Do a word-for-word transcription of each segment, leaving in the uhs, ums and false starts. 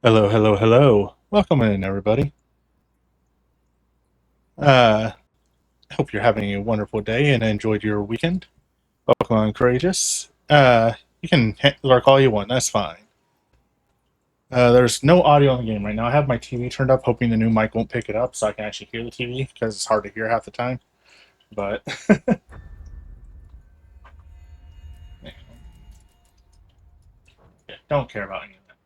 Hello, hello, hello. Welcome in, everybody. Uh, hope you're having a wonderful day and enjoyed your weekend. Welcome on, Courageous. Uh, you can ha- lurk all you want, that's fine. Uh, there's no audio in the game right now. I have my T V turned up, hoping the new mic won't pick it up so I can actually hear the T V, because it's hard to hear half the time. But yeah, don't care about any of that.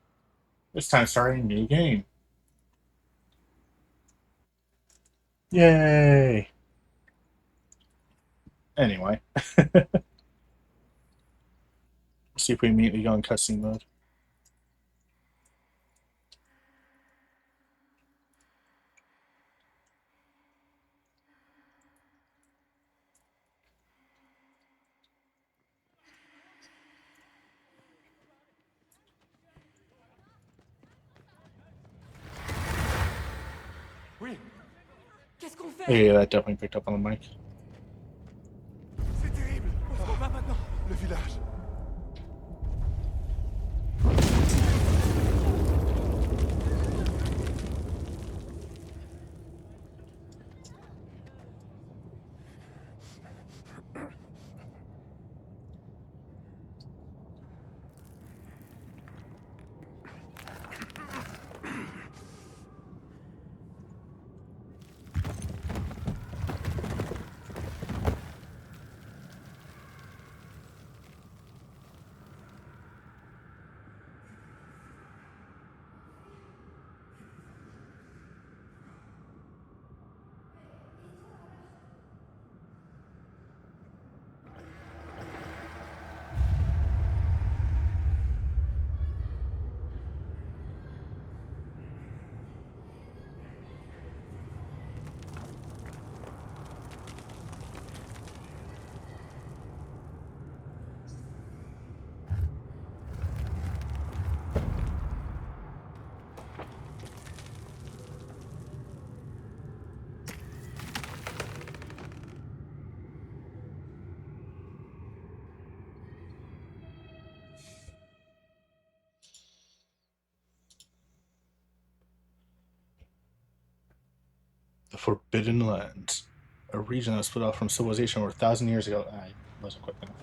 This time starting new game. Yay! Anyway. See if we immediately go in cutscene mode. Oui. Qu'est-ce qu'on fait ? Yeah, that definitely picked up on the mic. C'est terrible. Où est-ce qu'on va maintenant ? Le village. The Forbidden Lands, a region that was split off from civilization over a thousand years ago. Ah, it wasn't quick enough.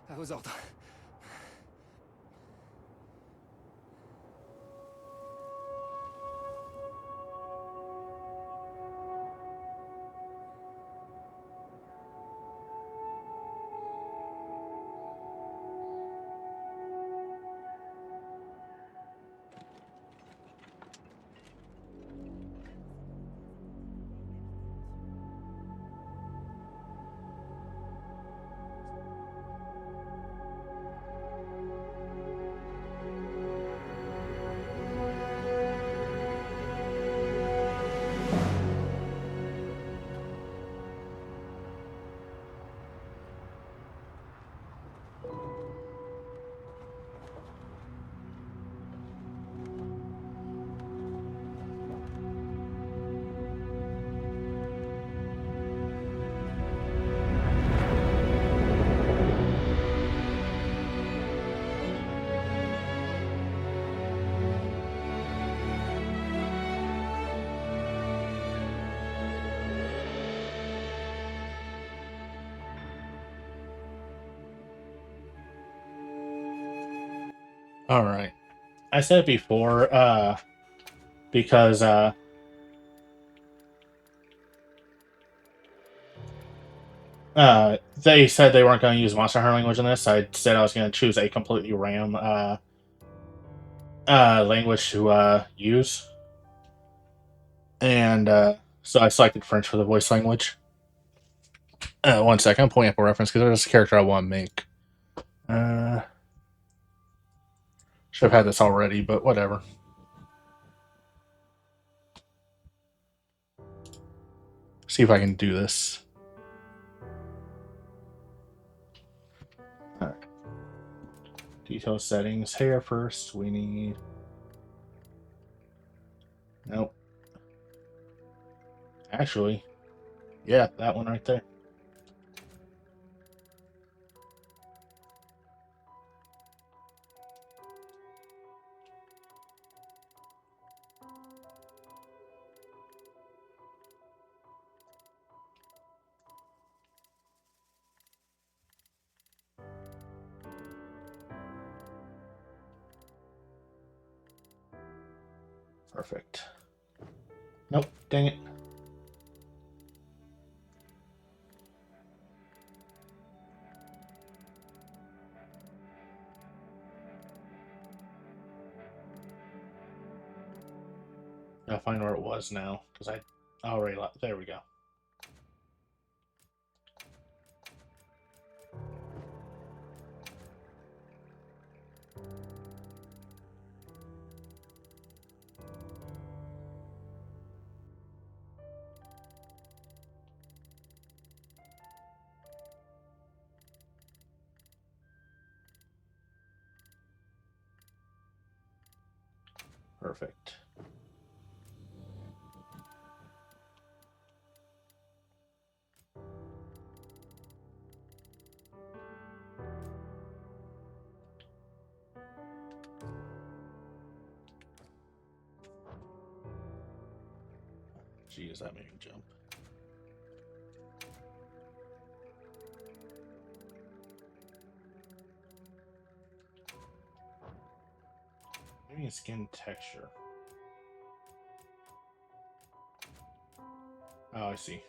À vos ordres. All right. I said it before, uh, because, uh, uh, they said they weren't gonna use Monster Hunter language in this. I said I was gonna choose a completely random, uh, uh, language to, uh, use. And, uh, so I selected French for the voice language. Uh, one second, I'm pulling up a reference 'cause there's a character I wanna make. Uh, should have had this already, but whatever. See if I can do this. All right. Detail settings. Hair first. We need. Nope. Actually, yeah, that one right there. Perfect. Nope, dang it. Gotta find where it was now, 'cause I already left. There we go. Perfect. Jeez, that made me jump. Maybe a skin texture. Oh, I see.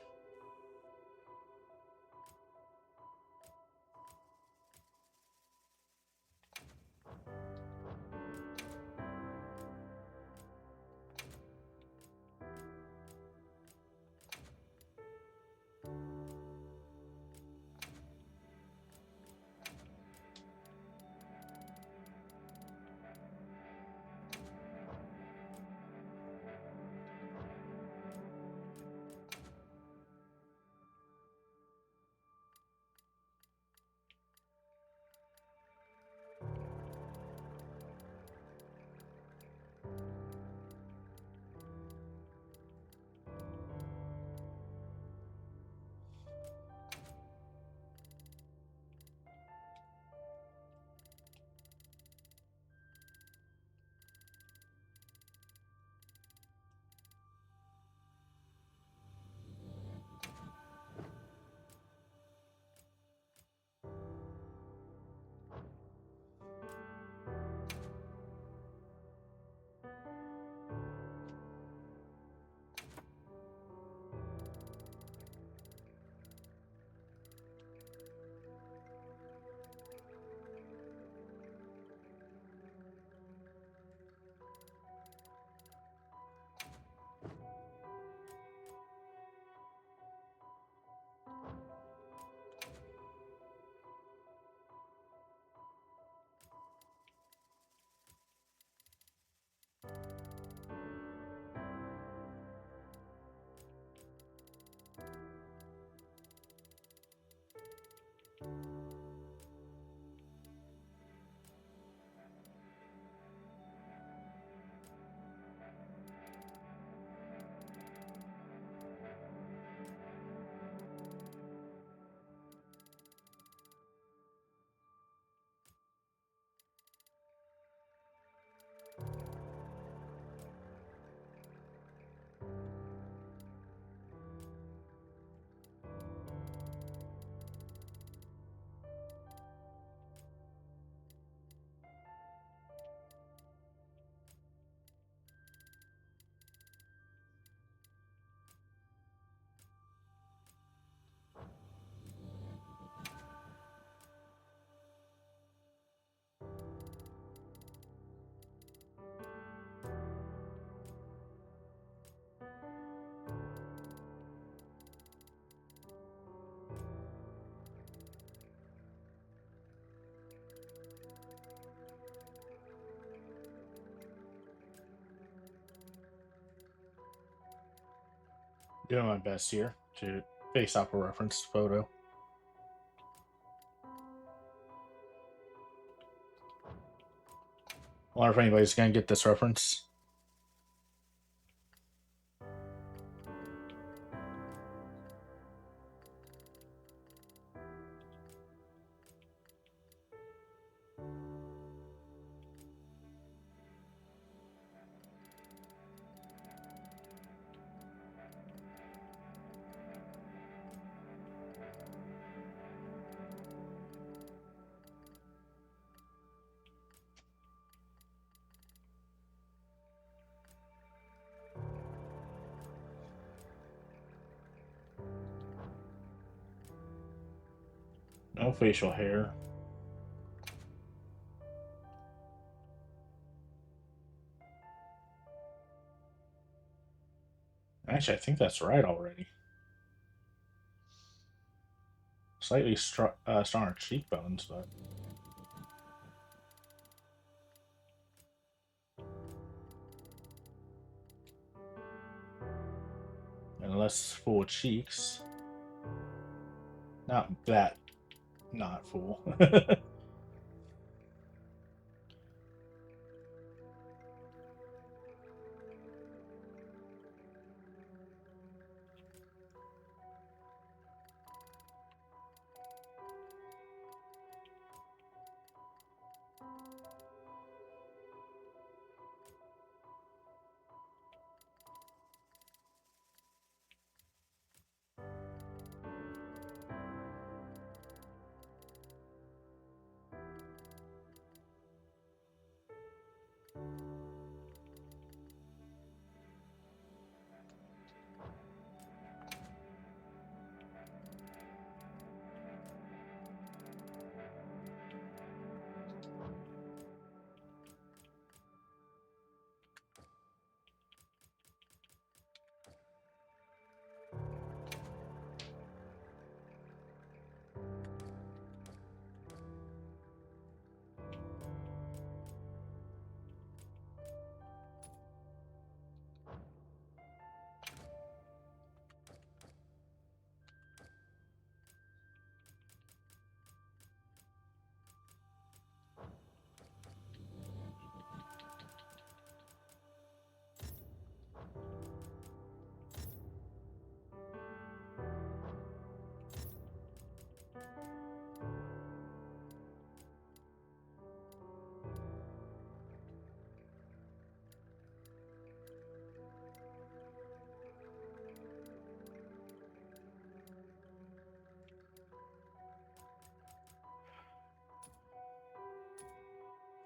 doing my best here to face off a reference photo. I wonder if anybody's gonna get this reference. No facial hair. Actually, I think that's right already. Slightly str uh, stronger cheekbones, but and less full cheeks. Not that, not full.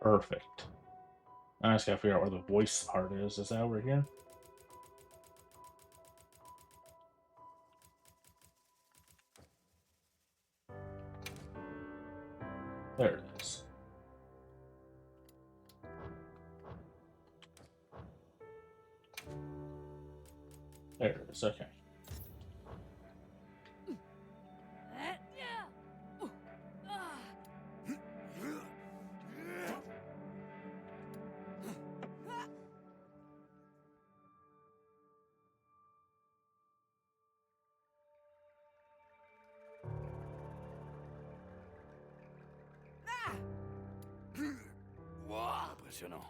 Perfect. I just gotta figure out where the voice part is. Is that over here? There it is. There it is, okay. Impressionnant.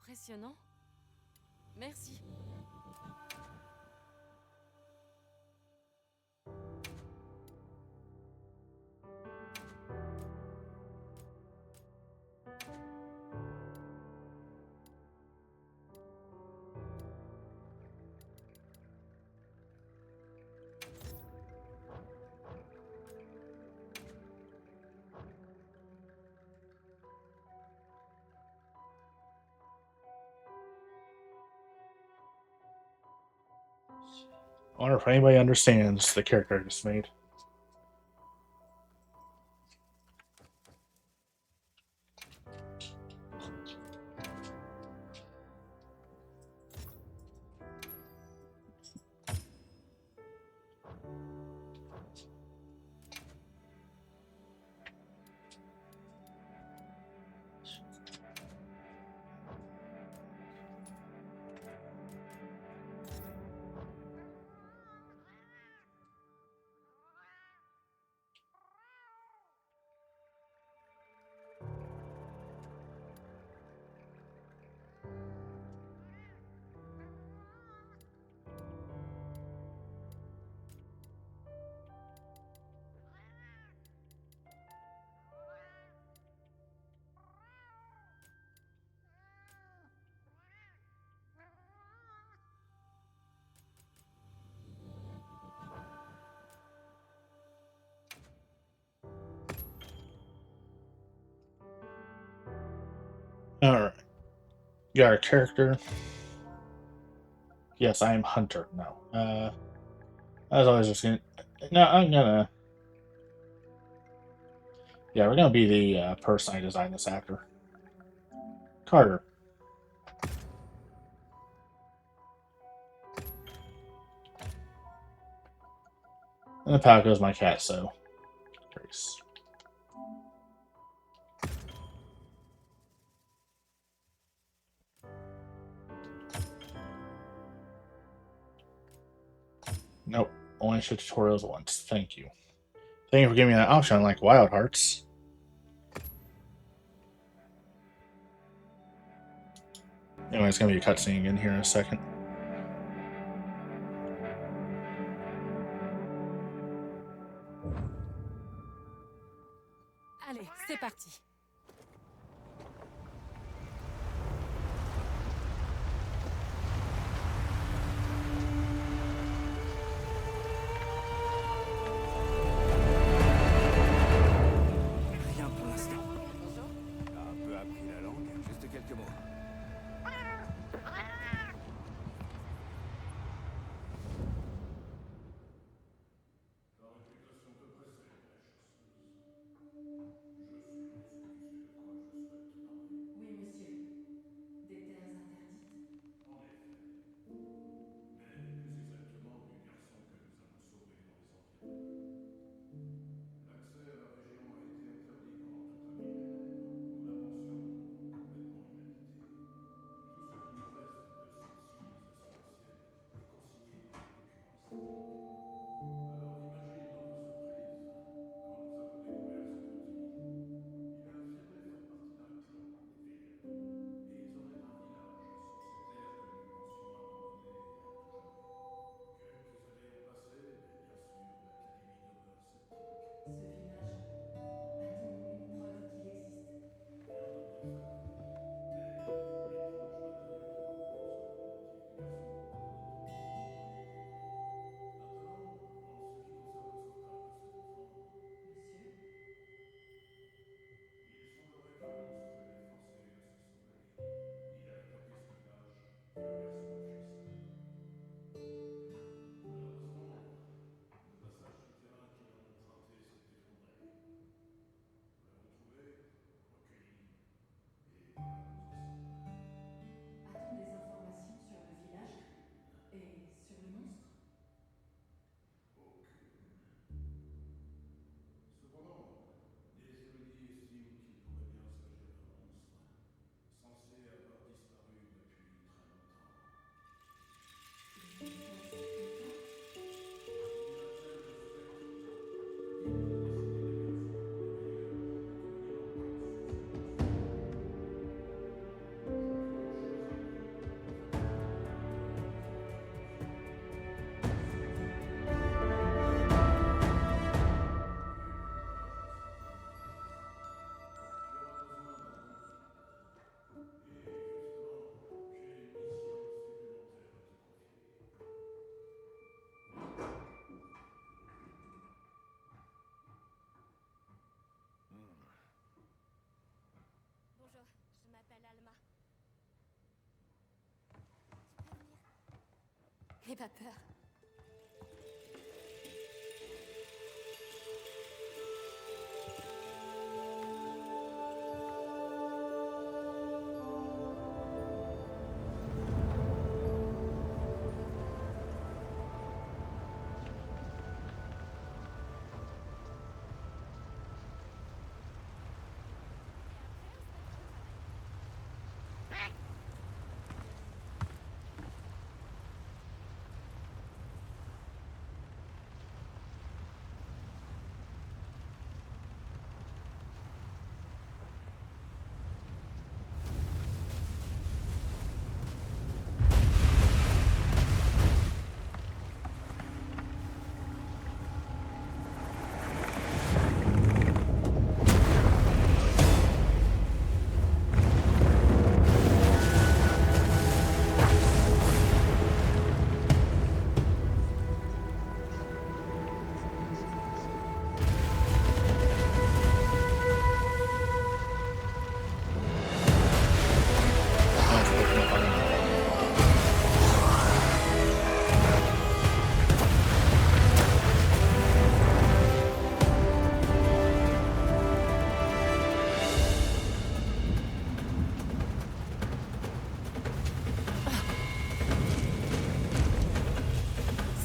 Impressionnant. Merci. I wonder if anybody understands the character I just made. Alright. Got our character. Yes, I am Hunter. No. Uh, as always, just gonna. No, I'm gonna. Yeah, we're gonna be the uh, person I designed this after. Carter. And the Paco is my cat, so. Grace. Nope. Only show tutorials once. Thank you. Thank you for giving me that option. I like wild hearts. Anyway, it's gonna be a cutscene again here in a second. Allez, c'est parti. Rien pour l'instant. T'as un peu appris la langue ? Juste quelques mots. Oui, monsieur. Des terres interdites ? En effet. Mais plus exactement, du garçon que nous avons sauvé dans les environs. L'accès à la région a été interdit pendant tout un millénaire. Nous la pensions complètement inhabitée. Tout ce qui nous reste de cette civilisation ancienne est consigné à la concurrence. Alors, imagine notre surprise quand nous avons découvert cet outil. Il a affirmé faire partie d'un clan, les Veillards, et ils en mettent un village sur ces terres que nous pensions abandonnées il y a tout un millénaire. Quelques années ont passé, mais bien sûr, l'Académie demeure sceptique. Ce village a-t-il une preuve qu'il existe ? A-t-on des informations sur le village et sur le monstre ? Aucune. Cependant, les érudits estiment qu'il pourrait bien s'agir d'un monstre censé avoir disparu depuis très longtemps. Bonjour, je m'appelle Alma. Tu peux venir ? N'aie pas peur.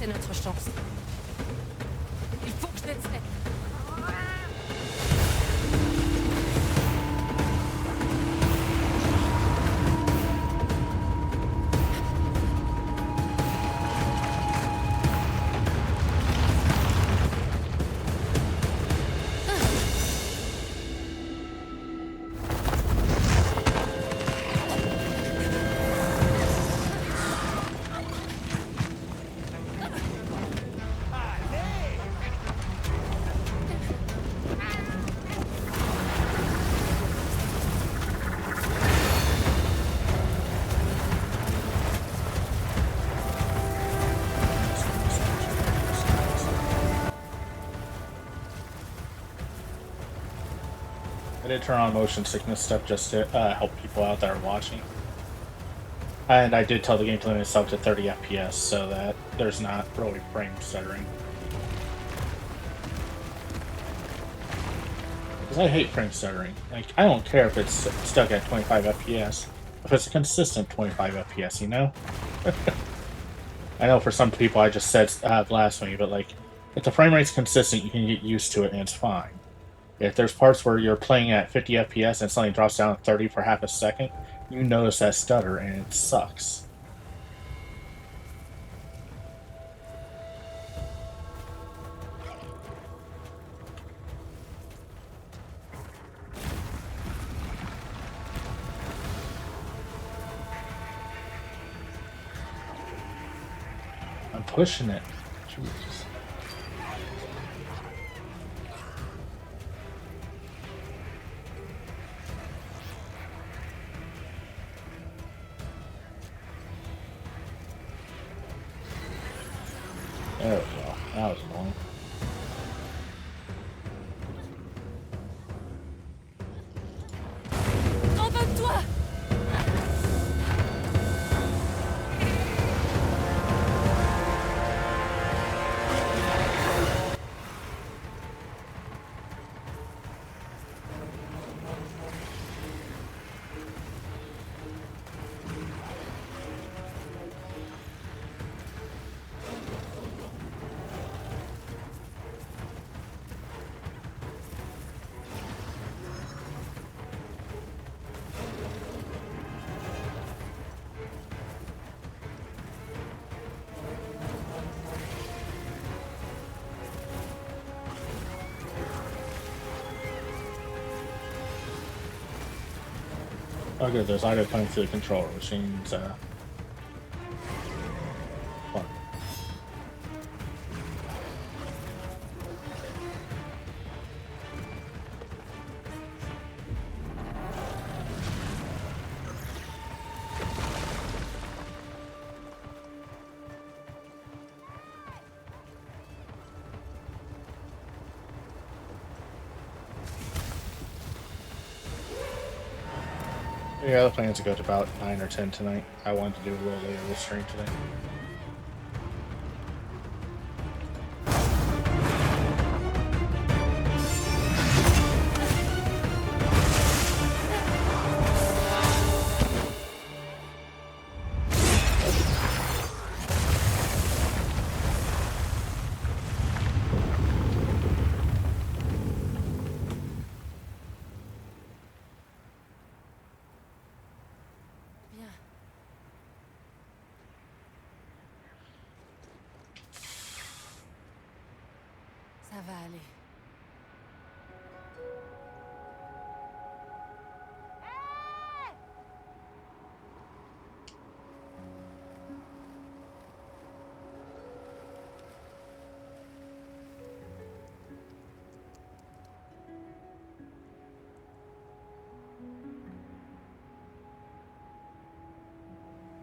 C'est notre chance. Il faut que je les... I did turn on motion sickness stuff just to, uh, help people out that are watching. And I did tell the game to limit itself to thirty F P S so that there's not really frame stuttering. 'Cause I hate frame stuttering. Like, I don't care if it's stuck at twenty-five F P S. If it's a consistent twenty-five F P S, you know? I know for some people I just said, uh, blasphemy, but, like, if the frame rate's consistent, you can get used to it and it's fine. If there's parts where you're playing at fifty F P S and it suddenly drops down to thirty for half a second, you notice that stutter and it sucks. I'm pushing it. Jesus. There we go. That was annoying. Abandonne-toi! Oh, good, there's audio coming through the controller, which means, uh, fun. Yeah, the plans go to about nine or ten tonight. I wanted to do a little later this stream today. Bien. Ça va aller.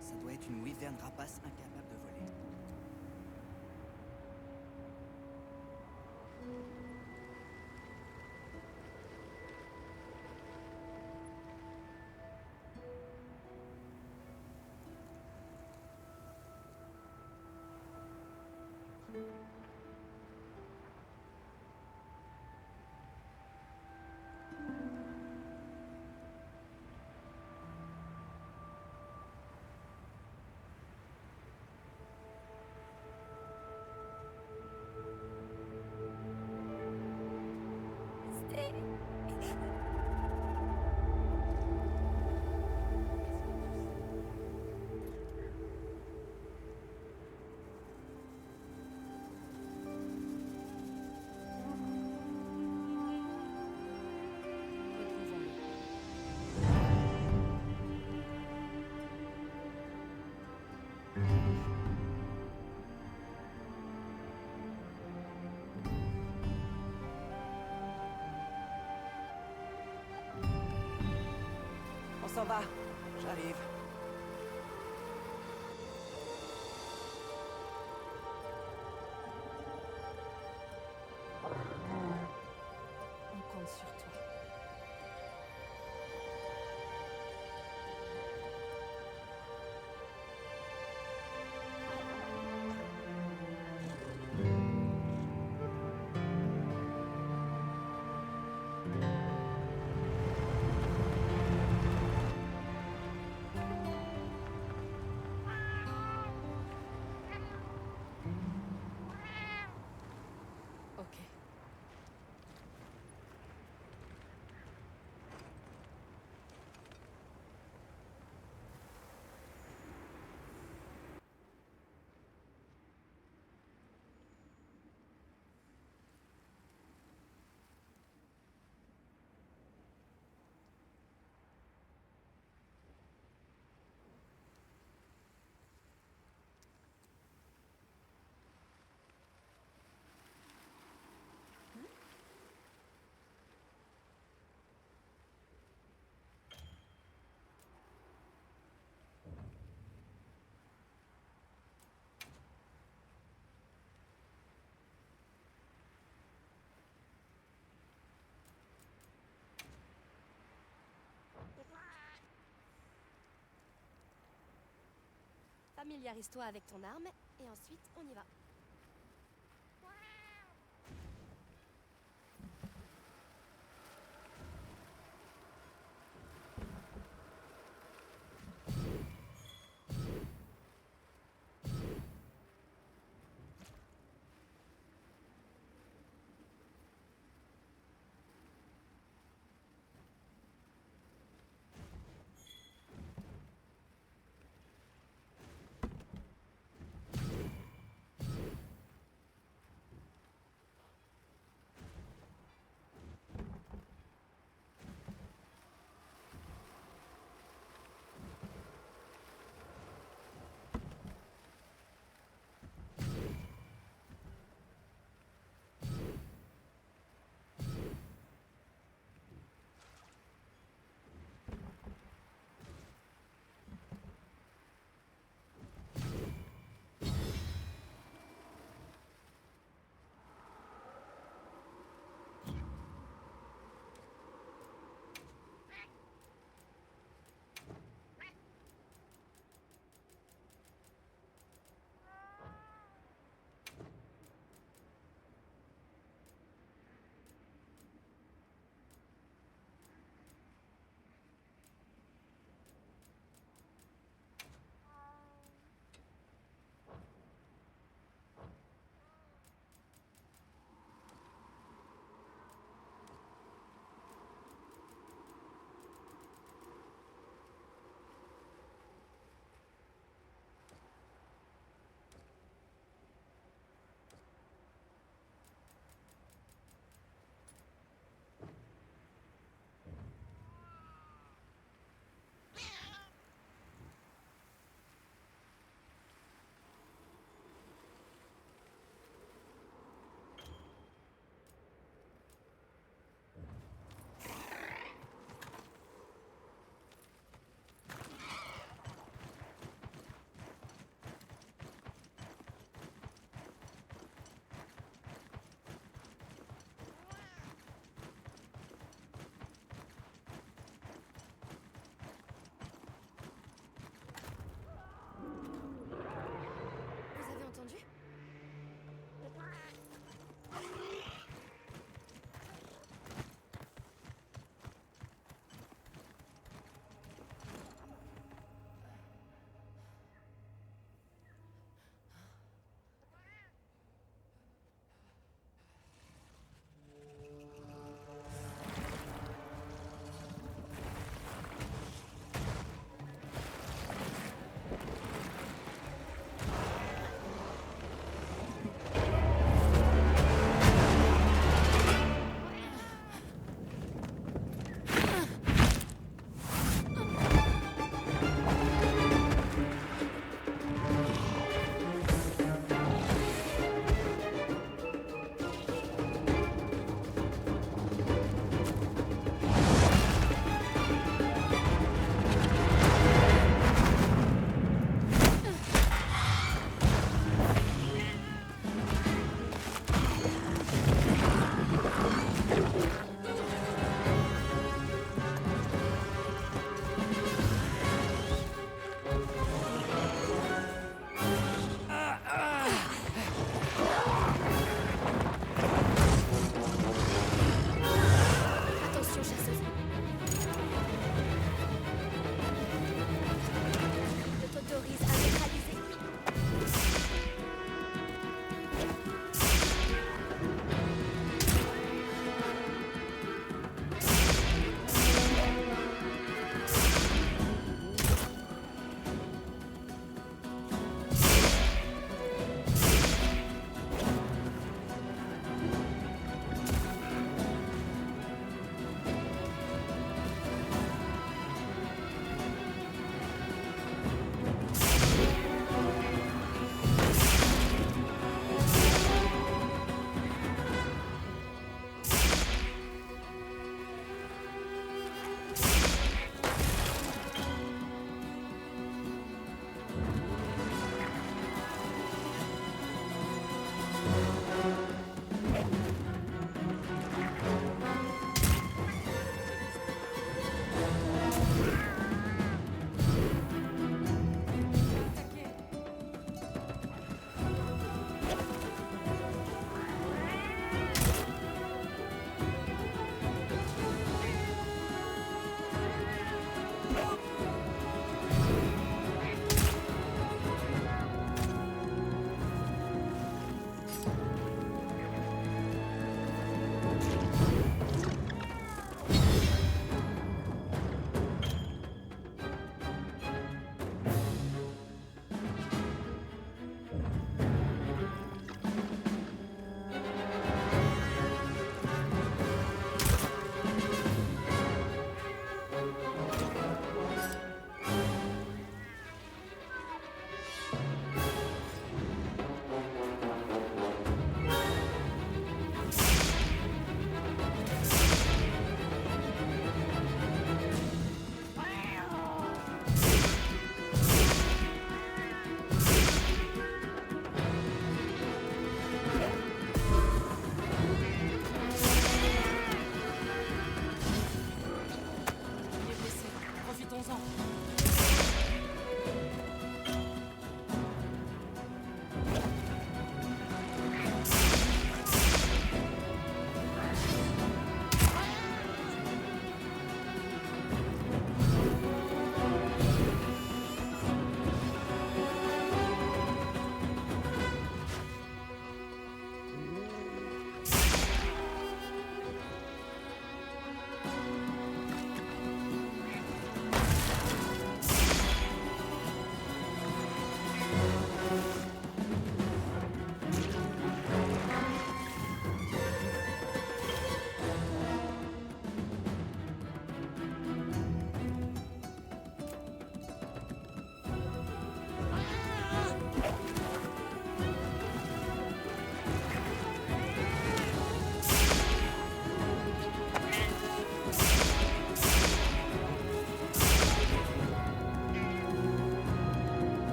Ça doit être une wyvern rapace incapable de voler. Bah, j'arrive. On compte sur toi. Ok. Familiarise-toi avec ton arme et ensuite on y va.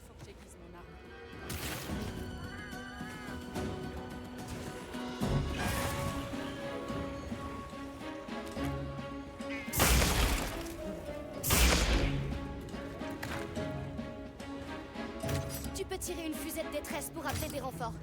Faut que j'aiguise mon arme. Tu peux tirer une fusée de détresse pour appeler des renforts.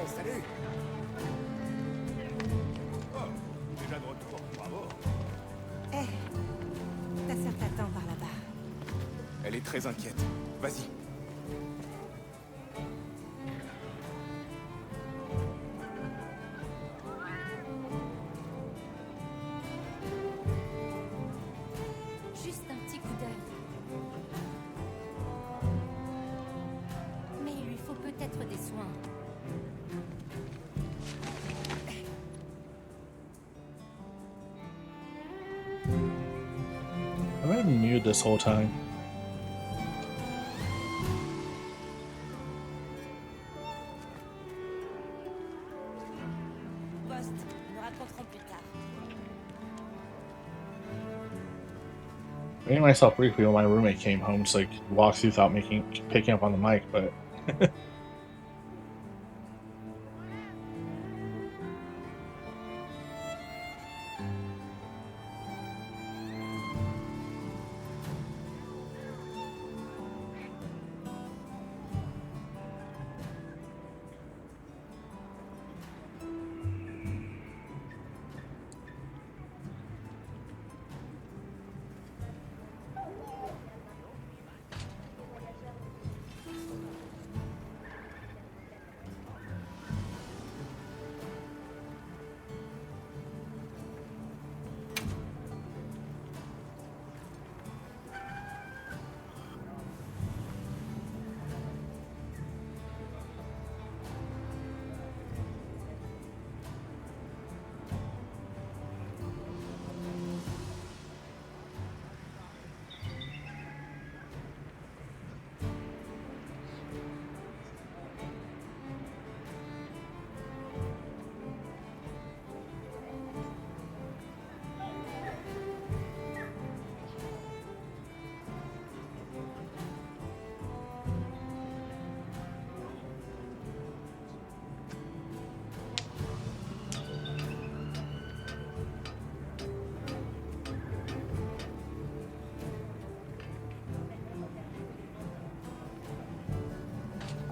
Salut. Oh, déjà de retour, bravo. Eh, ta sœur t'attend par là-bas. Elle est très inquiète. Vas-y. Juste un petit coup d'œil. Mais il lui faut peut-être des soins. I've been mute this whole time. Poste, nous raconterons plus tard. I muted myself briefly when my roommate came home to, like, walk through without making, picking up on the mic, but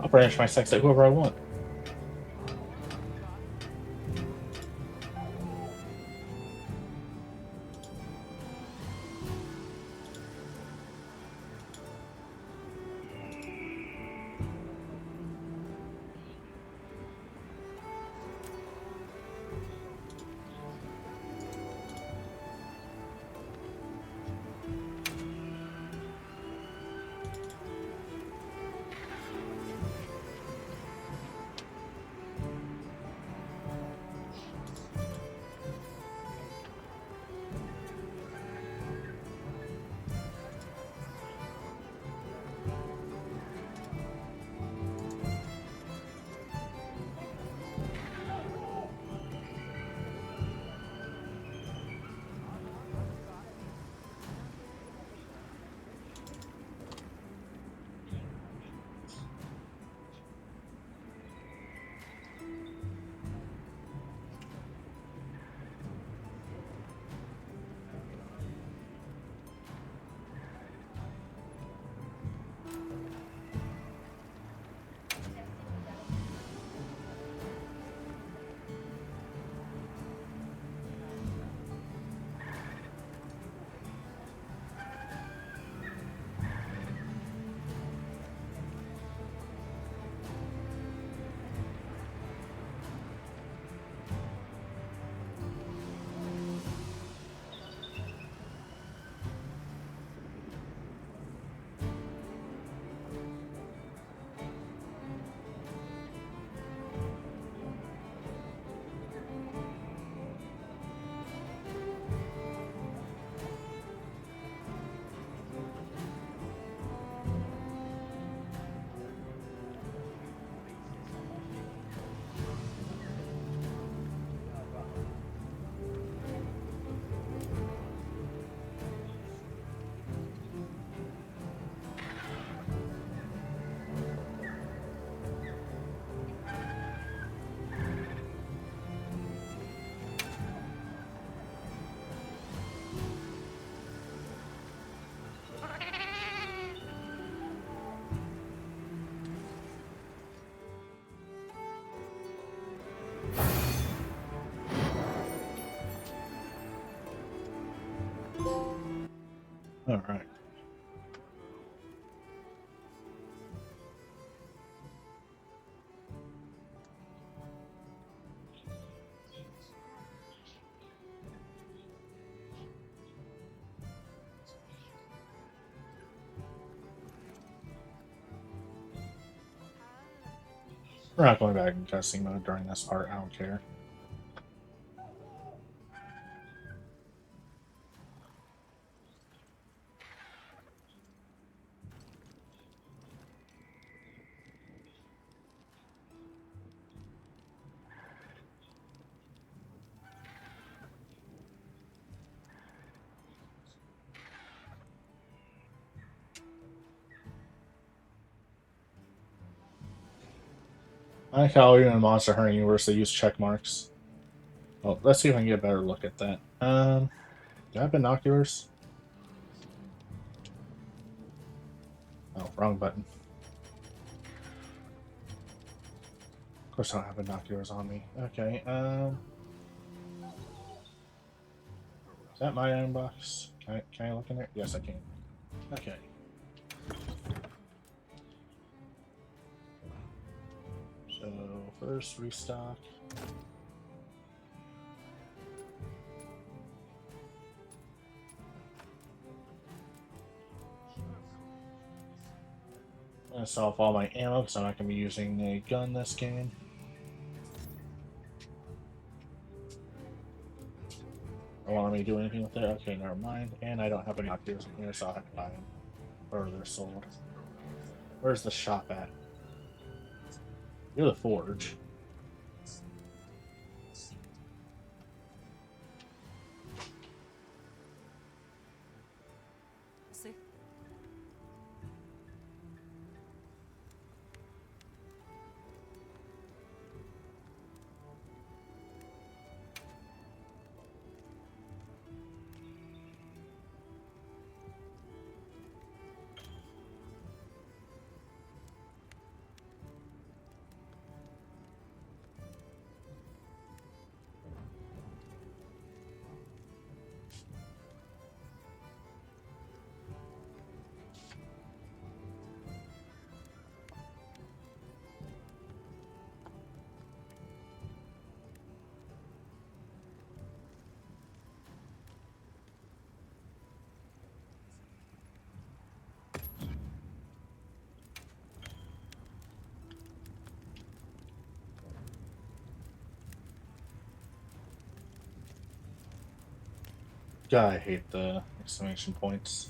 I'll brandish my sex at whoever I want. All right. We're not going back in cutscene mode during this part, I don't care. I like how even in Monster Hunter Universe they use check marks. Well, let's see if I can get a better look at that. Um, do I have binoculars? Oh, wrong button. Of course I don't have binoculars on me. Okay, um... Is that my item box? Can I, can I look in it? Yes, I can. Okay. So, first restock. I'm gonna sell off all my ammo because I'm not gonna be using a gun this game. Don't want me to do anything with it. Okay, never mind. And I don't have any binoculars in here, so I'll have to buy them. Or they're sold. Where's the shop at? You're the forge. God, I hate the exclamation points.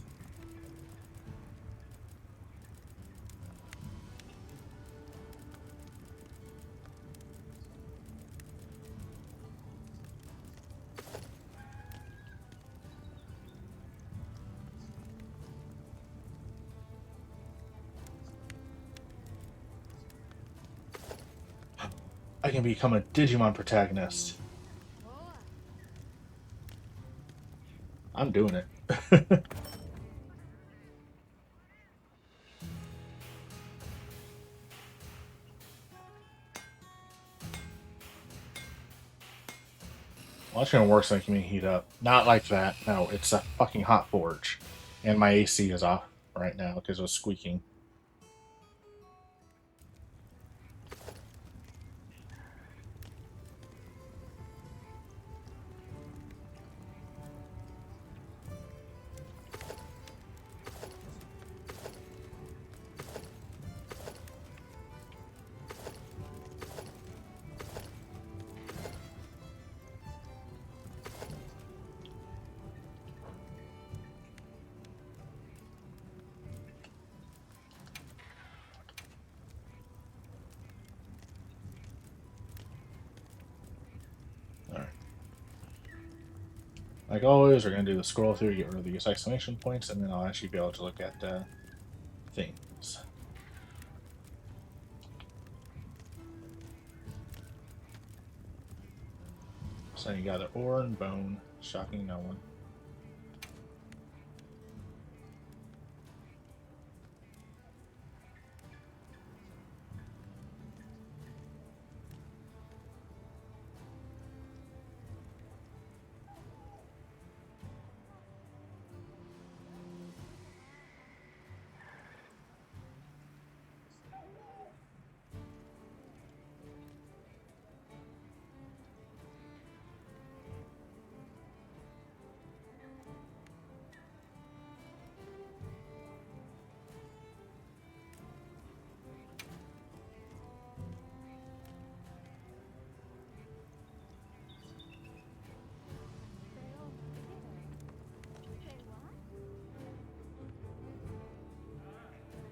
I can become a Digimon protagonist. I'm doing it. Well, that's gonna work so I can heat up. Not like that. No, it's a fucking hot forge. And my A C is off right now because it was squeaking. Alright. Like always, we're going to do the scroll through to get rid of these exclamation points, and then I'll actually be able to look at uh, things. So you got an ore and bone, shocking no one.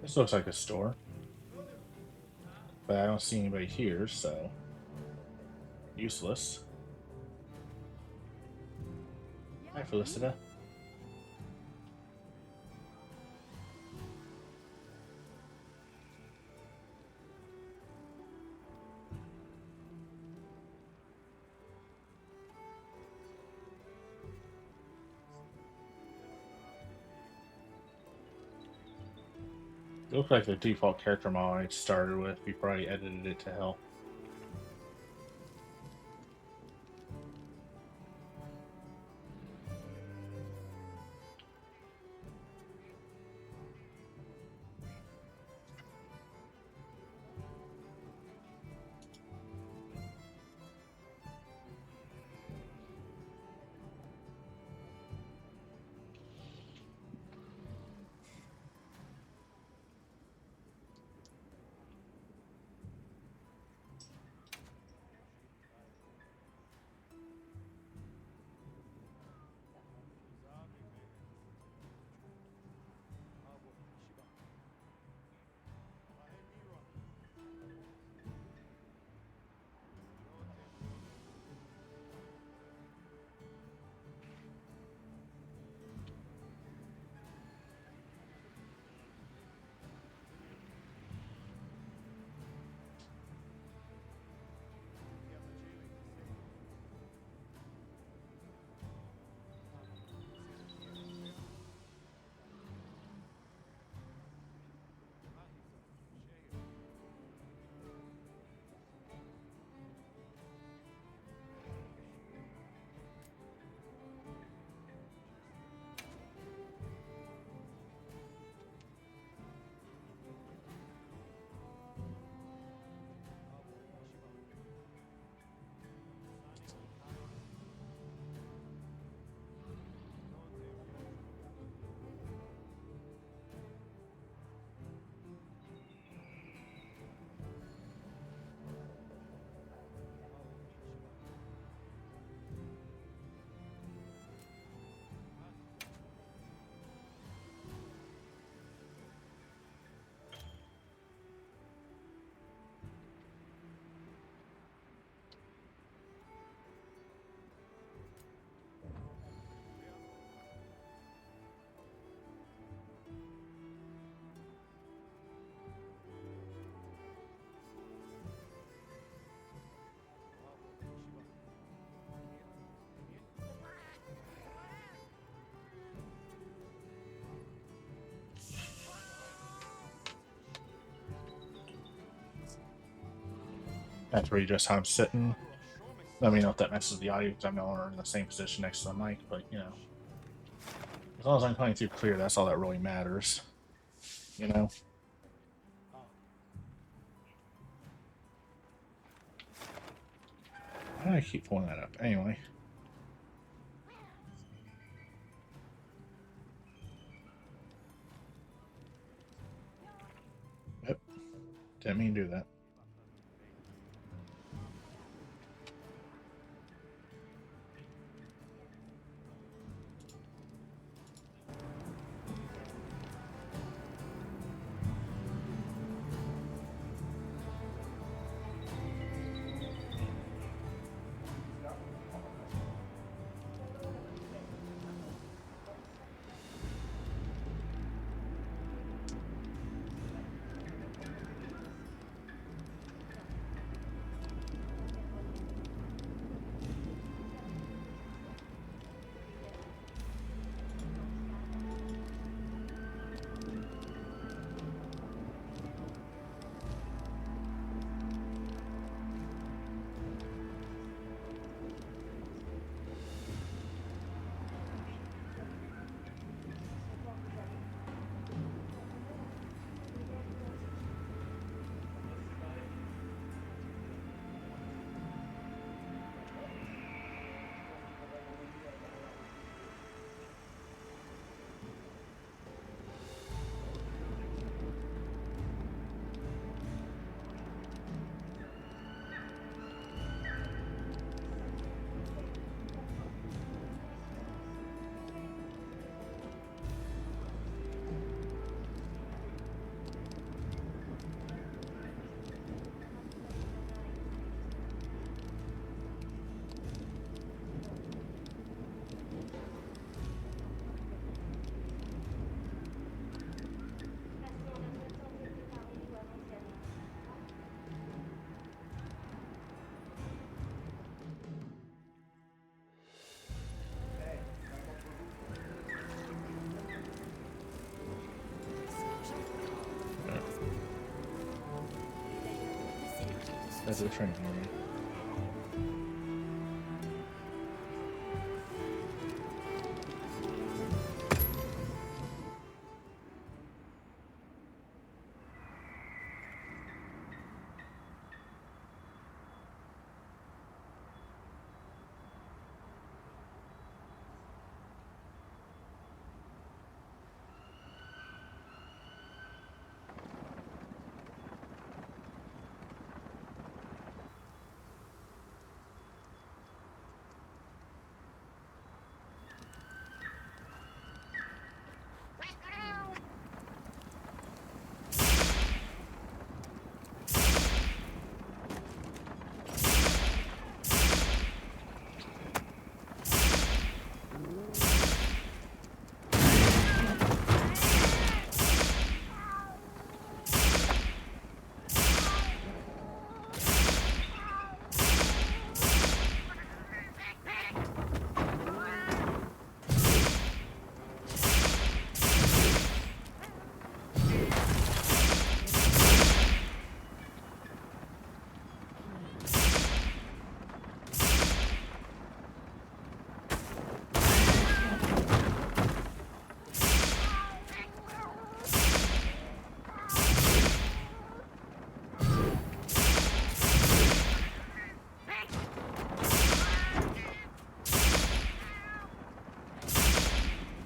This looks like a store. But I don't see anybody here, so. Useless. Hi, Felicita. It looked like the default character model I started with before I edited it to hell. That's where you just have sitting. Let me know if that messes the audio because I'm no longer in the same position next to the mic, but you know. As long as I'm coming through clear, that's all that really matters. You know? Why do I keep pulling that up? Anyway. Yep. Didn't mean to do that. There's a train coming.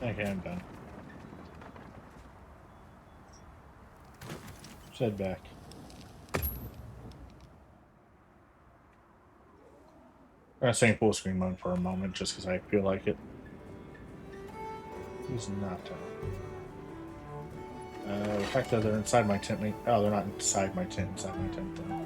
Okay, I'm done. Let's head back. We're gonna stay in full screen mode for a moment just 'cause I feel like it. He's not, uh, uh, the fact that they're inside my tent, ma-, oh, they're not inside my tent, inside my tent, though.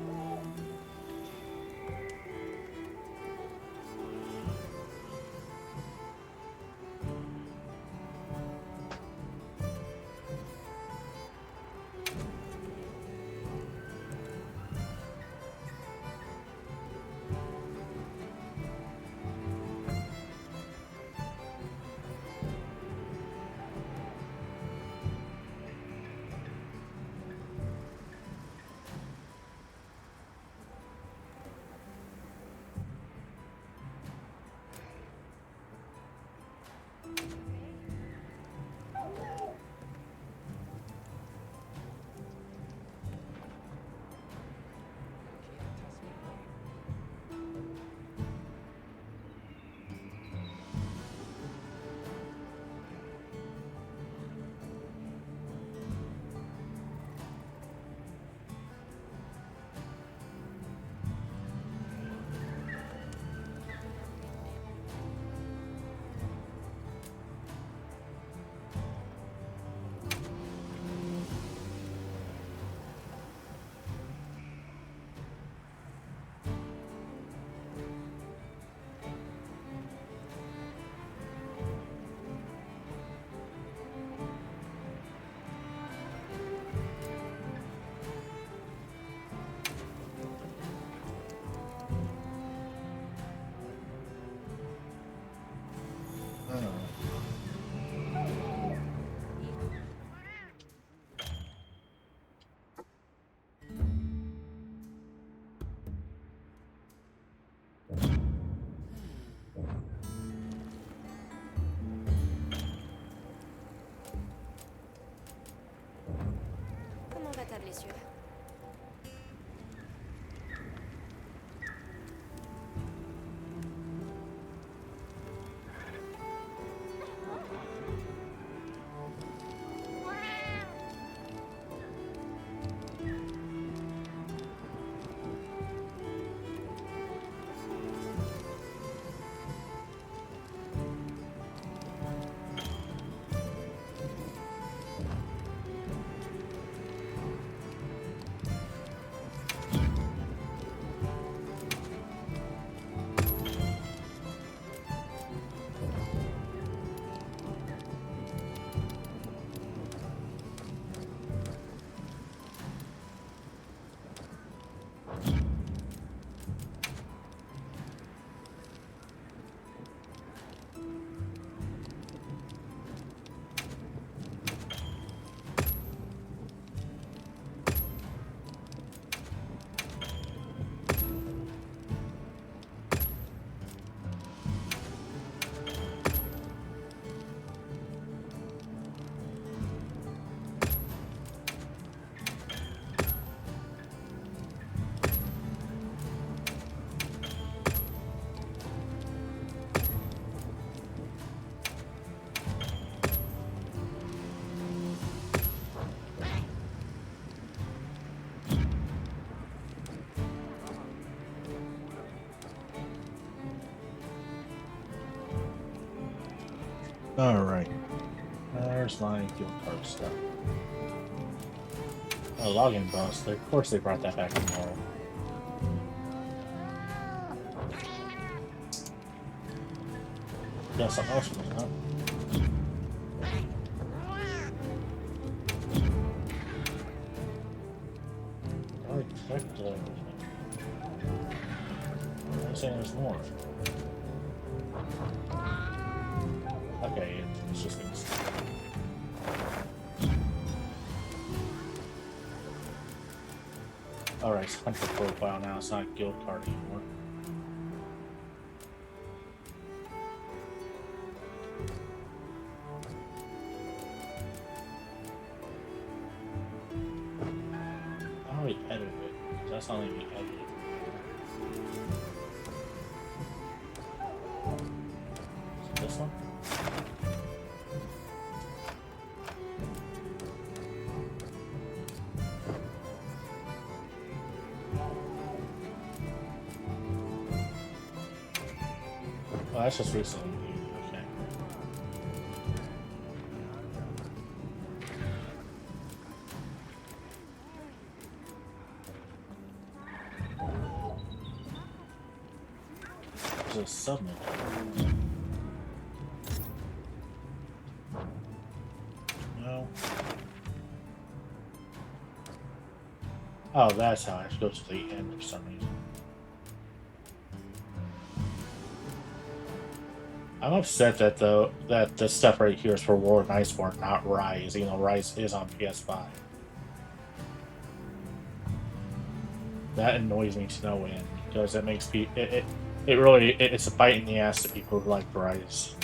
Comment va ta blessure ? Alright. There's my fuel card stuff. Oh, logging bus. Of course they brought that back tomorrow. Got something else for me, huh? I expect, uh, I'm saying there's more. Okay, it's just things. Alright, it's hunter profile now, it's not guild card anymore. How do we edit it? That's not letting me edit it. Is it this one? Oh, that's just recently. Okay. There's a submit. No. Oh, that's how I have to go to the end for some reason. I'm upset that the that the stuff right here is for War of Iceborne, not Rise, even though Rise is on P S five. That annoys me to no end, because it makes people, it, it, it really, it, it's a bite in the ass to people who like Rise.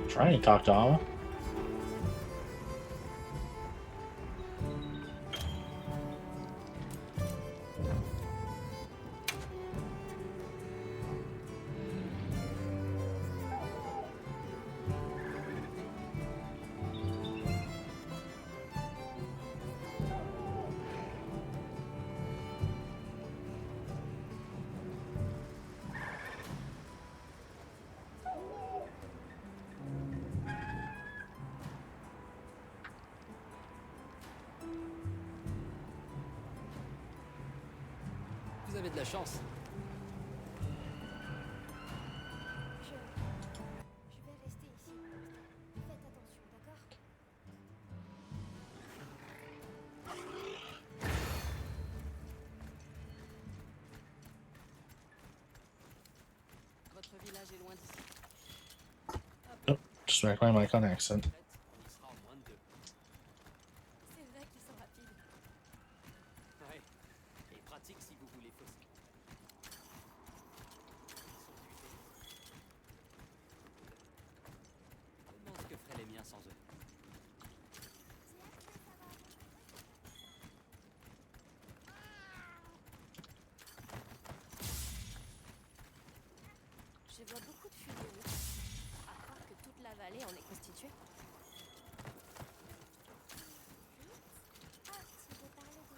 Try and talk to Alma. Vous avez de la chance. Je, je vais rester ici. Faites attention, d'accord ? Votre village est loin d'ici. Oh, just smacked my mic on accident. On y sera en moins de deux. C'est vrai qu'ils sont rapides. Ouais. Et pratique si vous voulez fosser. Demande ce que feraient les miens sans eux. Je vois beaucoup de fumée. À croire que toute la vallée en est constituée. Ah, tu veux parler de...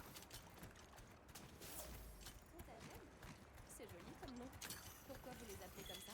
Stratagème ? C'est joli comme nom. Pourquoi vous les appelez comme ça ?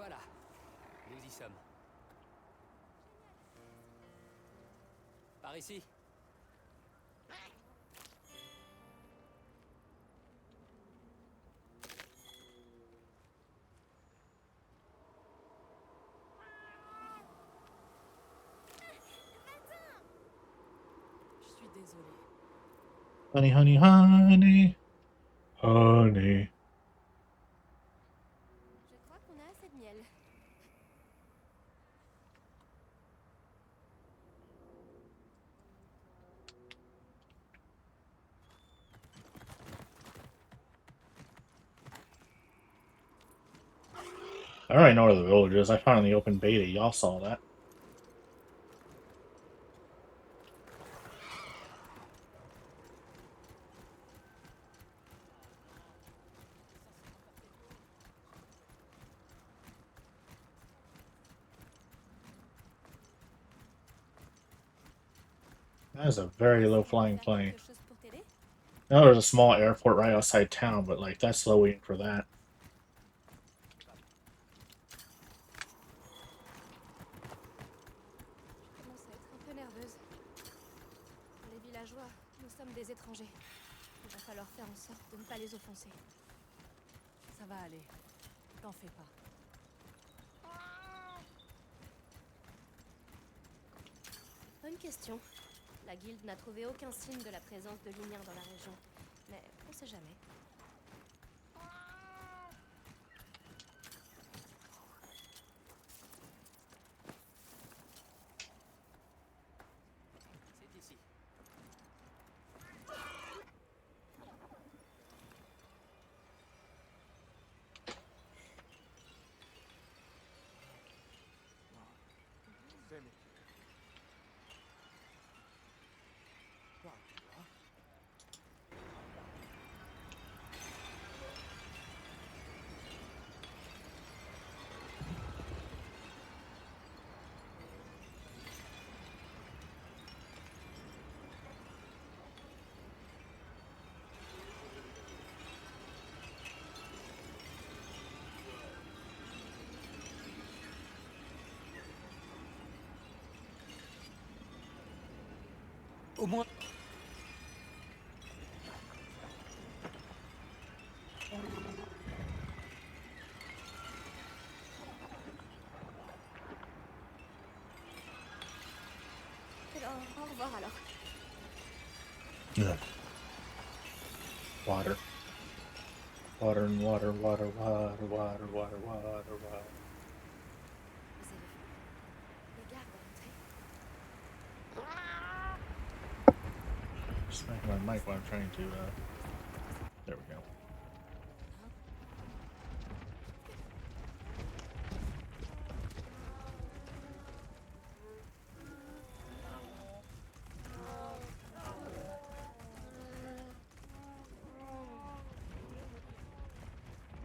Voilà, nous y sommes. Par ici. Je suis désolée. Honey, honey, honey. Honey. Je crois qu'on a assez de miel. I already know where the village is. I found the open beta. Y'all saw that. That is a very low flying plane. No, there's a small airport right outside town, but, like, that's low even for that. Je commence à être un peu nerveuse. Les villageois, nous sommes des étrangers. Il va falloir faire en sorte de ne pas les offenser. Ça va aller. T'en fais pas. Bonne question. La guilde n'a trouvé aucun signe de la présence de Lyniens dans la région. Mais on sait jamais. C'est ici. Au moins. Au revoir alors. Yeah. Water. Water and water, water, water, water, water, water, water. Les éléphants. Les gardes à l'entrée. Smacking my mic while I'm trying to, uh, there we go.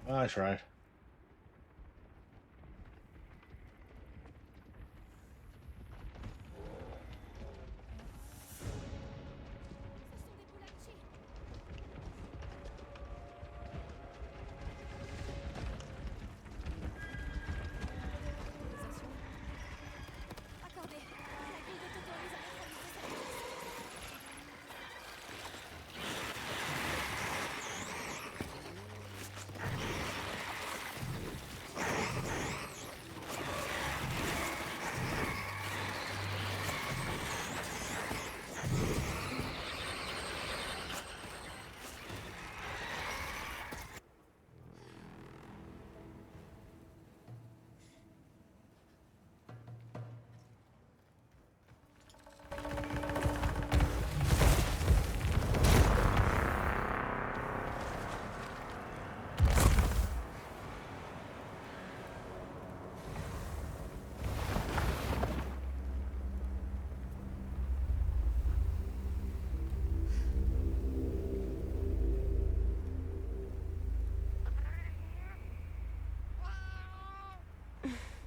I tried.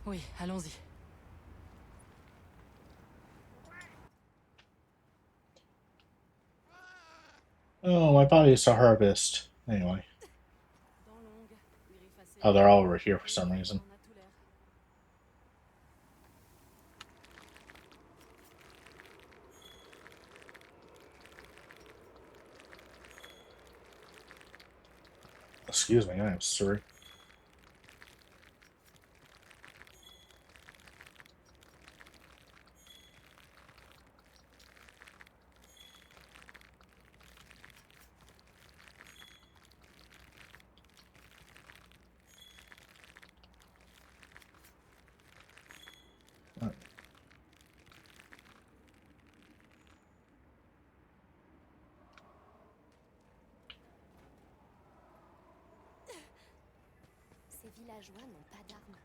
Oui, allons-y. Oh, my body's so harvest. Anyway. Oh, they're all over here for some reason. Excuse me, I am sorry. Ces villageois n'ont pas d'armes.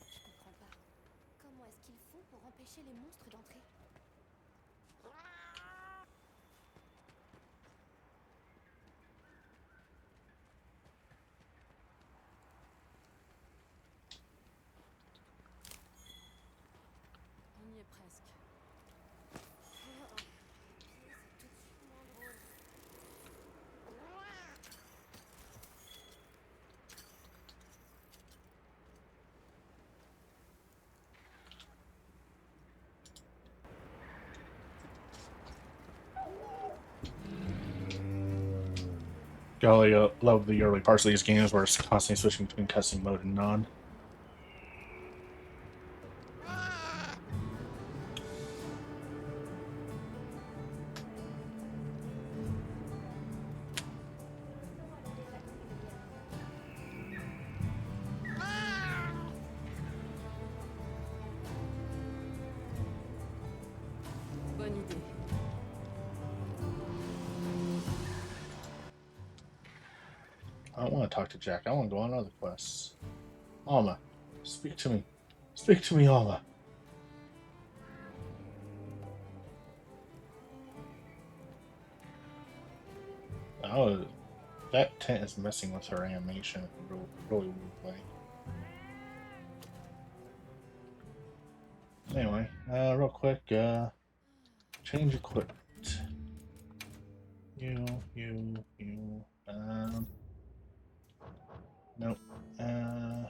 Je comprends pas. Comment est-ce qu'ils font pour empêcher les monstres d'entrer ? On y est presque. C'est tout de suite moins drôle. Golly, I love the early parts of these games where it's constantly switching between cutscene mode and non. Bonne idée. I don't want to talk to Jack. I want to go on other quests. Alma, speak to me. Speak to me, Alma. Oh, that tent is messing with her animation in a real, really weird way. Anyway, uh, real quick, uh, change equipment. You, you, you. Um, nope. Uh,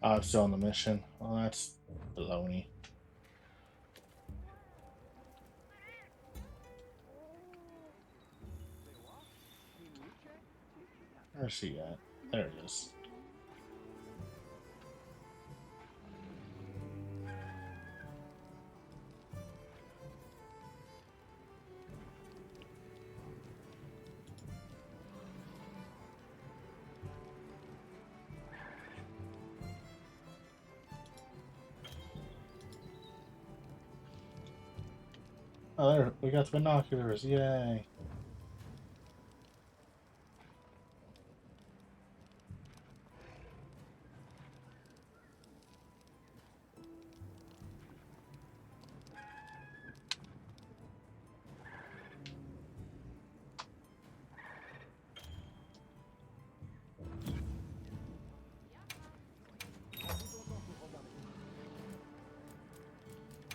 Ah, I'm still on the mission. Well, that's baloney. Where's he at? There he is. Oh, there, we got the binoculars, yay!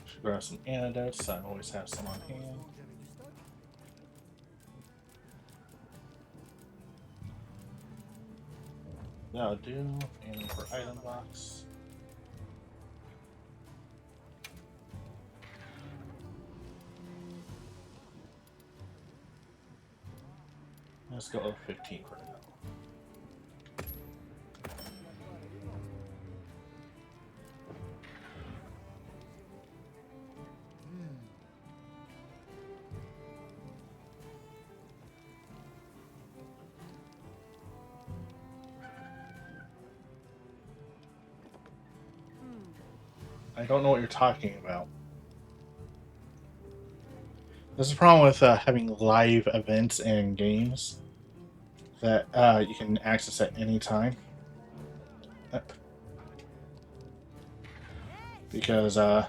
Should grab some antidotes, I always have some on hand. That'll do, and for item box. Let's go fifteen for now. I don't know what you're talking about. There's a problem with, uh, having live events in games that, uh, you can access at any time. Yep. Because, uh,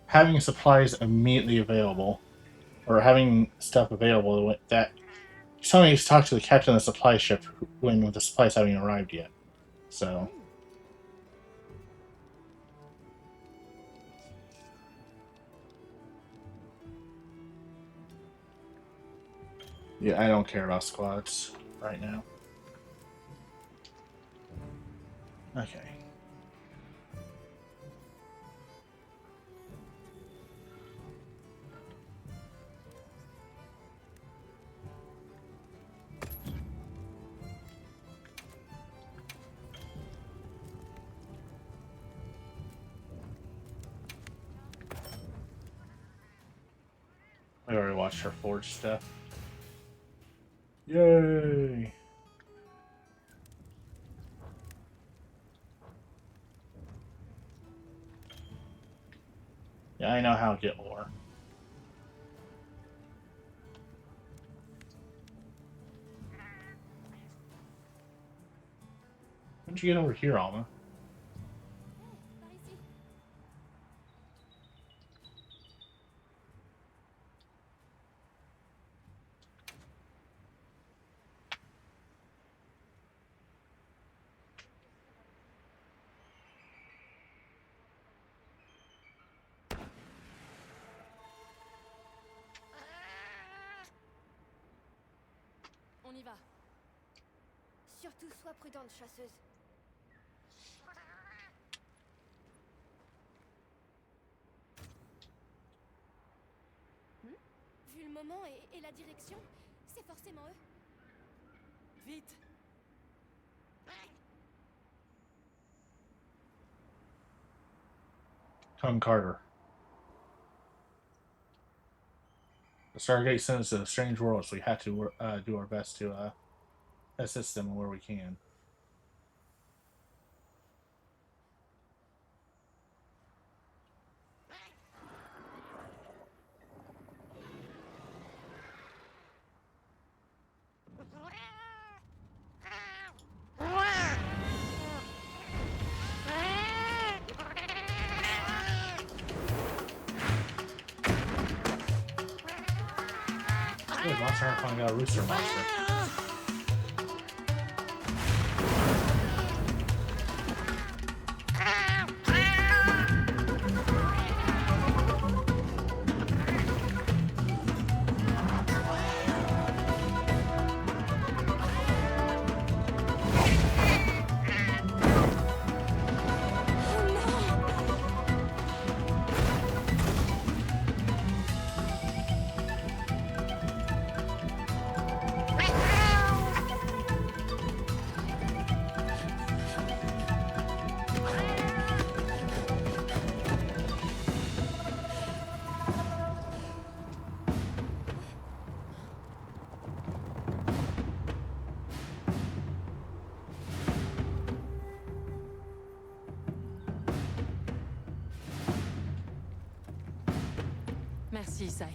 having supplies immediately available, or having stuff available that, somebody needs to talk to the captain of the supply ship when the supplies haven't arrived yet. So. Yeah, I don't care about squads right now. Okay. I already watched her forge stuff. Yay! Yeah, I know how to get ore. How'd you get over here, Alma? On y va. Surtout, sois prudente, chasseuse. Hmm ? Vu le moment et, et la direction, c'est forcément eux. Vite. Tom Carter. The Stargate sent us to a strange world, so we have to wor-, uh, do our best to, uh, assist them where we can. Good, last time I finally got a rooster monster. Merci, Isai.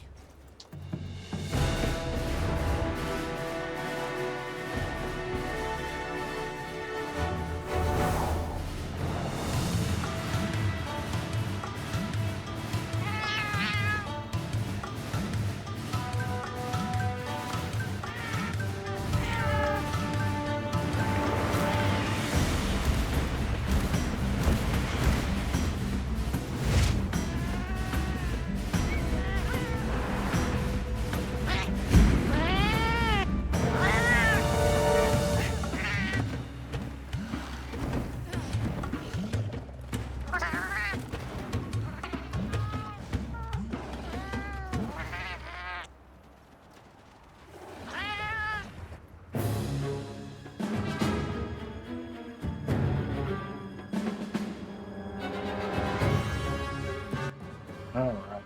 All right.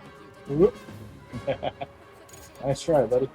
Whoop. Nice try, buddy.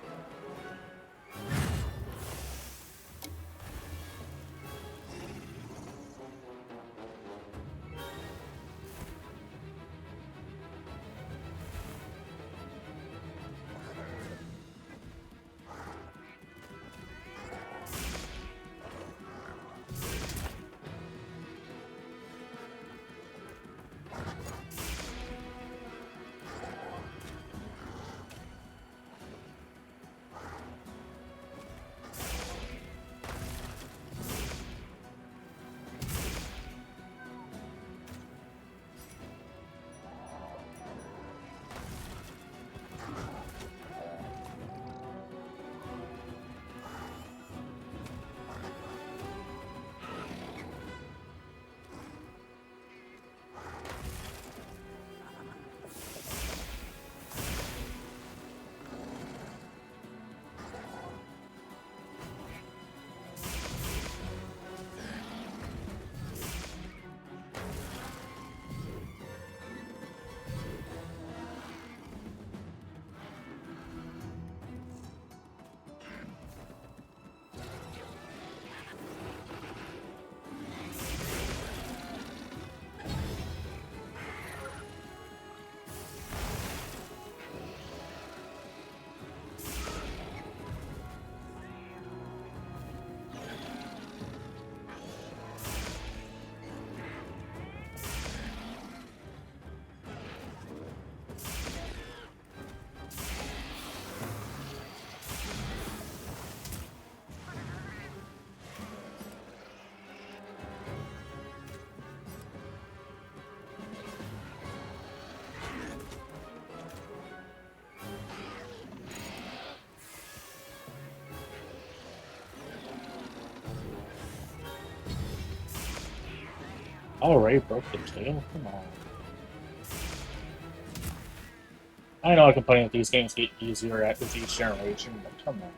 Already broke the tail? Come on. I know I complain that these games get easier at, with each generation, but come on.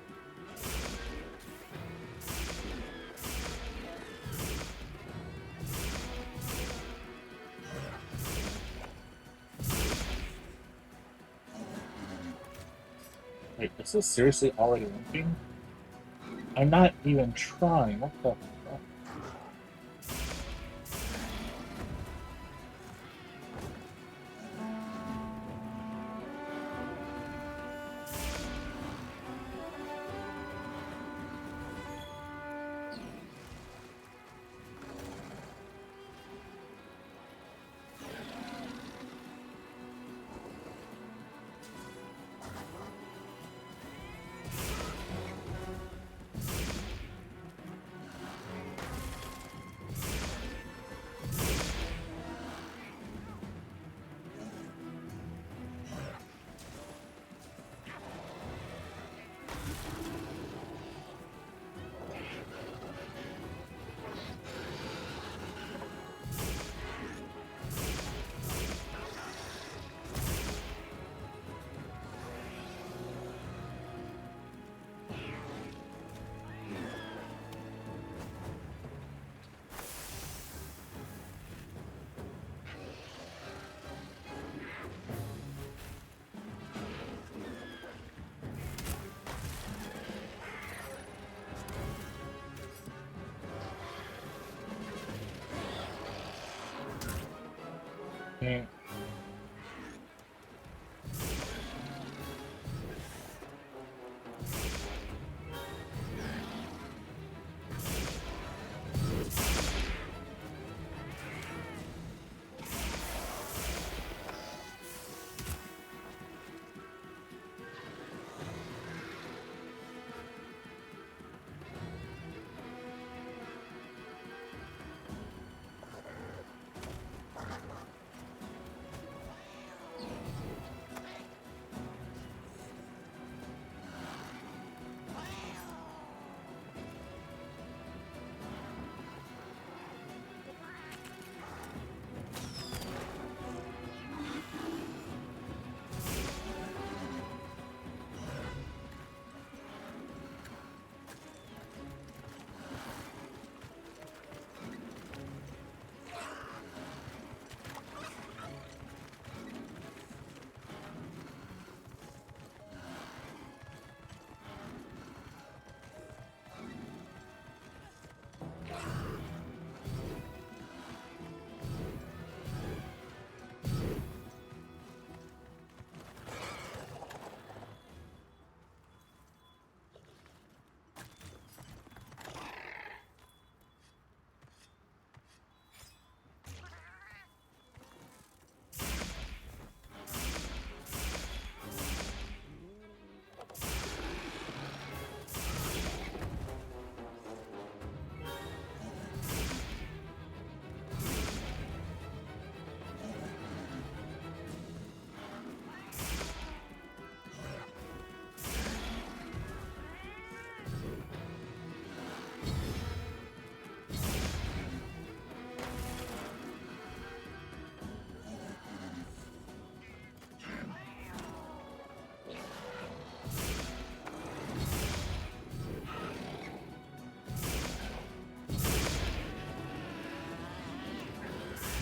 Wait, is this seriously already limping? I'm not even trying. What the fuck?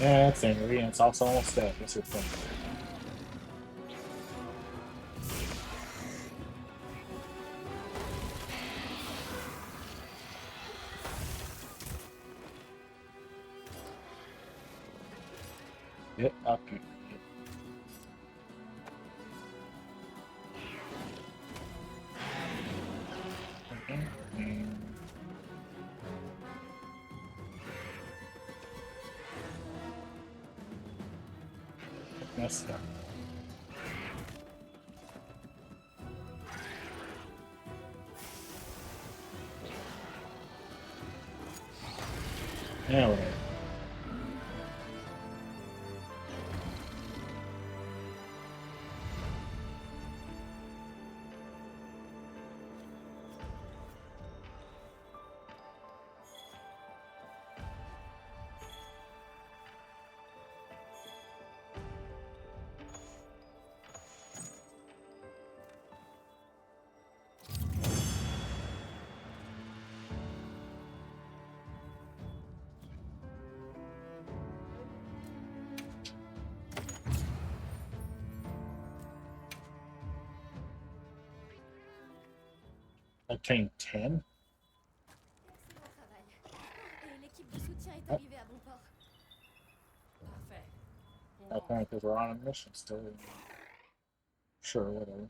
Yeah, that's angry, and it's also almost dead. What's your point? Yep, okay. Messed up. Yeah, whatever. Obtain ten. Excellent travail. Et l'équipe de soutien est arrivée à bon port. Parfait. Apparently we're on a mission still. Sure, whatever.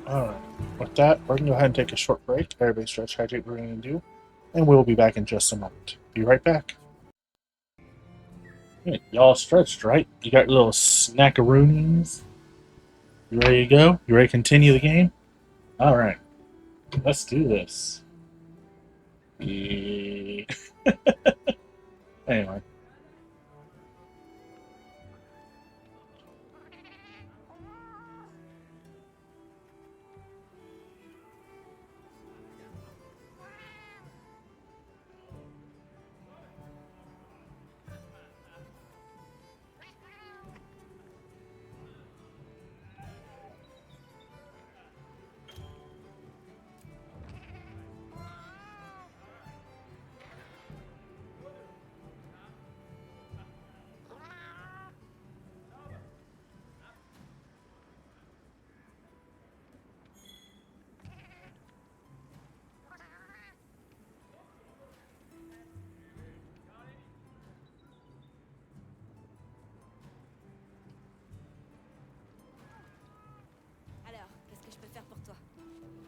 Alright, with that, we're gonna go ahead and take a short break. Everybody stretch, hydrate, we're gonna do, and we'll be back in just a moment. Be right back. Hey, y'all stretched, right? You got your little snackaroonies. You ready to go? You ready to continue the game? Alright. Let's do this. Eh. Anyway. Alors, qu'est-ce que je peux faire pour toi?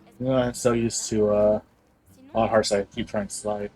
Est-ce que... Yeah, I'm so used to, uh, sinon, a lot of hearts, I keep trying to slide.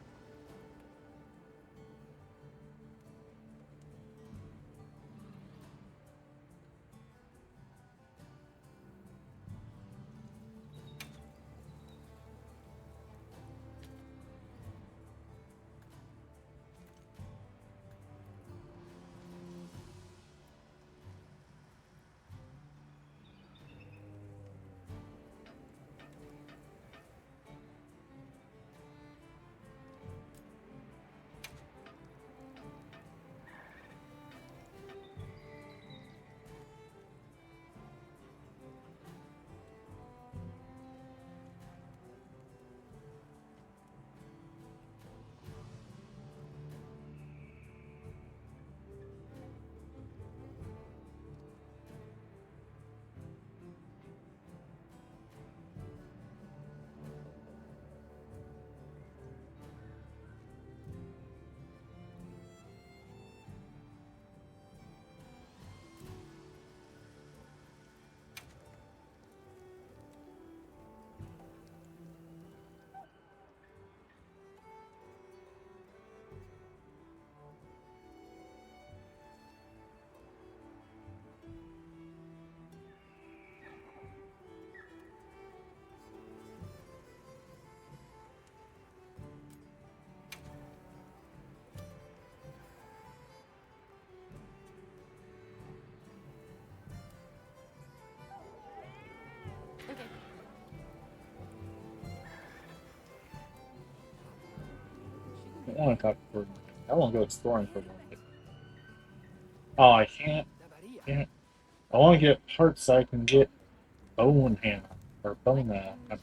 Okay. I wanna talk for, I wanna go exploring for a little bit. Oh, I can't. Can't. I wanna get parts so I can get bone hammer, or bone, uh, hammer.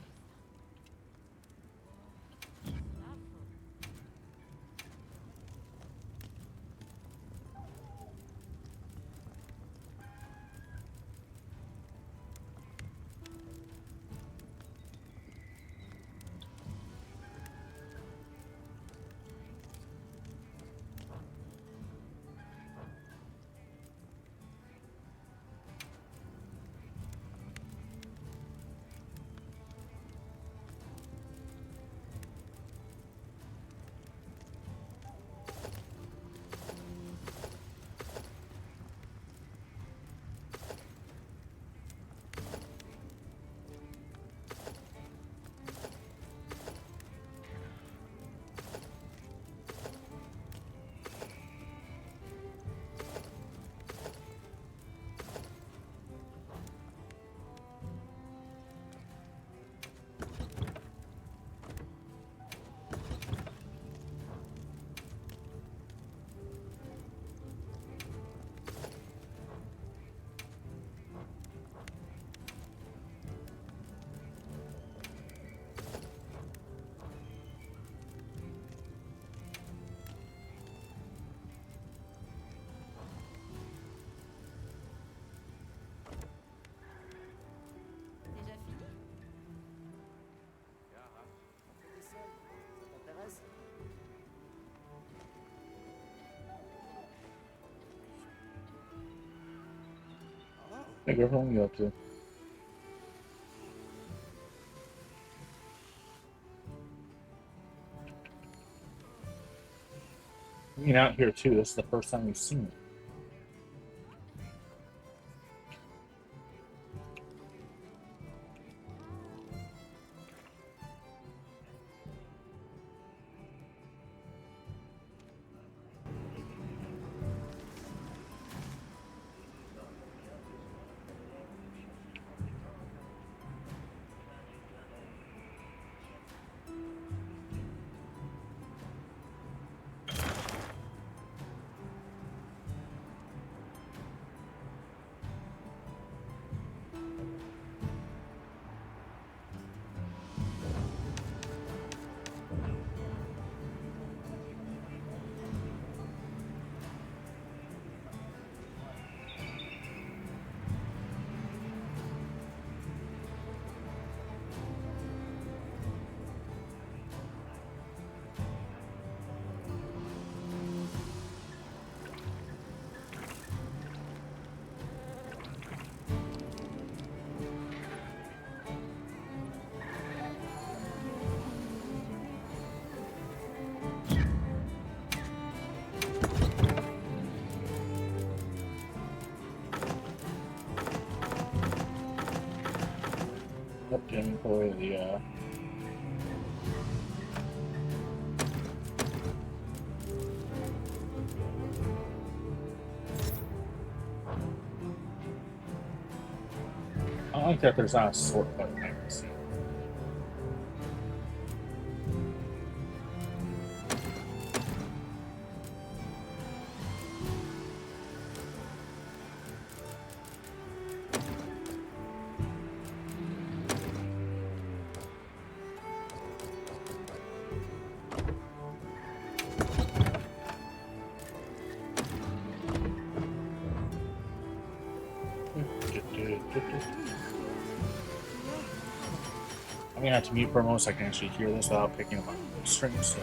Hey, girl, what are you up to? Hanging out here too. This is the first time we've seen it. Up to employ the, uh, I like that there's not a sort button I can see. I'm gonna have to mute for a moment so I can actually hear this without picking up my stream, so.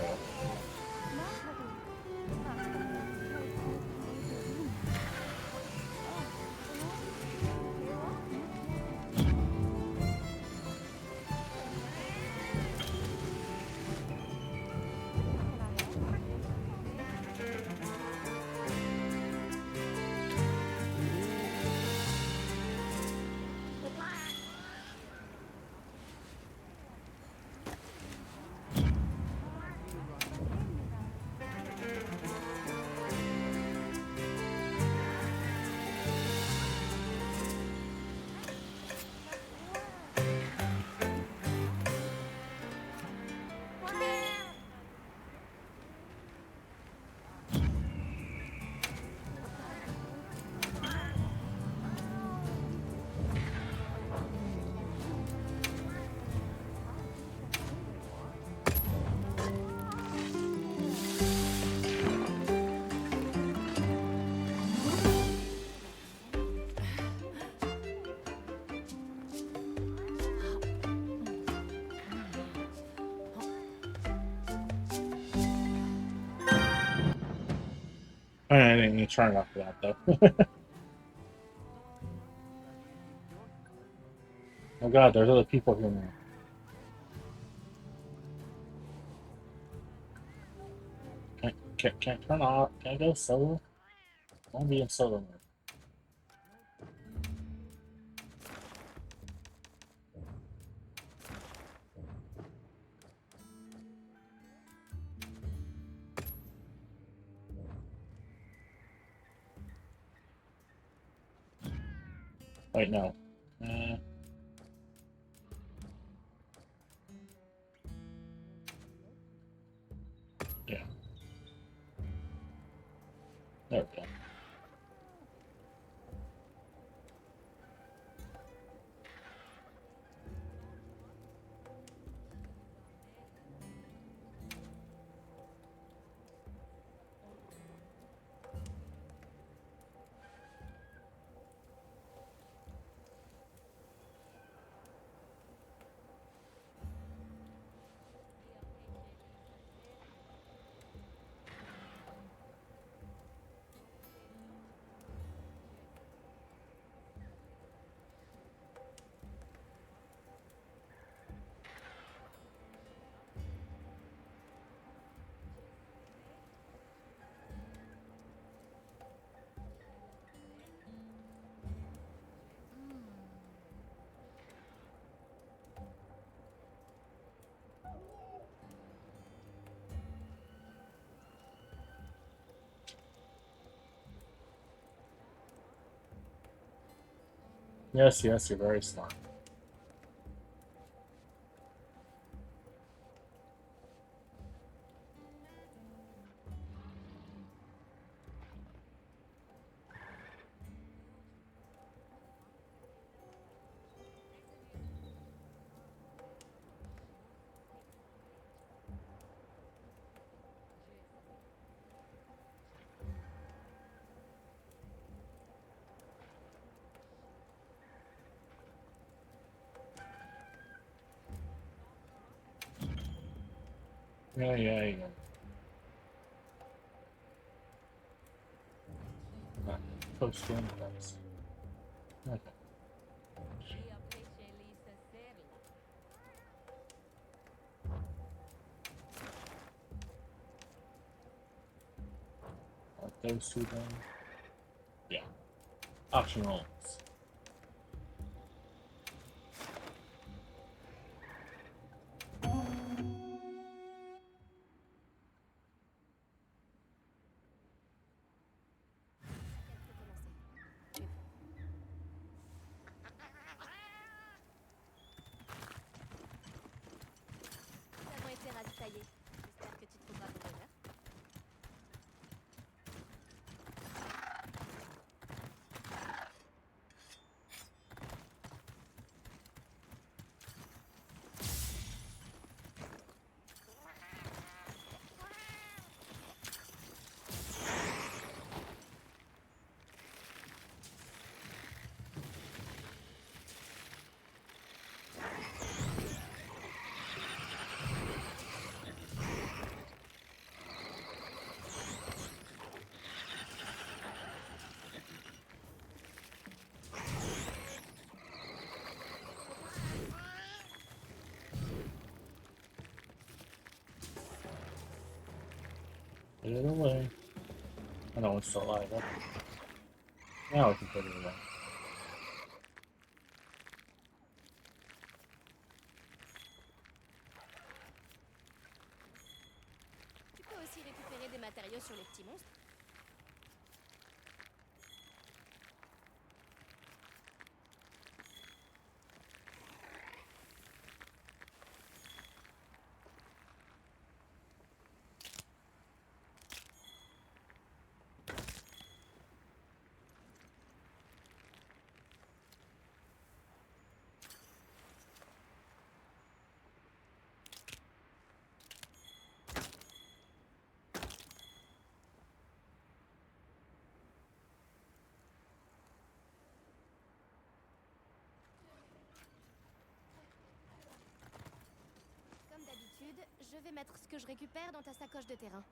I didn't need to turn it off for that, though. Oh god, there's other people here now. Can't, can't, can't turn off. Can I go solo? I wanna be in solo mode. Right now. Uh, yeah. There we go. Yes, yes, you're very smart. Yeah, yeah, yeah. Ah, close to him, nice. Okay. Are those two done? Yeah. Action rolls. Nous avons été ravitaillés. J'espère que tu trouveras ton bonheur. Put it away. I know it's still alive, but now I can put it away. Tu peux aussi récupérer des matériaux sur les petits monstres. Comme d'habitude, je vais mettre ce que je récupère dans ta sacoche de terrain.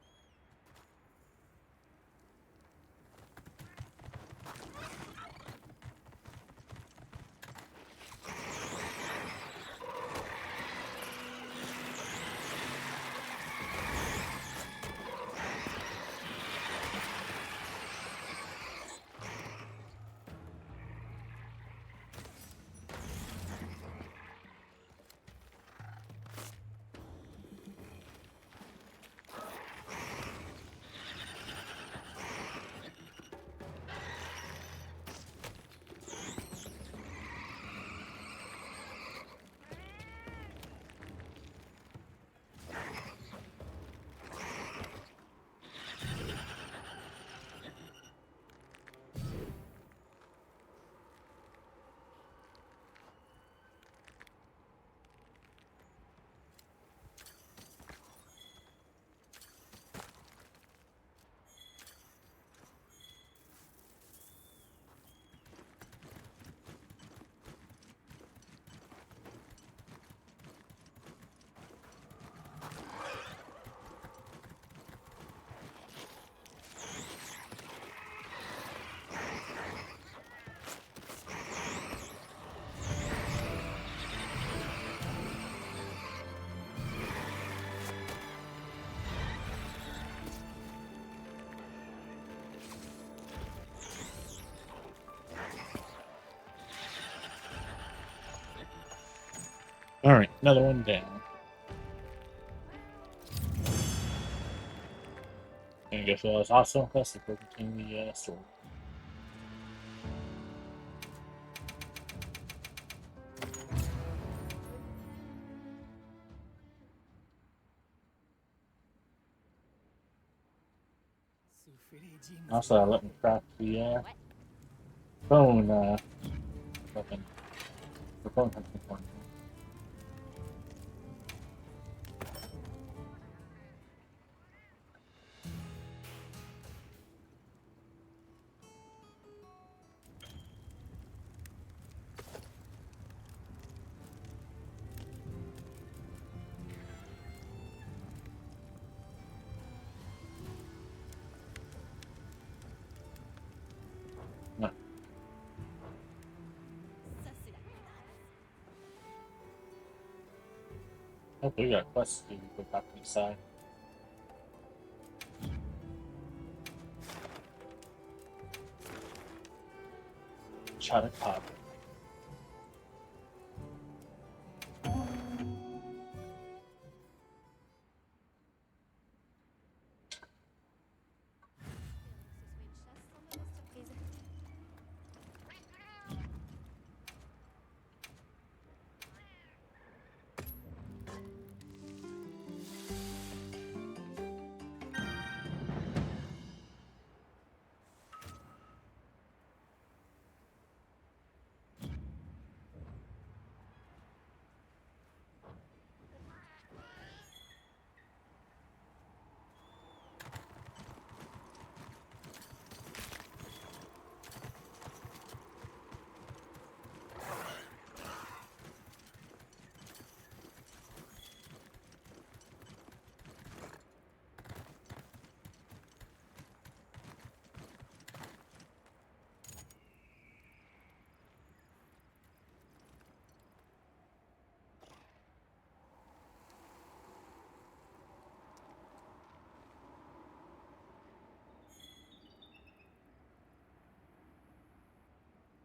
All right, another one down. I guess it was awesome. That's the perfect thing we, uh, sold. That's a little crack, yeah. Phone, uh, fucking, the phone has been on. Oh, we got quests to go back inside. Chat a cop.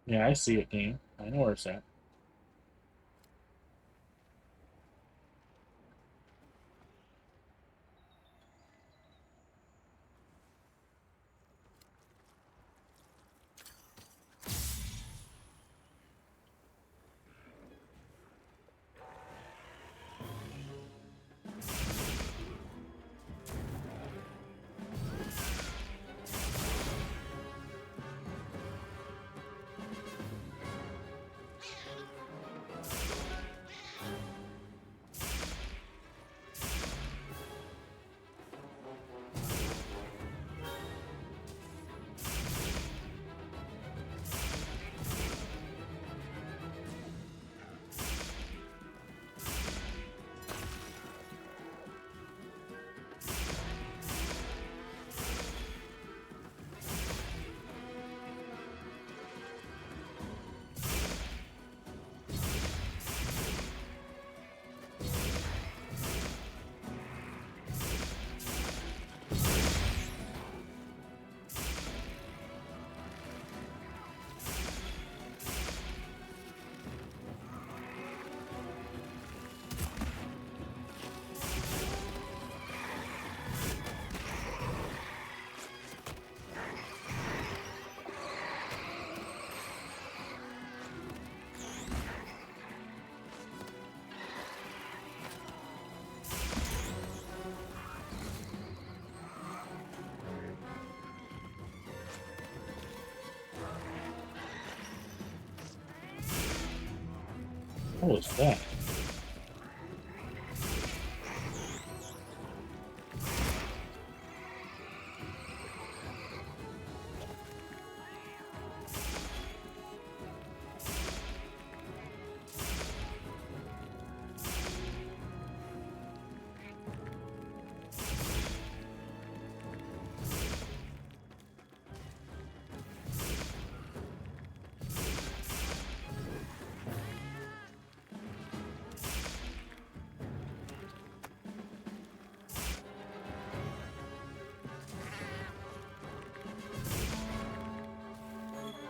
Yeah, I see it, game. I know where it's at. What was that?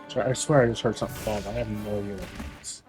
Sorry, I swear I just heard something fall. I have no idea what it is.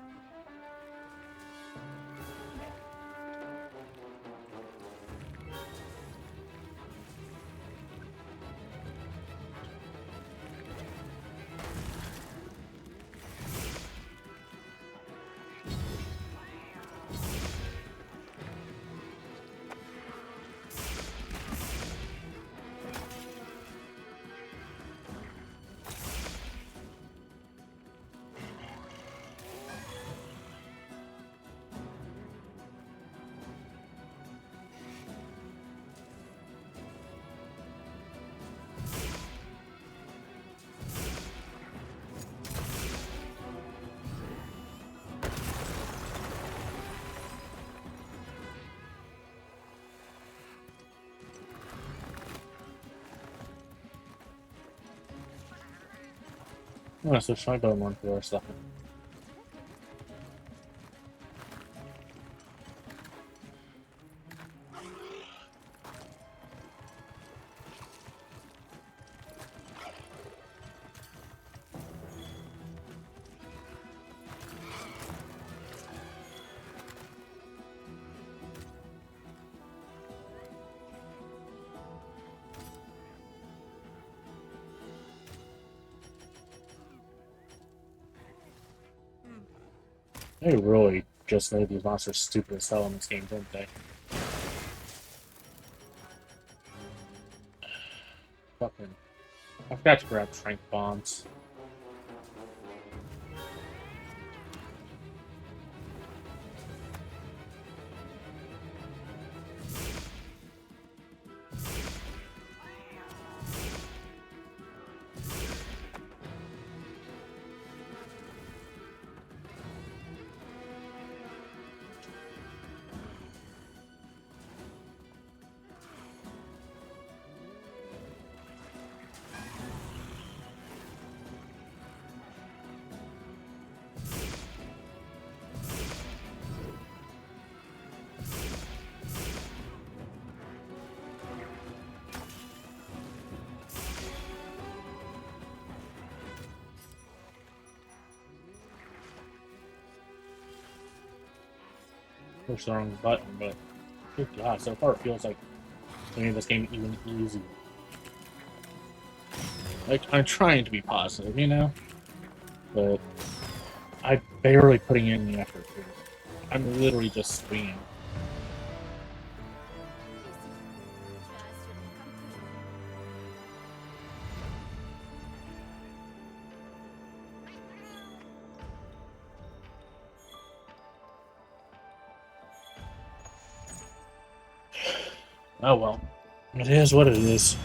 Ja, so scheint da man för Sachen. They really just made these monsters stupid as hell in this game, didn't they? Fucking. I forgot to grab strength bombs. Push the wrong button, but good God, so far it feels like they made this game even easier. Like, I'm trying to be positive, you know? But I'm barely putting in the effort here. I'm literally just swinging. Oh well. It is what it is.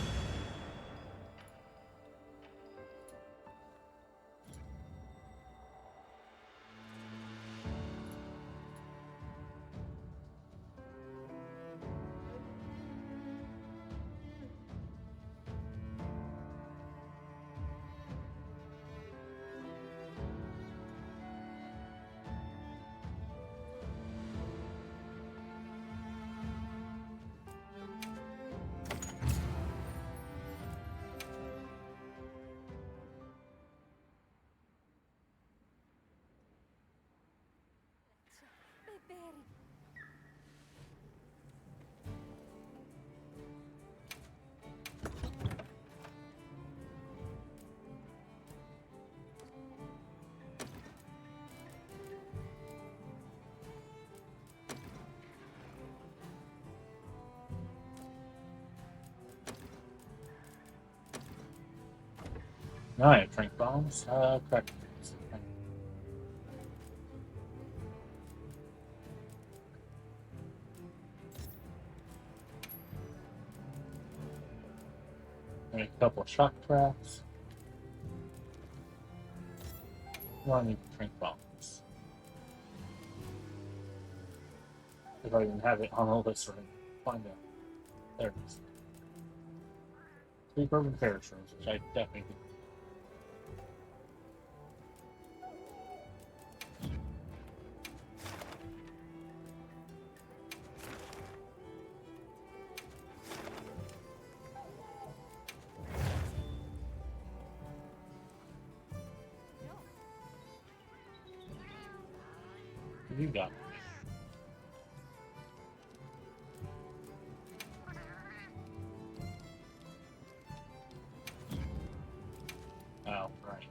Now I have trank bombs. Uh, correct. And a couple shock traps. Well, I need trank bombs. If I can have it on all this room. Find out. There it is. Three bourbon carriage rooms, which I definitely do. What do you got? Oh, right.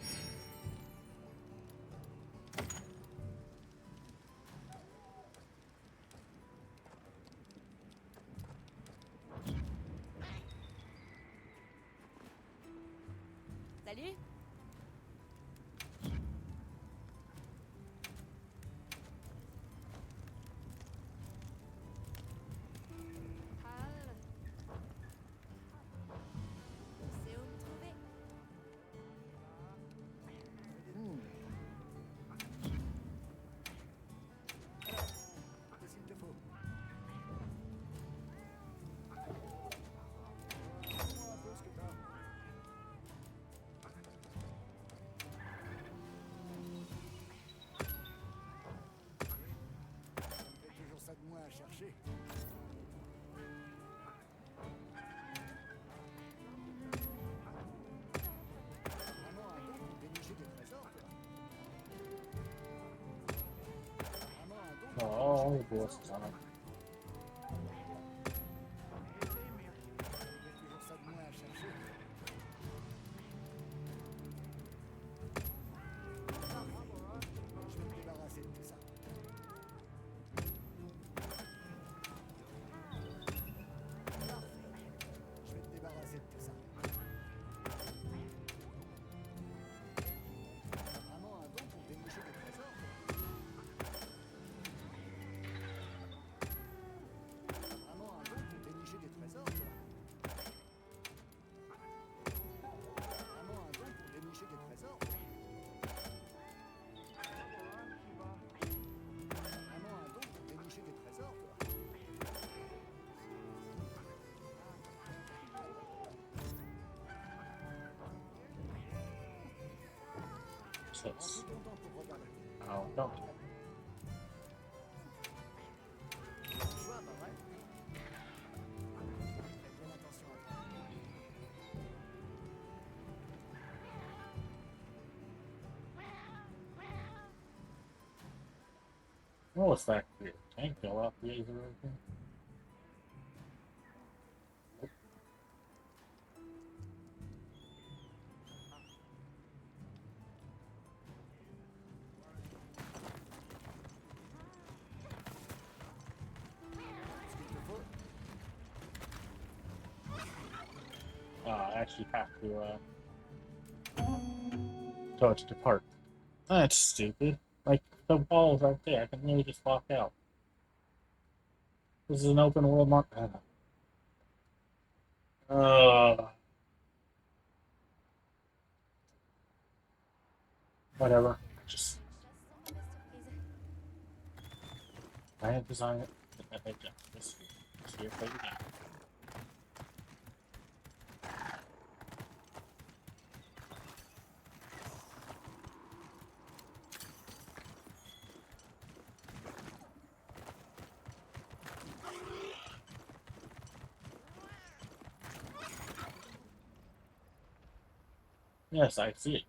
Salut. Oh, boss, ça va. Oh, it's that weird tank fell off the edge of everything. Ah, I actually have to, uh, touch depart. That's stupid. Like, the wall's right there. I can really just walk out. This is an open world map. Uh, whatever. Just I have designed it. This here for you. Yes, I see it.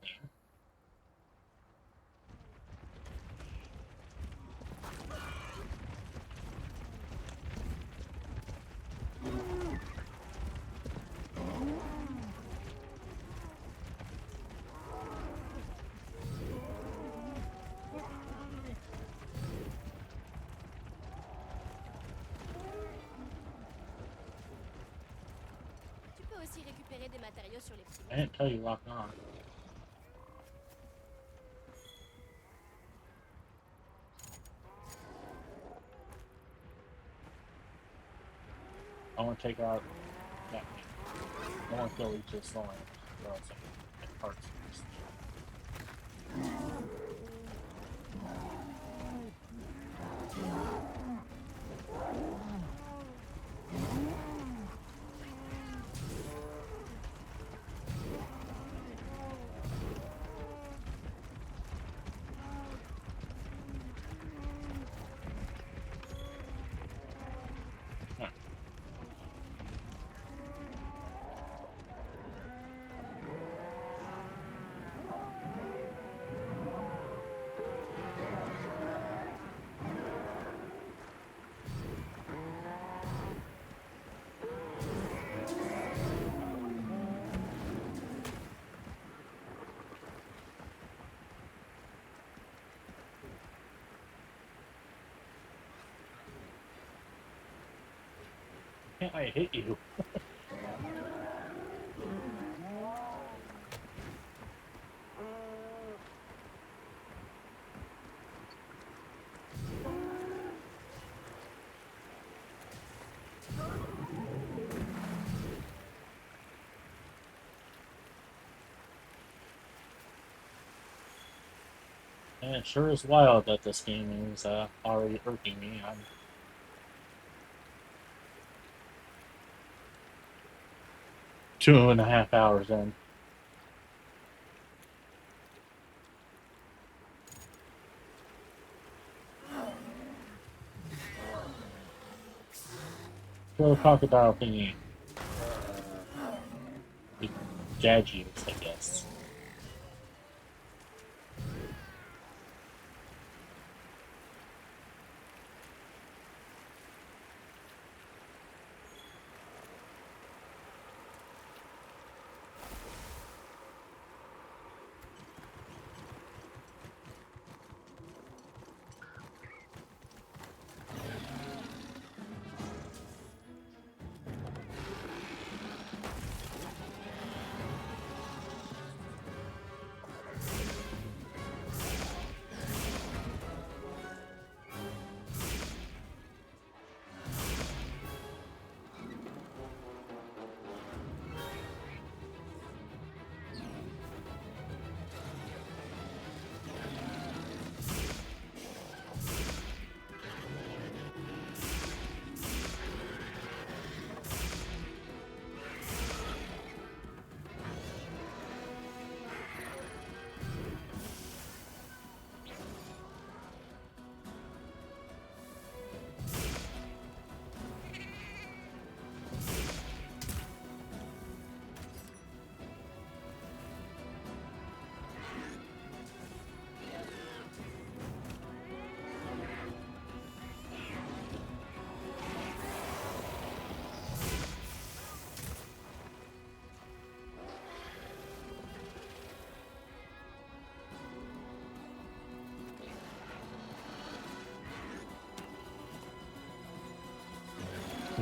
Tu peux aussi récupérer des matériaux sur les petits. I didn't tell you lock on. I want to take out that. I want to go eat this line. Or else I can get parts first. I hate you. And it sure is wild that this game is, uh, already irking me. I'm two and a half hours in. Little crocodile thingy. Big gadgets, I guess.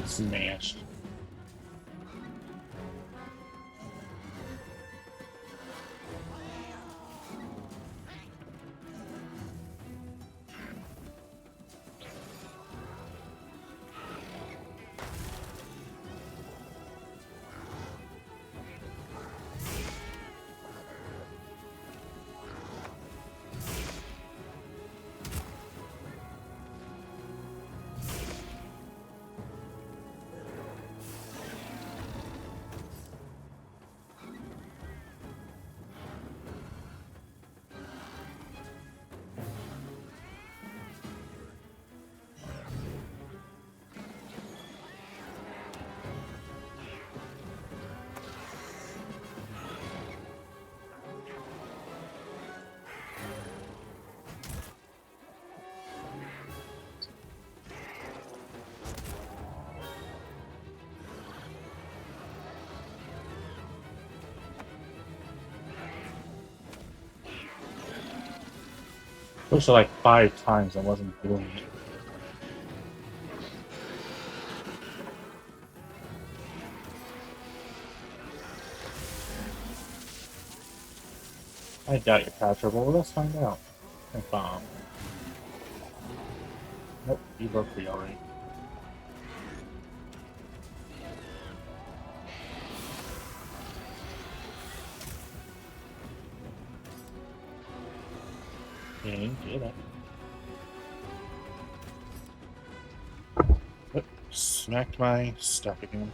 Smash. Those are like five times I wasn't doing it. I doubt you're catchable. Let's find out. If, um, nope, you broke free already. Yeah, you can do that. Oops, smacked my stuff again.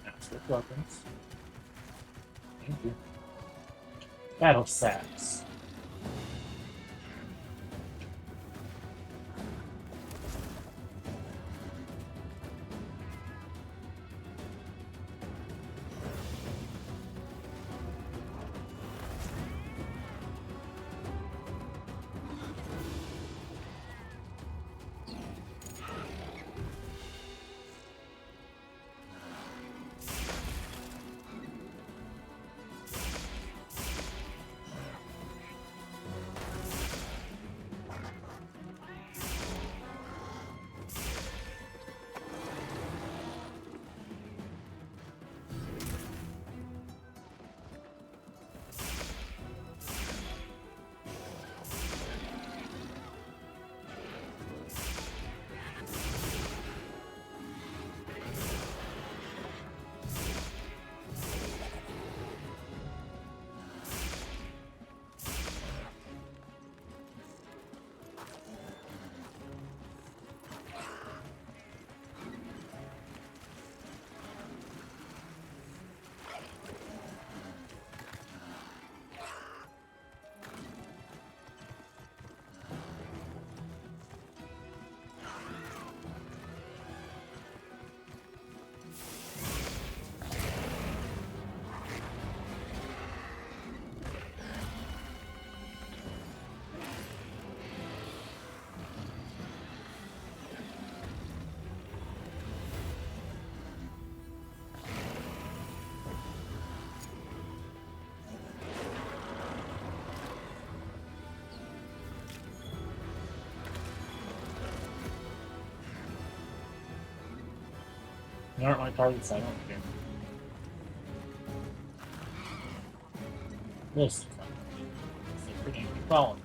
That's the weapons. Thank you. Battle sacks. They aren't my targets, I don't care. This is pretty well.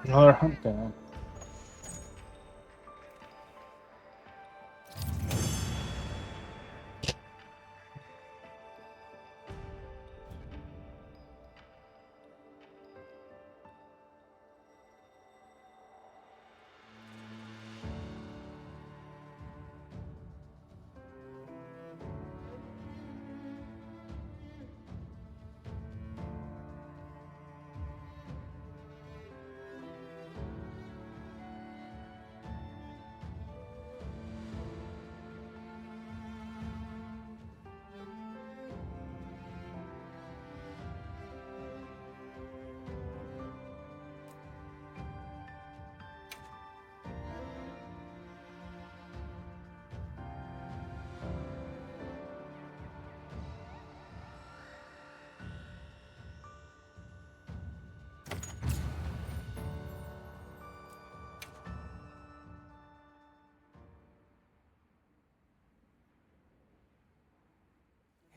Another hunt down.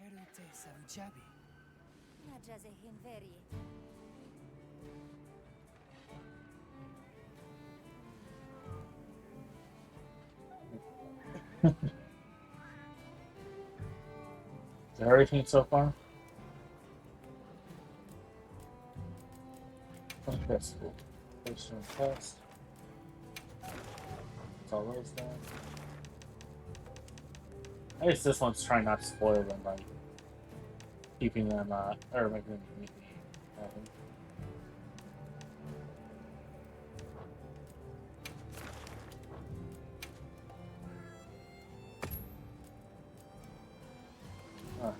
Herute Savujabi. Najaze Hinveri. Is that everything so far? I think that's cool. First one first. It's always there. I guess this one's trying not to spoil them by keeping them, uh, or making them easy. Um, ah.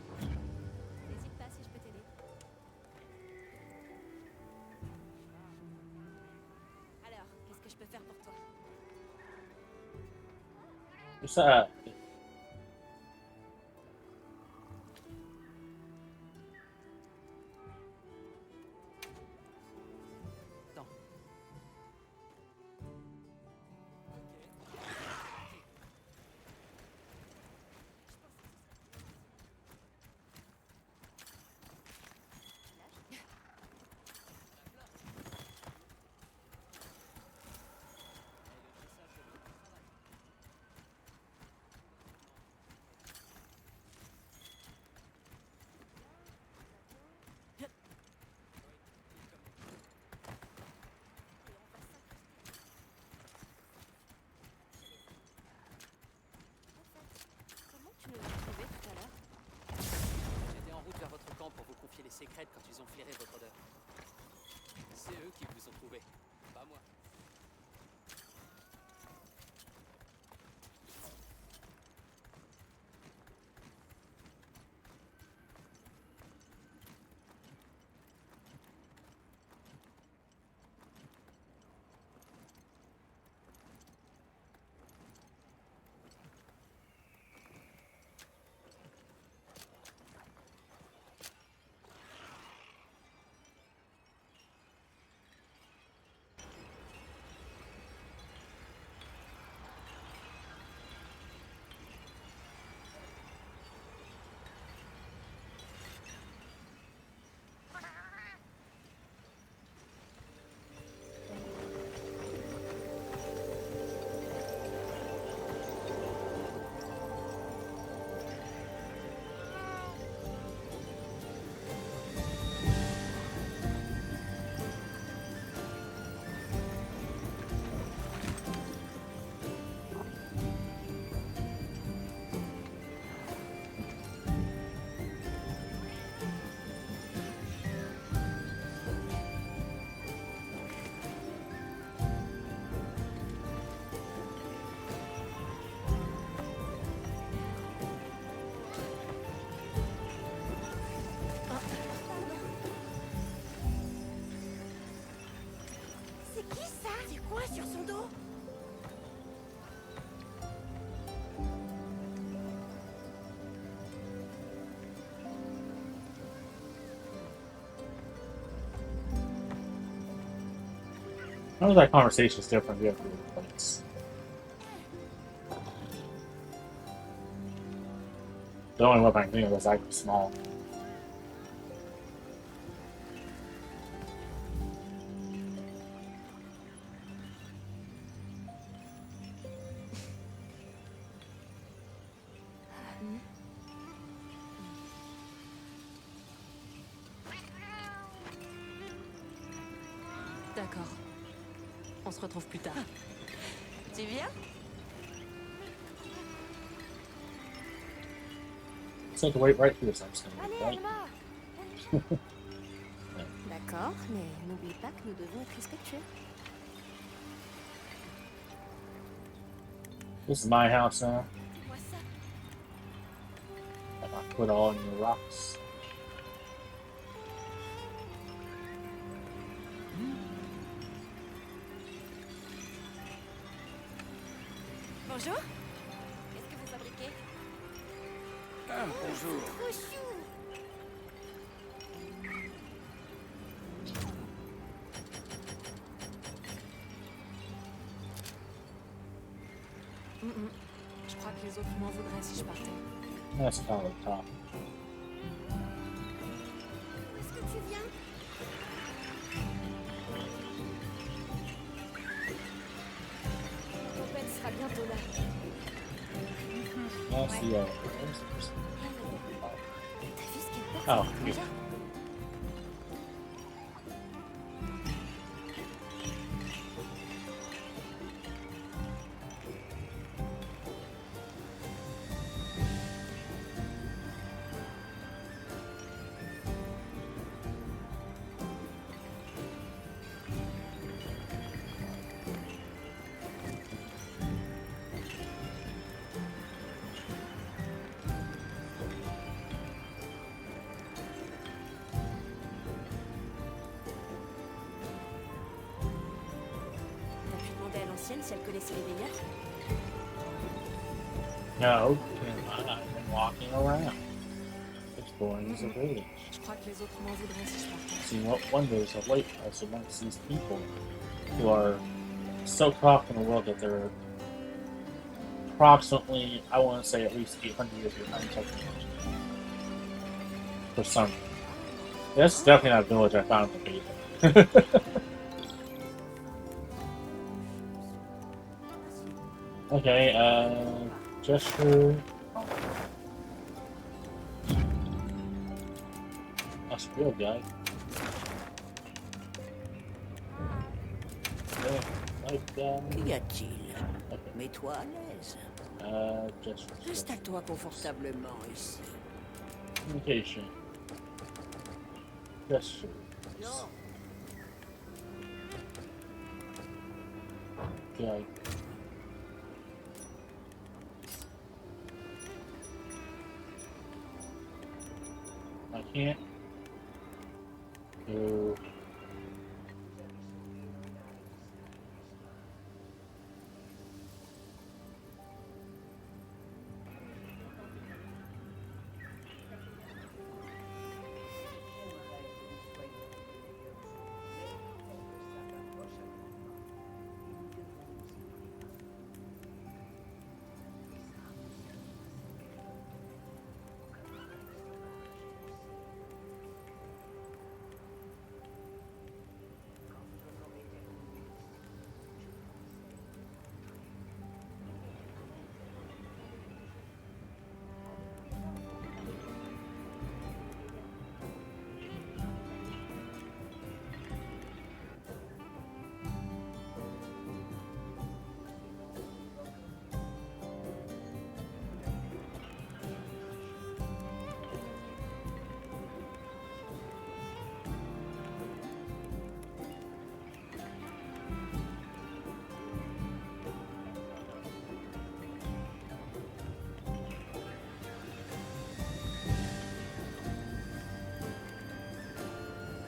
N'hésite pas si je peux t'aider. Alors, qu'est-ce que je peux faire pour toi ? What's that? Au fait, comment tu nous as trouvés tout à l'heure ? J'étais en route vers votre camp pour vous confier les secrets quand ils ont flairé votre odeur. C'est eux qui vous ont trouvé, pas moi. C'est qui ça ? C'est quoi sur son dos ? How is that conversation still from the other place? The only weapon I can think of is actually small. D'accord. On se retrouve plus tard. Tu viens ? It's like a white right through this, I'm saying, allez, right? Emma. D'accord, mais n'oublie pas que nous devons être respectueux. This is my house now. Dis-moi ça. And I put all in the rocks. Bonjour. Qu'est-ce que vous fabriquez ? Ah, bonjour. Trop chou. Mm, mm. Je crois que les autres m'en voudraient si je partais. That's kind of tough. Où est-ce que tu viens ? La tempête sera bientôt là. Merci, ouais. T'as vu ce qu'elle porte, cette fougère ? T'as pu demander à l'ancienne si elle connaissait les veilleurs ? No, I've been walking around, exploring the village. Je crois que les autres m'en voudraient si je partais. Seeing what wonders of life pass amongst these people who are so far from the world that they're approximately, I wanna say, at least eight hundred years behind technology. For some. This is definitely not a village I found in the beta. Okay, uh, gesture. That's a real guy. Yeah, like, um, Qu'y a-t-il ? Okay. Mets-toi à l'aise. Uh, gesture. Installe-toi confortablement ici. Communication. Gesture. Non. Okay. I can't do.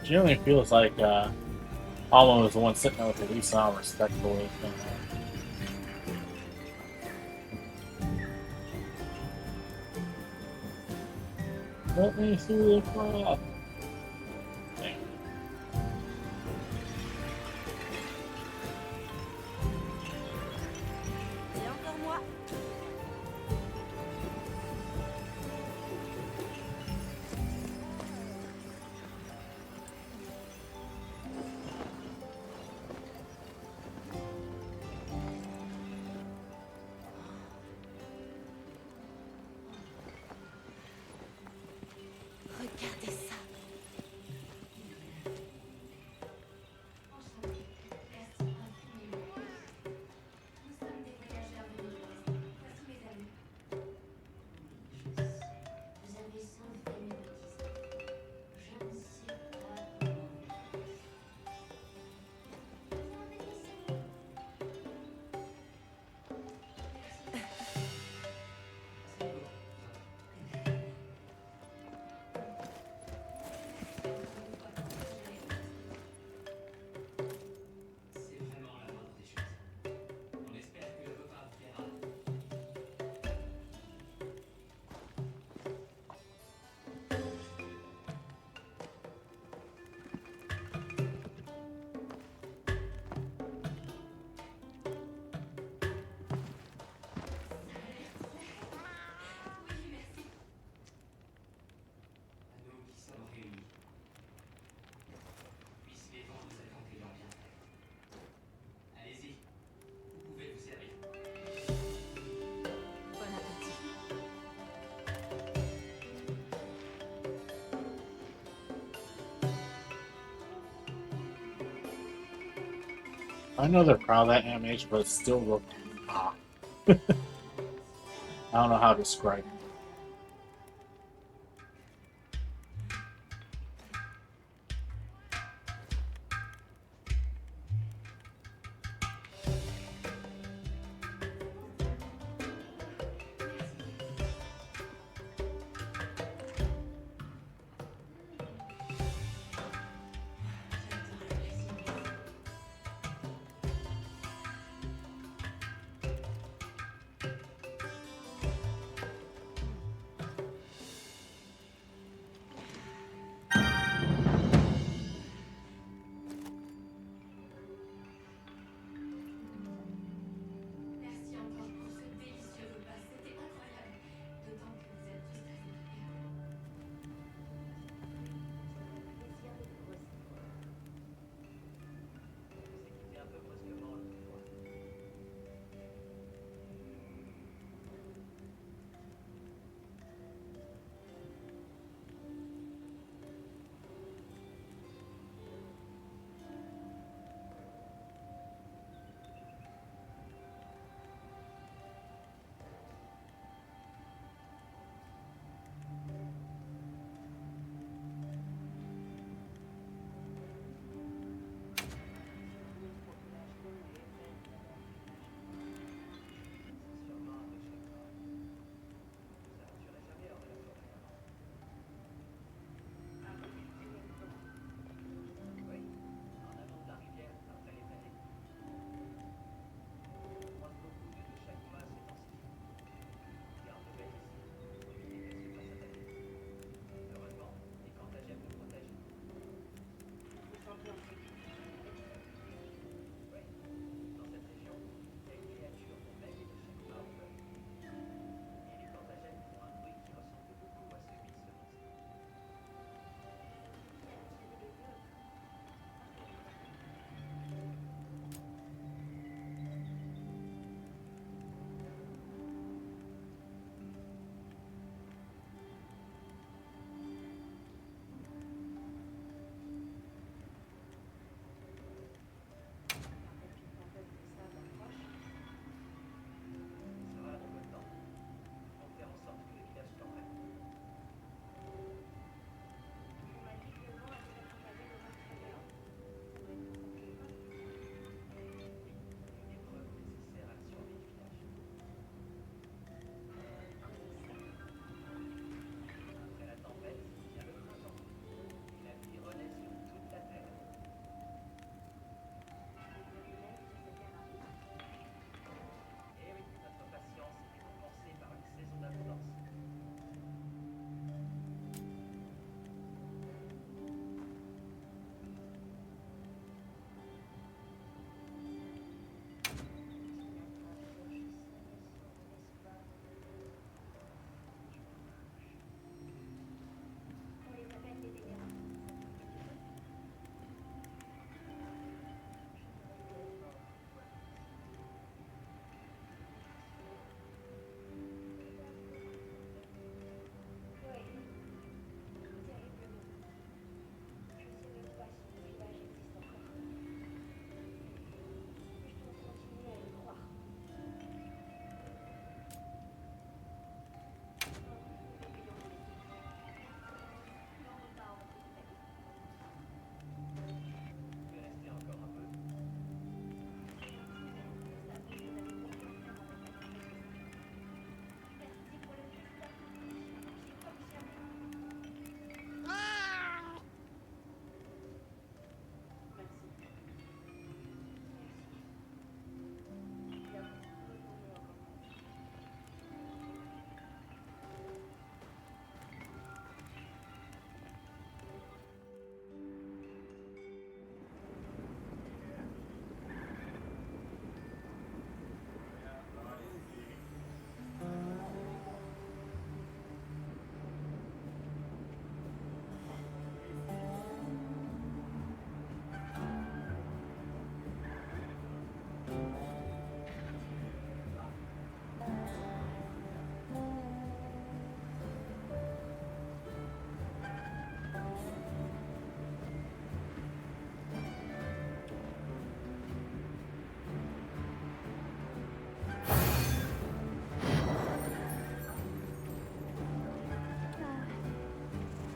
Generally feels like, uh, Alma was the one sitting there with the least amount of respect for it. Let me see the clock. C'est encore moi. Regardez ça. I know they're proud of that animation, but it still looked off. I don't know how to describe it.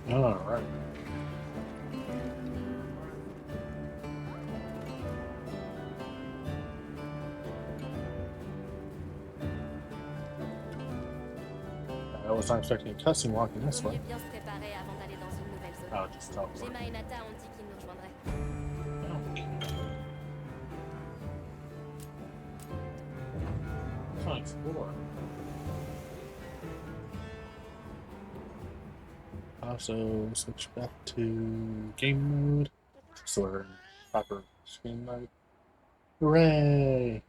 All right. I was not expecting a cutscene walking this way. Vaut mieux bien se préparer avant d'aller dans une nouvelle zone. Oh, just tell me. Gemma et Nata ont dit qu'ils nous rejoindraient. Okay. Let's explore. Also, switch back to game mode. So we're in proper screen mode. Hooray!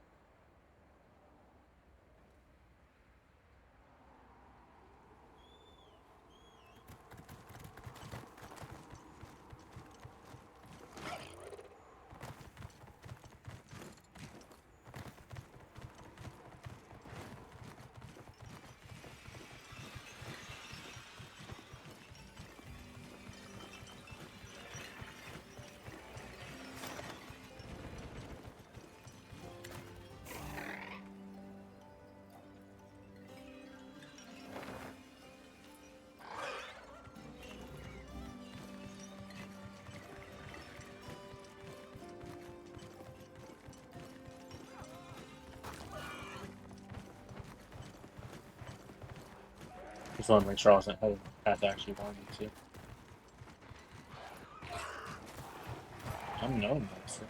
Just want to make sure I wasn't heading the path I actually wanted to. Unknown monster.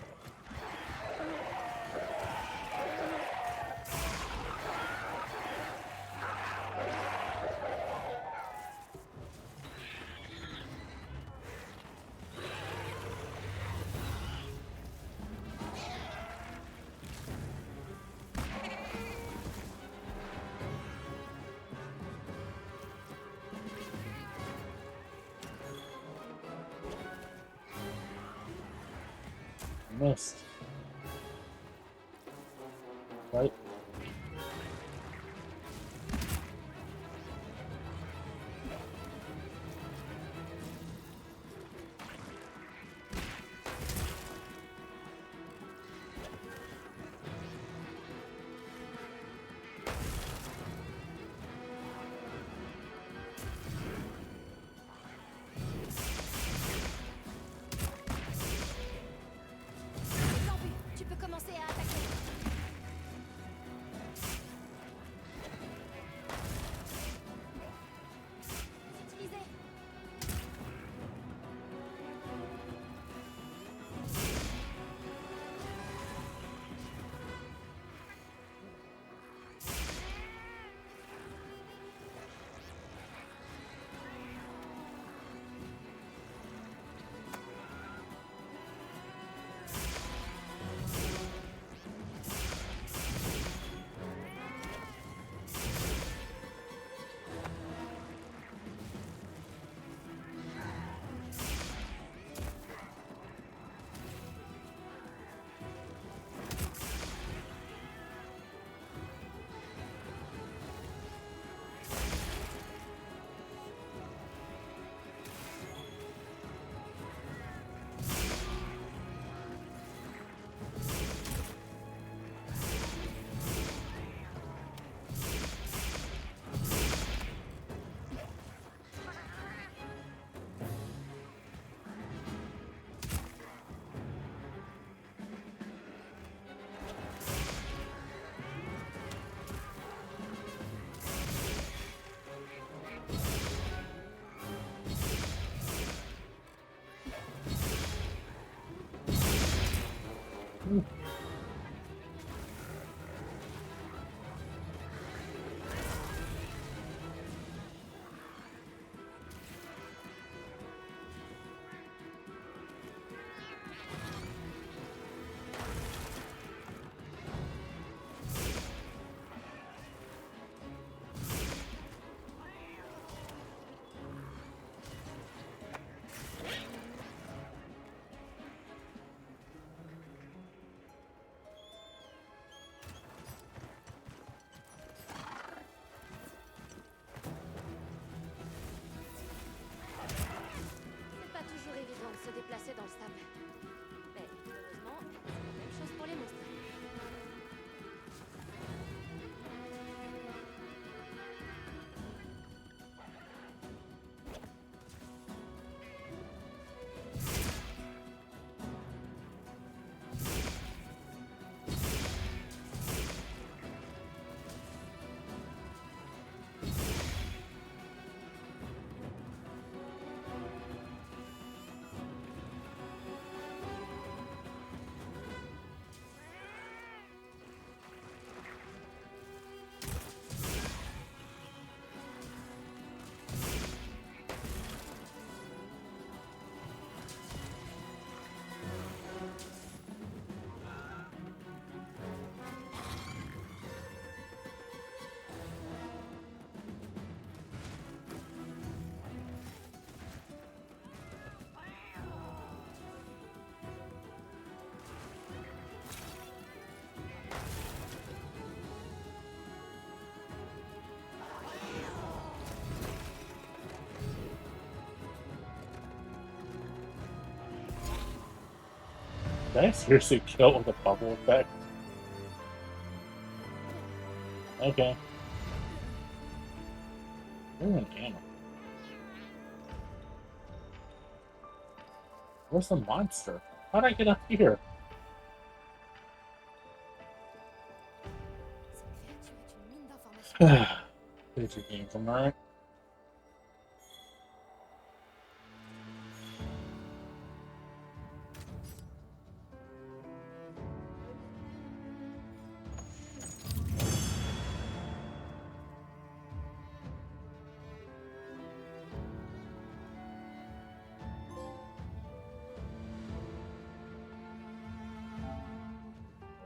Missed. Right. C'est en vue. Tu peux commencer à attaquer. Did I seriously kill with a bubble effect? Okay. Ooh, an animal. Where's the monster? How'd I get up here? Picture game from, alright.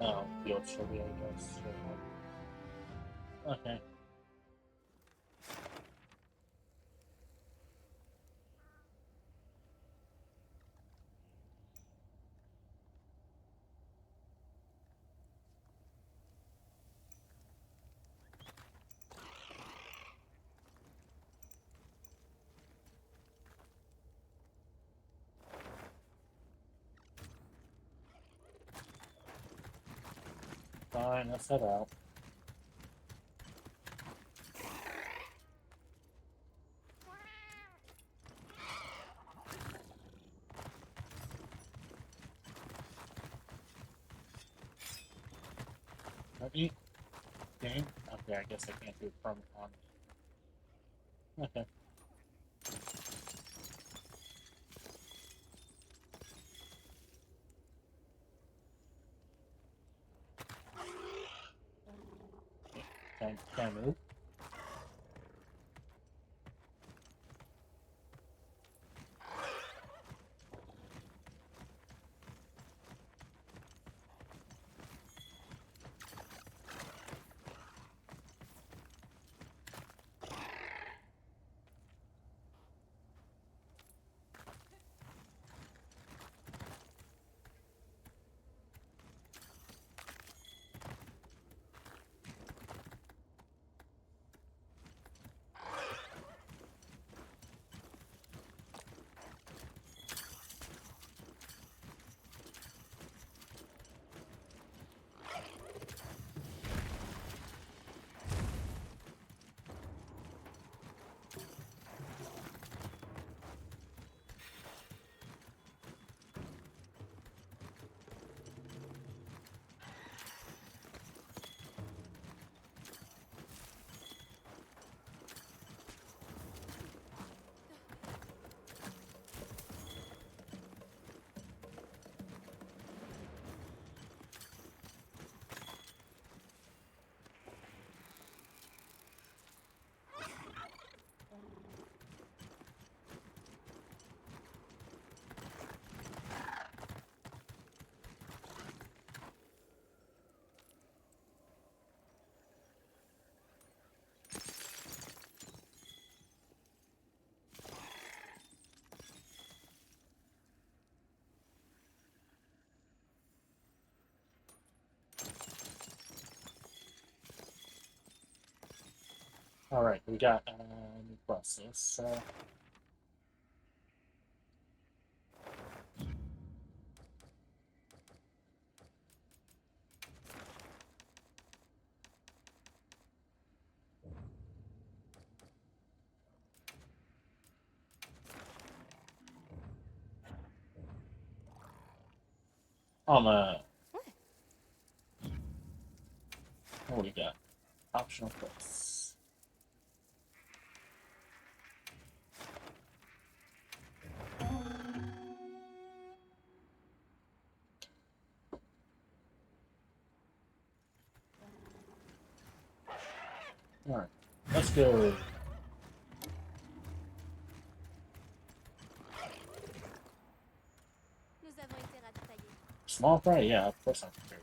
Oh, field survey, I guess. Okay. Fine, let's head out. Let me. Dang. Okay, I guess I can't do it from on. Okay. Can't, can't move. All right, we got, uh, new process. Uh, On a, what we got? Optional quests. All right, let's go. Nous avons été ravitaillés. Small fry? Yeah, of course I'm prepared.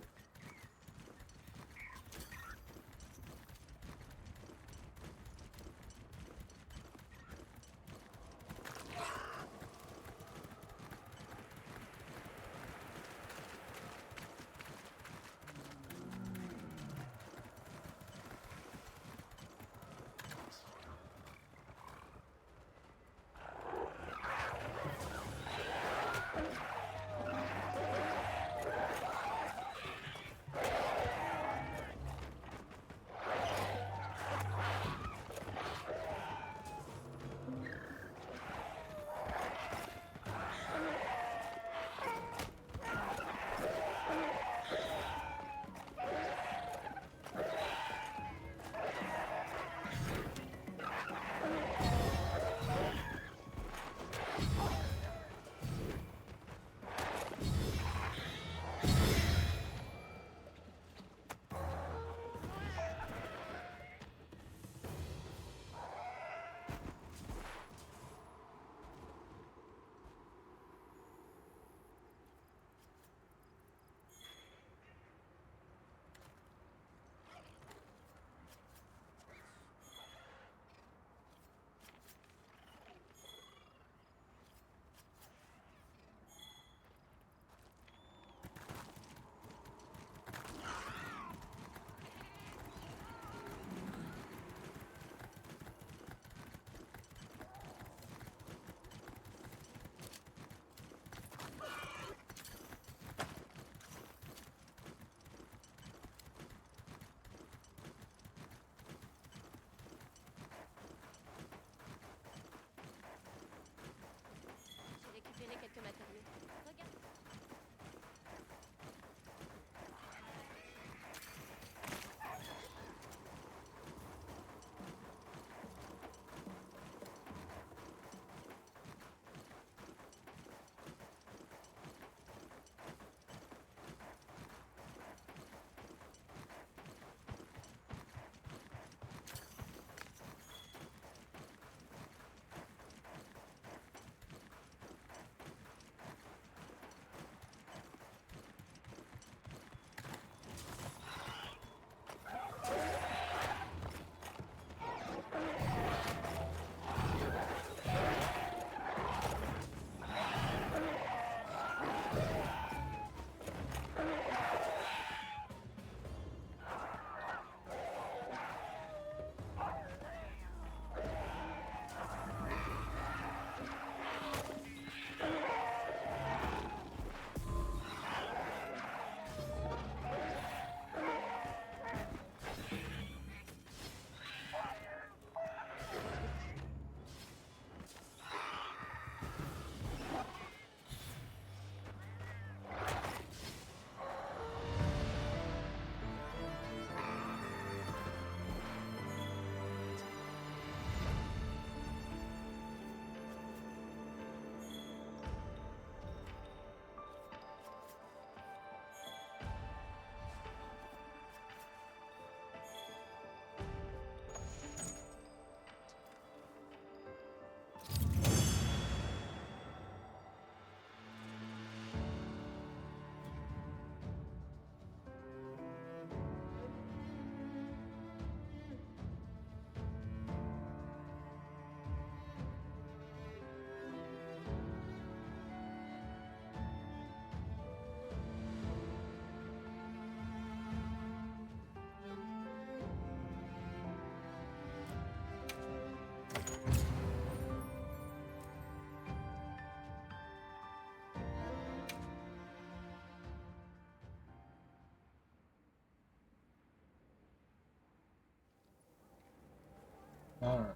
Alright.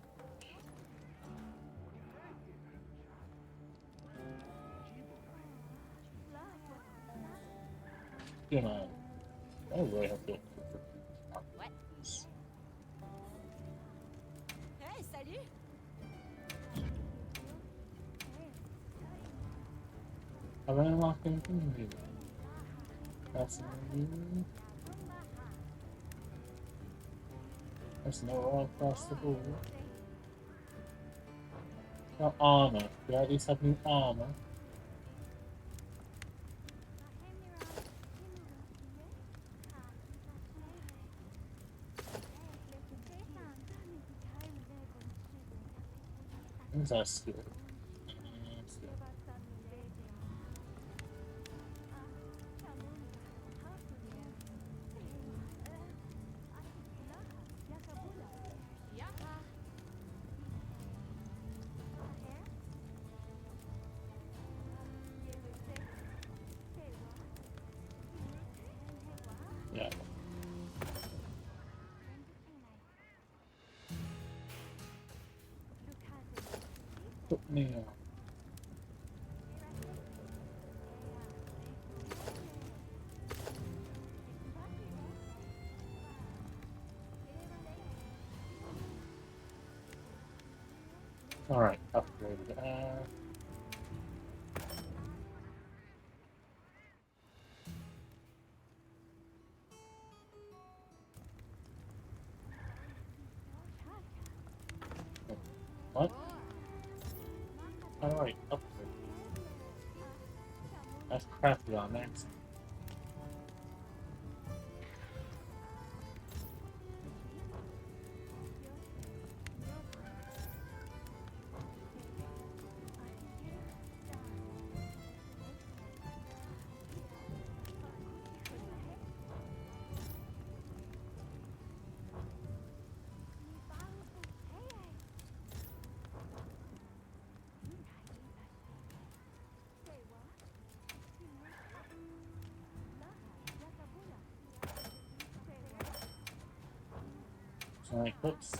You know, I really have to. Hey, salut! Have I unlocked anything new? That's new. That's no all across the board. Got armor. Do I at least have new armor? Where's our skill? Uh, skill. Yeah. Put me on. Alright, upgrade. Uh, What? Alright, upgrade. That's crappy on that. Alright, whoops.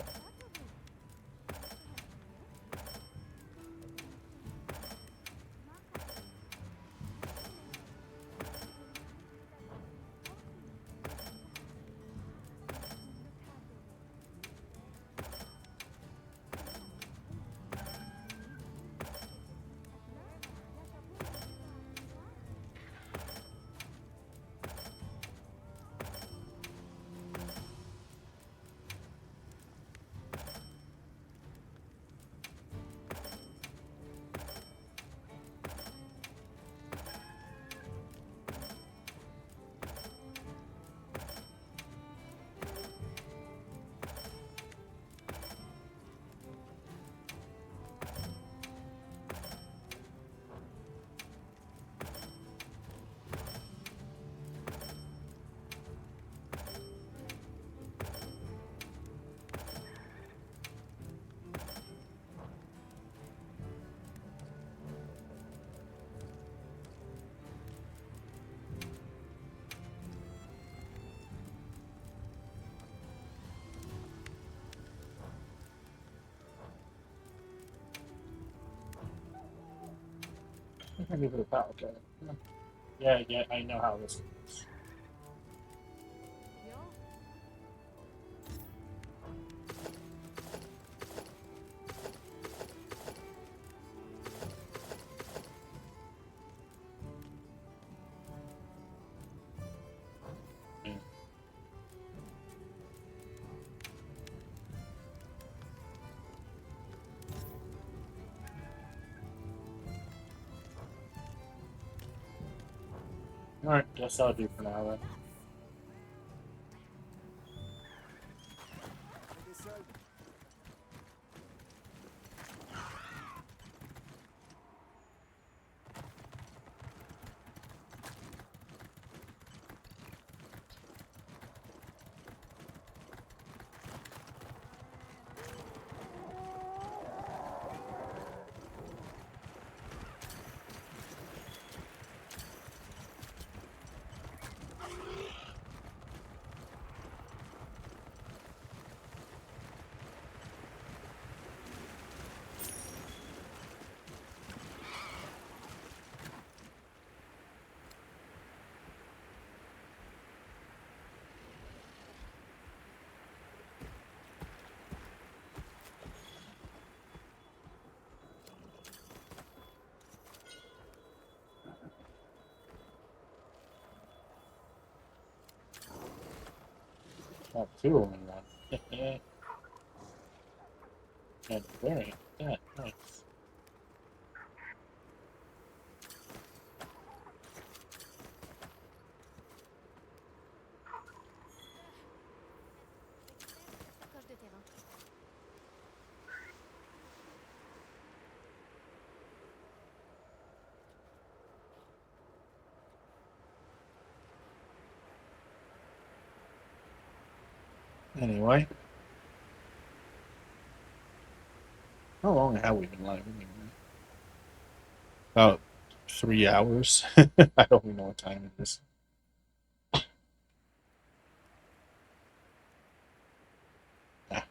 I can give it a battle, okay. Yeah, yeah, I know how this is. Alright, guess that'll do for now then. Oh, two only one. And very, yeah, nice. Anyway. How long have we been live anyway? About three hours. I don't even know what time it is. Ah.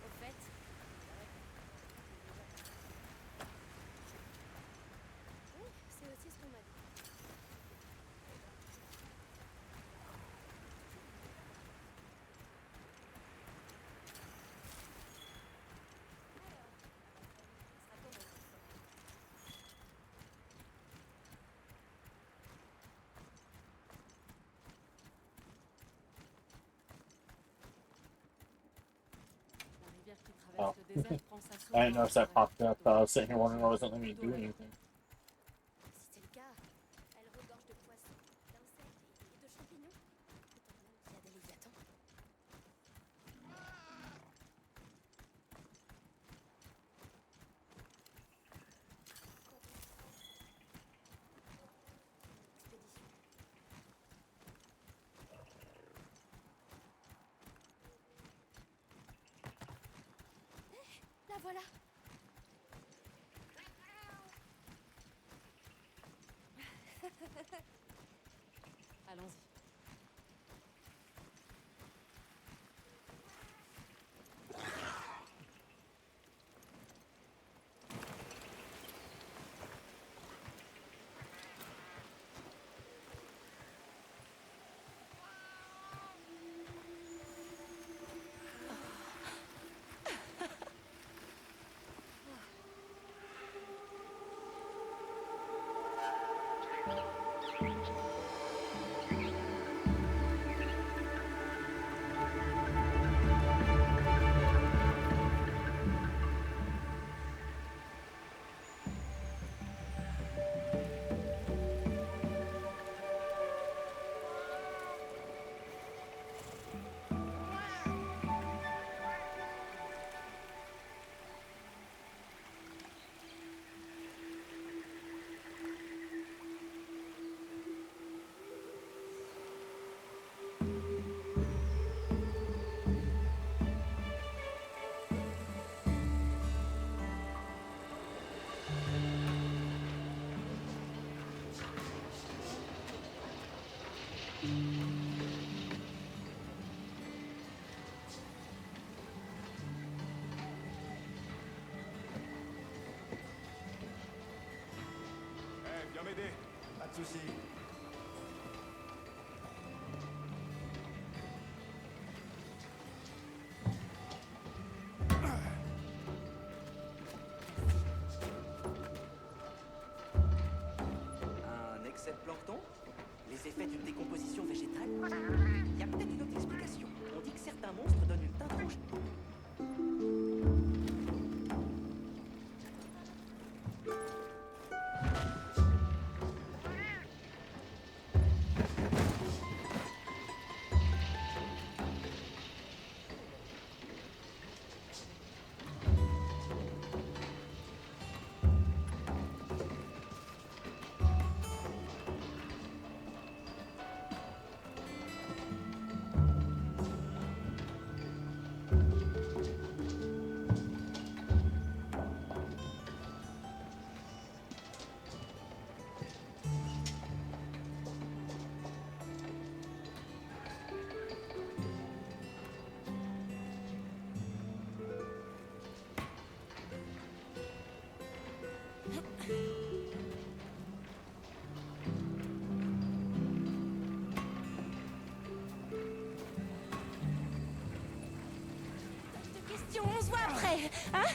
Au fait, oui, c'est aussi ce qu'on m'a dit. La rivière qui traverse le désert prend sa source dans le sable. Oh. I didn't know if that popped up. I was sitting here wondering why it wasn't letting me do anything. Si c'est le cas, elle regorge de poissons, d'insectes et de champignons. Étonnant qu'il y a des léviathans. La voilà. Allons-y. Eh, viens m'aider. Pas de souci. Un excès de plancton ? Les effets d'une décomposition végétale ? Il y a peut-être une autre explication. On dit que certains monstres donnent une teinte rouge. Question, on se voit après, hein ?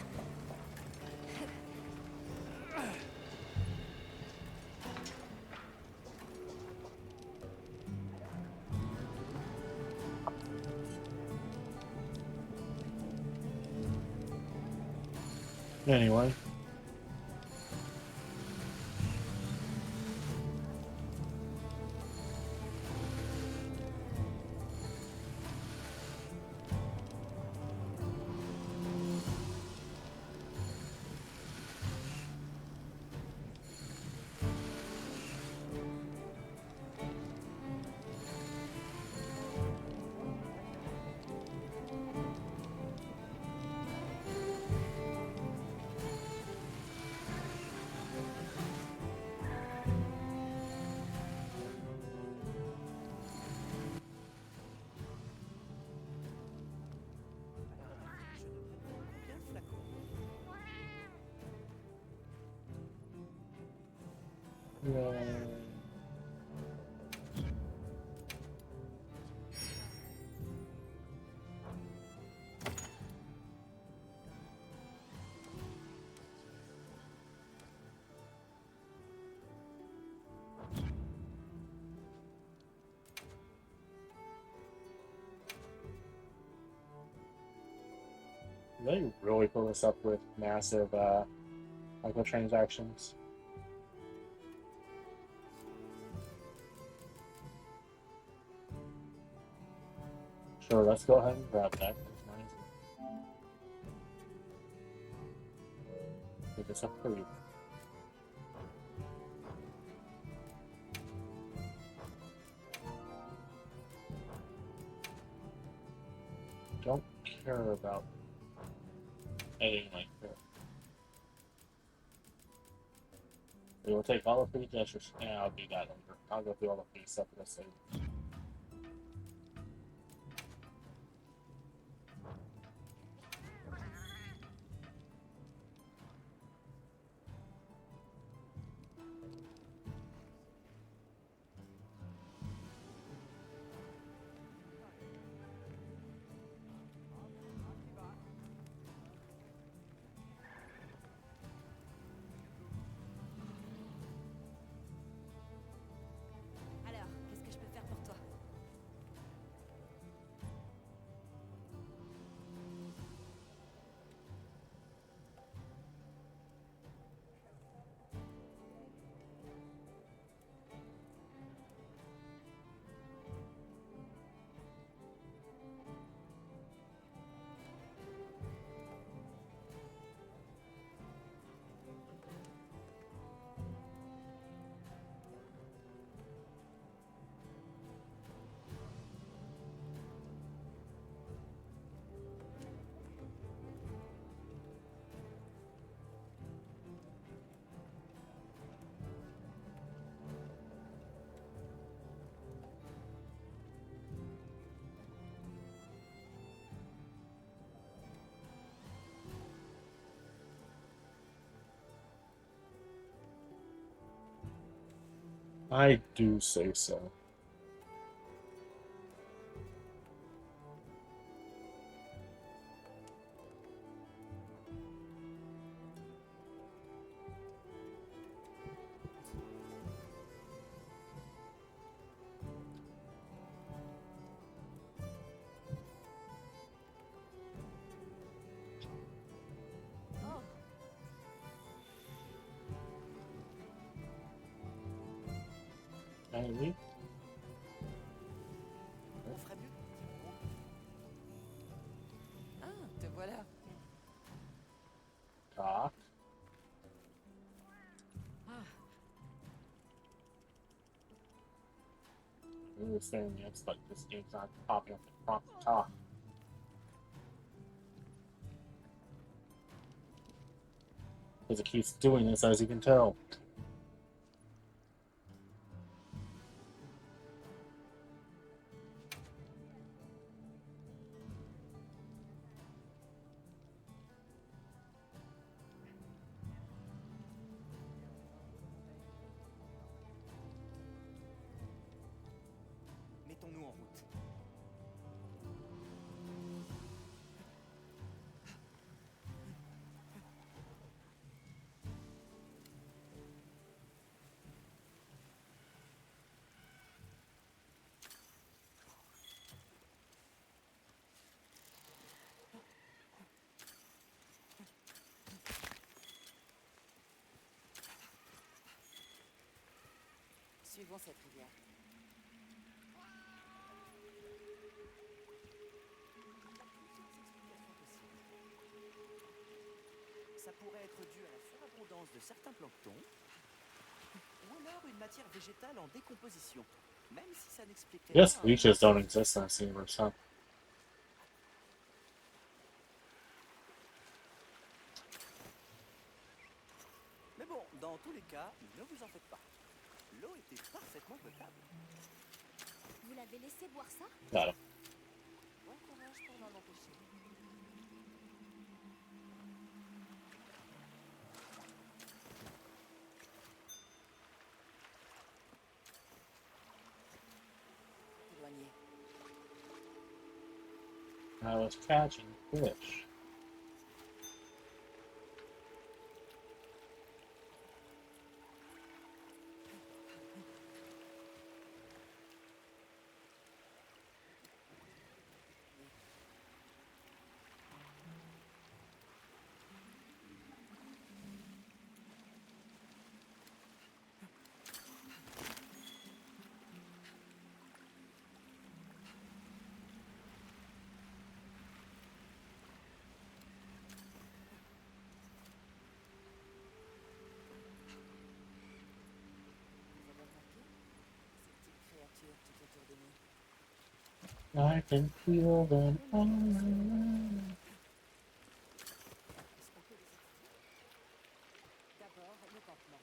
Anyway. They really fill this up with massive, uh, microtransactions. Sure, let's go ahead and grab that. Pick this up for you. Don't care about anything like that. We will take all the free gestures. Yeah, I'll do that later. I'll go through all the free stuff for this thing. Alors, qu'est-ce que je peux faire pour toi ? I do say so. Allez. On ferait mieux. Ah, te voilà. Ah. I was saying yes, but this game's not popping up the prompt to talk. Because it keeps doing this, as you can tell. croûte. Suivons cette rivière. Il y a plusieurs explications possibles. Ça pourrait être dû à la surabondance de certains planctons, ou alors une matière végétale en décomposition, même si ça n'expliquerait pas un... Just leeches don't exist in the universe, huh? Mais bon, dans tous les cas, ne vous en faites pas. L'eau était parfaitement potable. Vous l'avez laissé boire ça ? Claro. Bon courage pour l'en empêcher. Éloigné. I was catching fish. Vous avez remarqué ces petites créatures tout autour de nous ? I can feel them all around. Est-ce qu'on peut les étudier ? D'abord, le campement.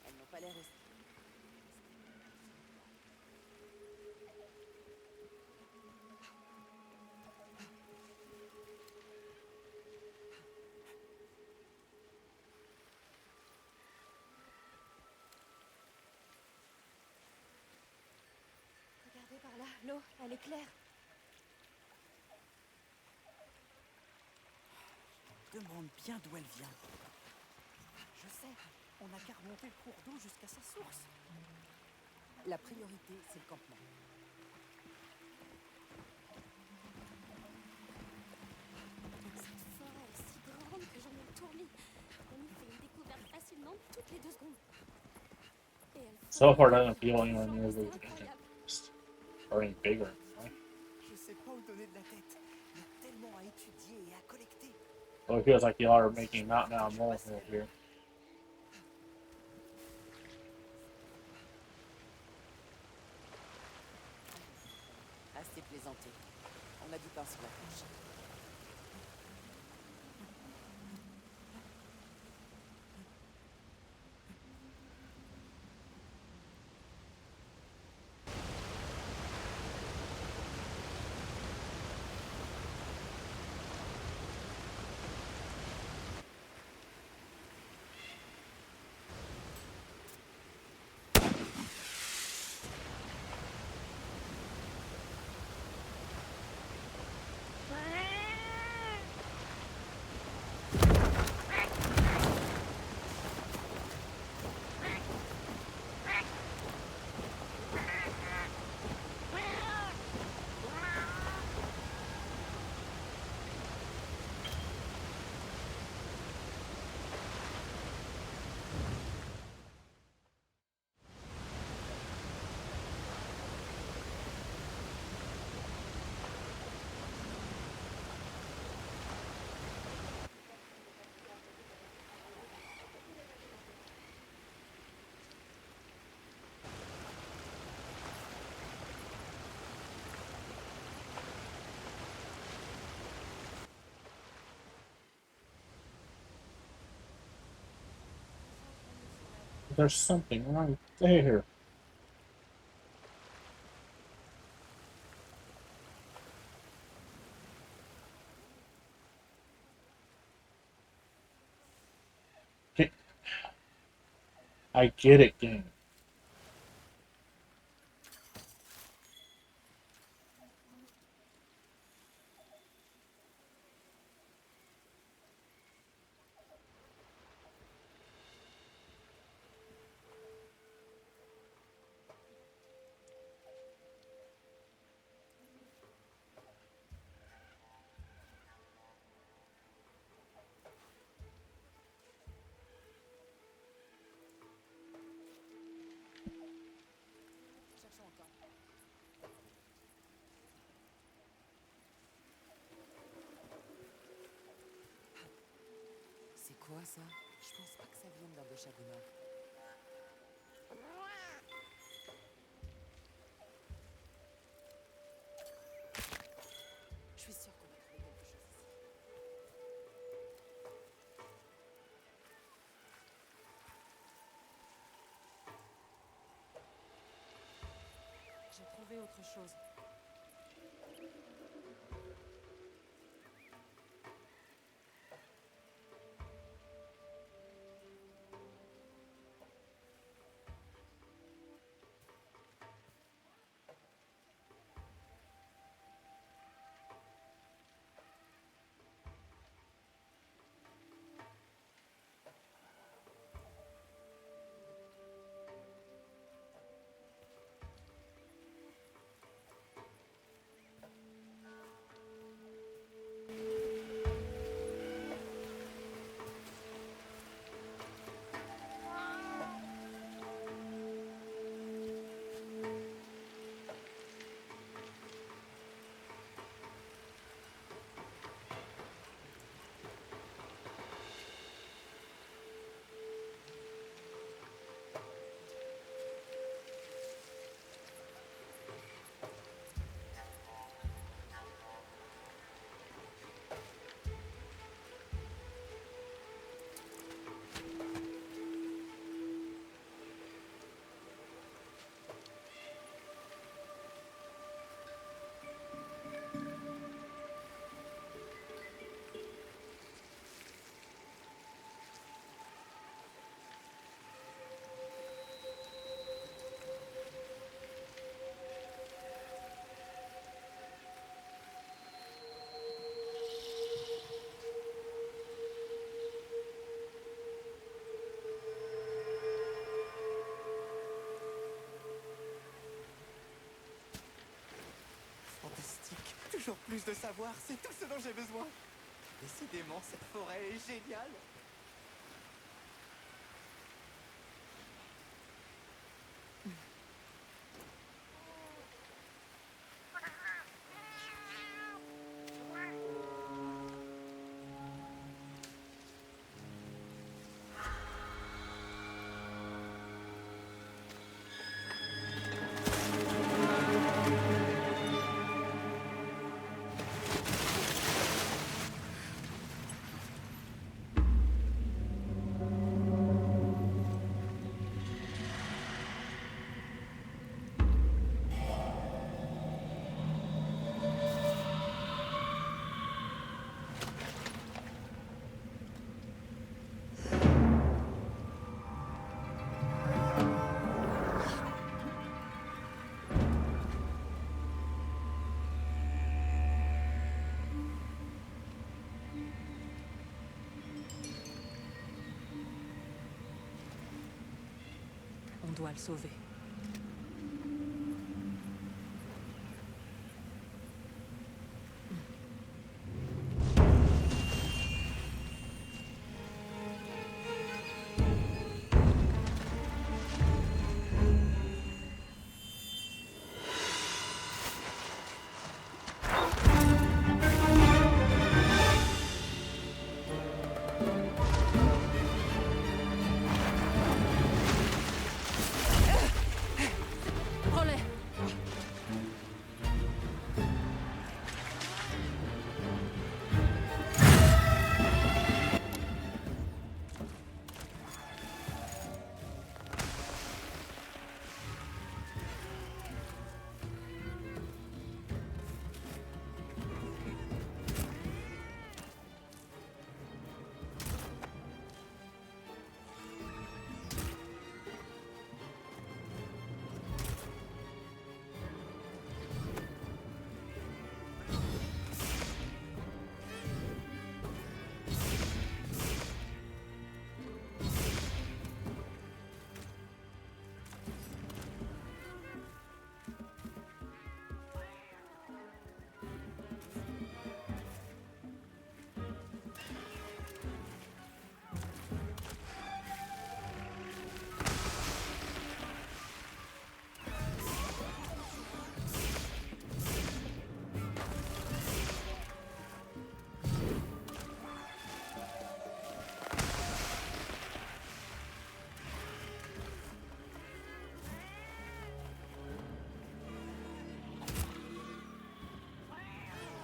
Elles n'ont pas l'air hostiles. Regardez par là, l'eau, elle est claire. Je me demande bien d'où elle vient. Je sais, on n'a qu'à remonter le cours d'eau jusqu'à sa source. La priorité, c'est le campement. Cette forêt est si grande que j'en ai le tournis. On y fait une découverte facilement toutes les deux secondes. So far, doesn't feel anywhere near as big as the engine. Or any bigger, right? Je sais pas où donner de la tête. Il y a tellement à étudier et à collecter. Well, it feels like y'all are making mountain out of molehill here. Assez plaisanté. On a du pain sur la planche. There's something right there. Okay. I get it, game. Ah, ça, je pense pas que ça vienne d'un Doshagunah. Je suis sûre qu'on va trouver quelque chose ici. J'ai trouvé autre chose. Fantastique. Toujours plus de savoir, c'est tout ce dont j'ai besoin. Décidément, cette forêt est géniale. On doit le sauver.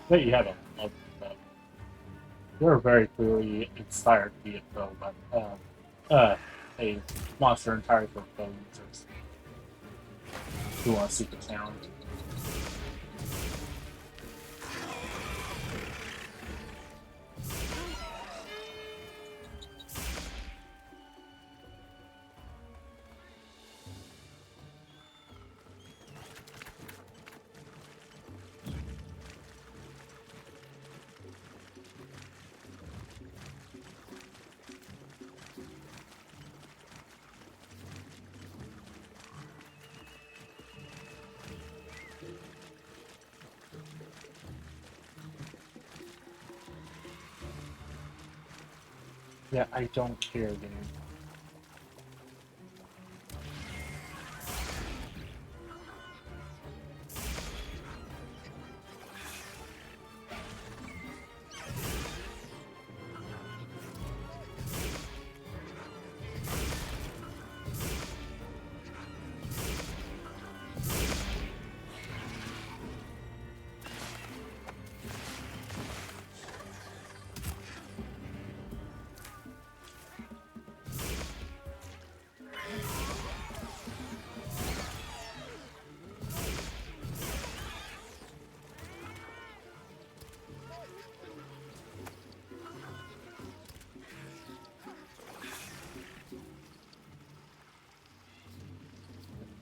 But you have a love for them. You're very clearly inspired to be a pro, but um, uh, a monster entirely for pro users who want to seek a challenge. Yeah, I don't care, dude.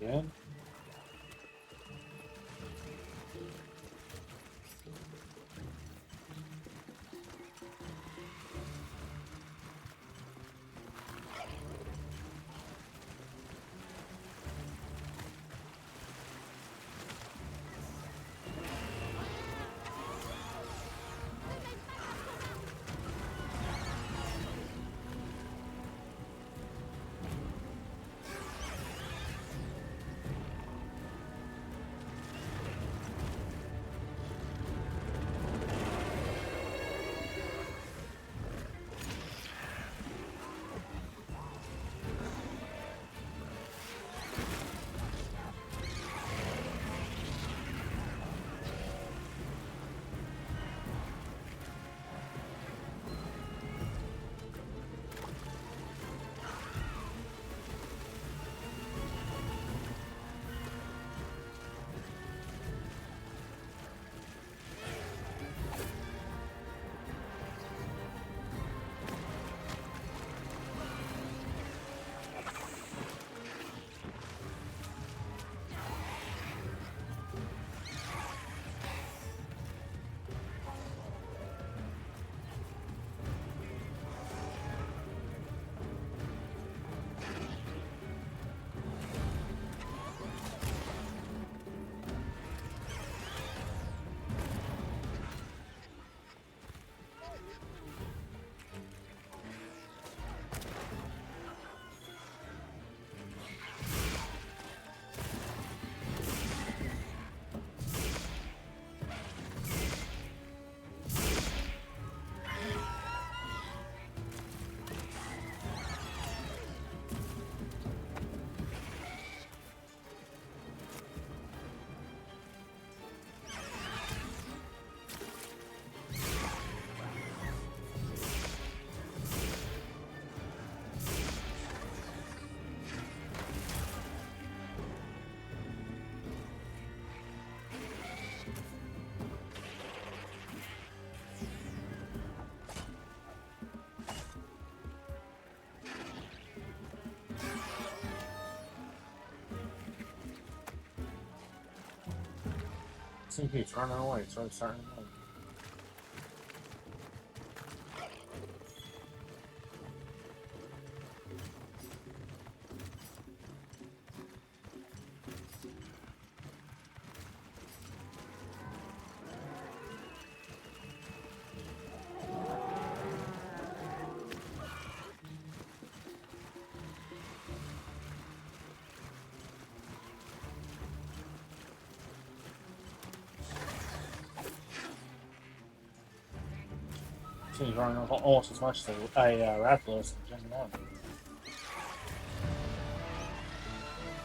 Again. See, he's running away, so he's starting to run. Seems running almost as much as I, uh, Rathalos and Jim Norman.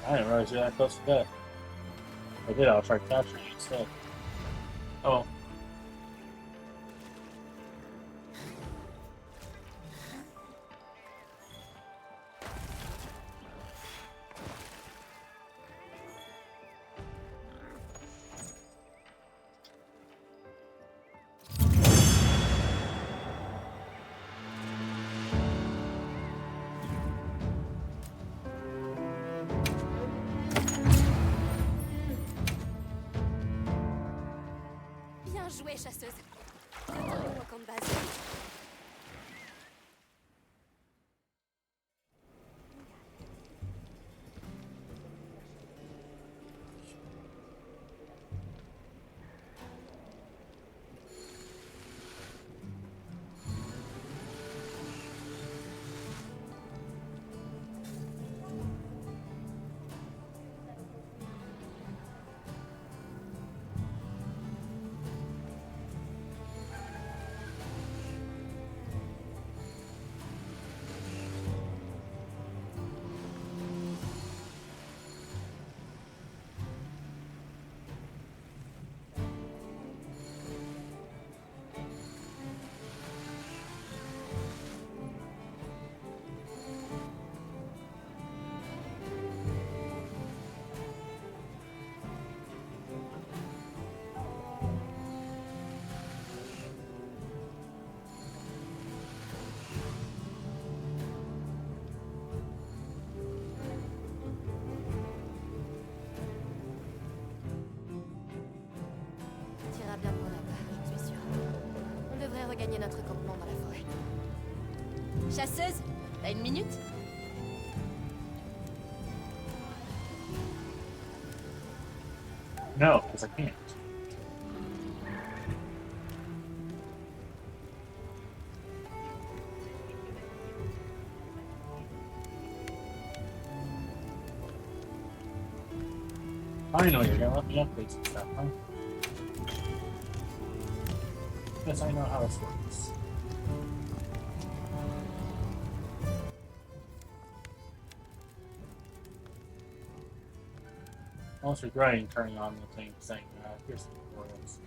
I didn't realize you were that close to death. If I did, I'll try to capture you instead. Oh. Jouer, chasseuse. Bientôt une camp de base. T'ira bien pour là-bas, j'en suis sûre. On devrait regagner notre campement dans la forêt. Chasseuse, t'as une minute ? No, because I can't. Finally, you're gonna let me upgrade some stuff, huh? Yes, I know how this works. Also, Brian turning on the thing saying, uh, here's the tutorials.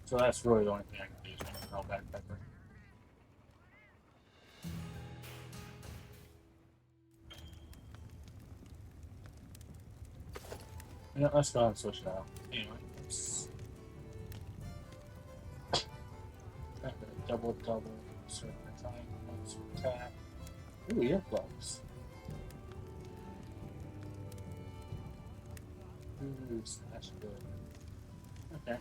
So that's really the only thing I can do is make a Hellbent Pepper. Yeah, let's go and switch it out. Anyway, let's double, double, circle time, let's attack. Ooh, earplugs. Ooh, slash good. Okay.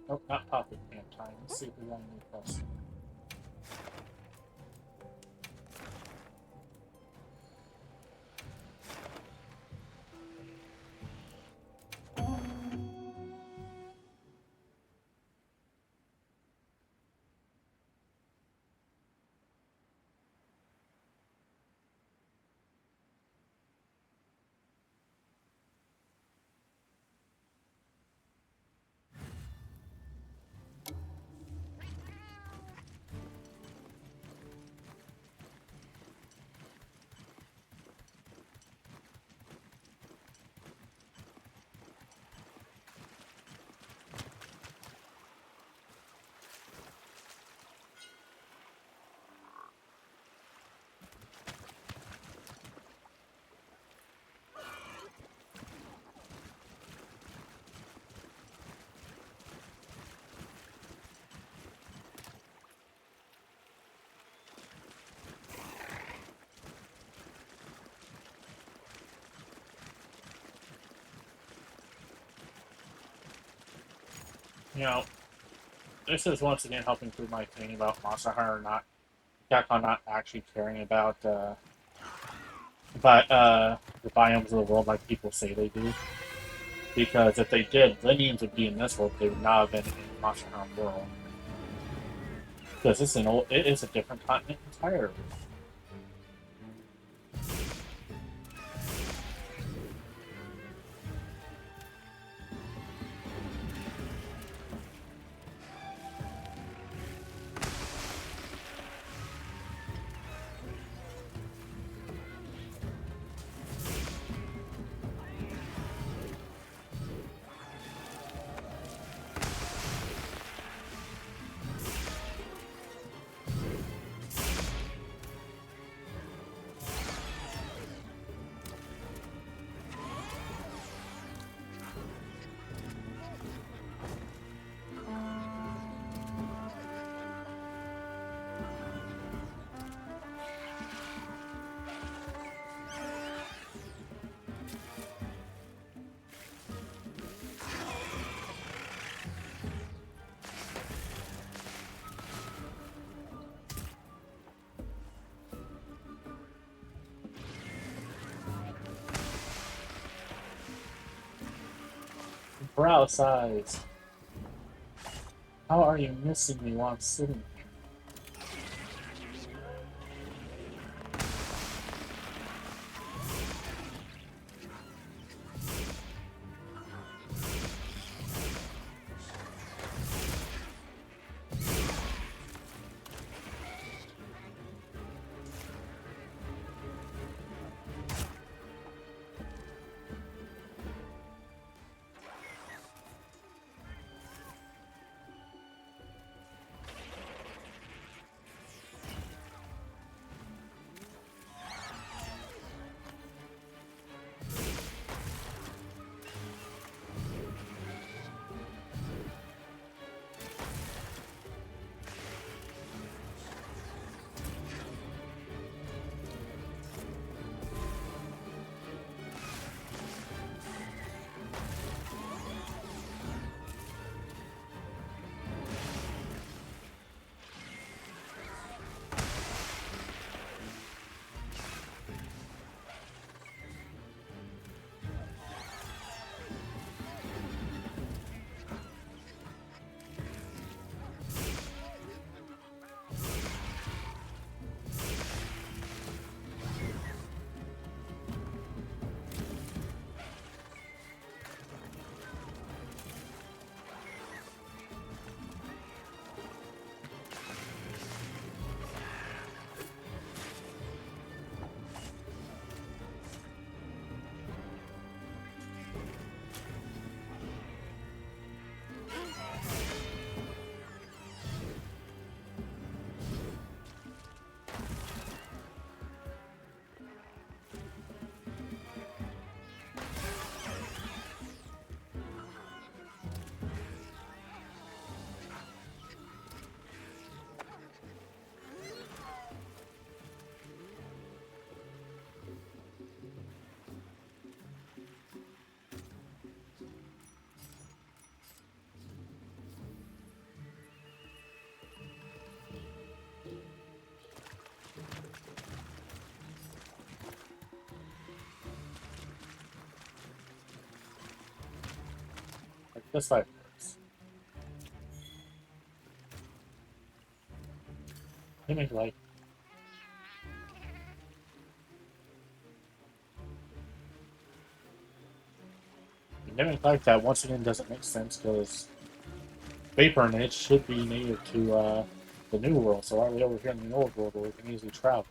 Oh, not pocket pant time. Let's see if we got any plus. You know, this is once again helping prove my thing about Monster Hunter not, Capcom not actually caring about, uh, but, uh, the biomes of the world like people say they do. Because if they did, Linians would be in this world, they would not have been in Monster Hunter World. Because it's an old, it is a different continent entirely. Paralysis. How are you missing me while I'm sitting here? Like this side works. Give me light. Never like that once again doesn't make sense because Vapor Knight should be native to uh, the new world, so why are we over here in the old world where we can easily travel?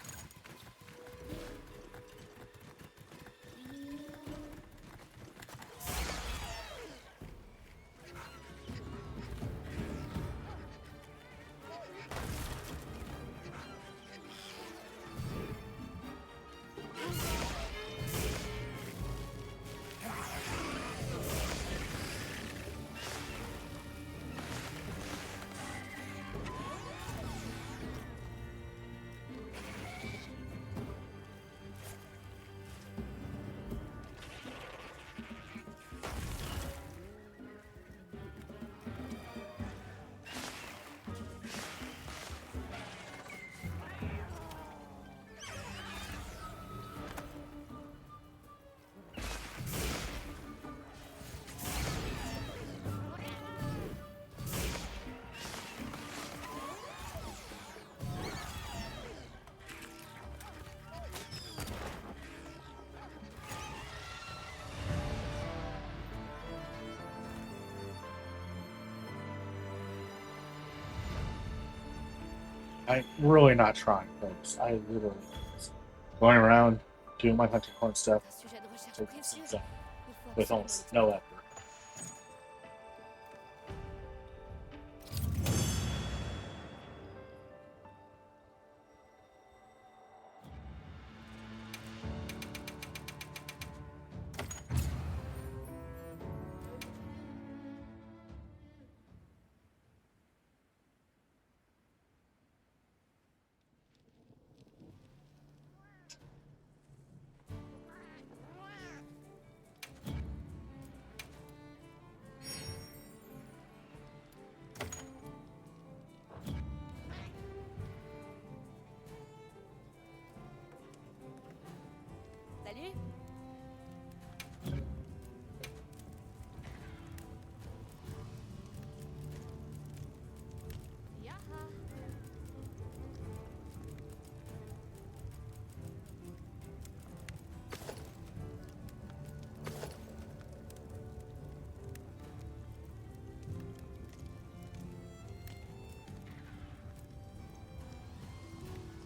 I'm really not trying, folks. I literally just going around doing my hunting horn stuff with almost no effort.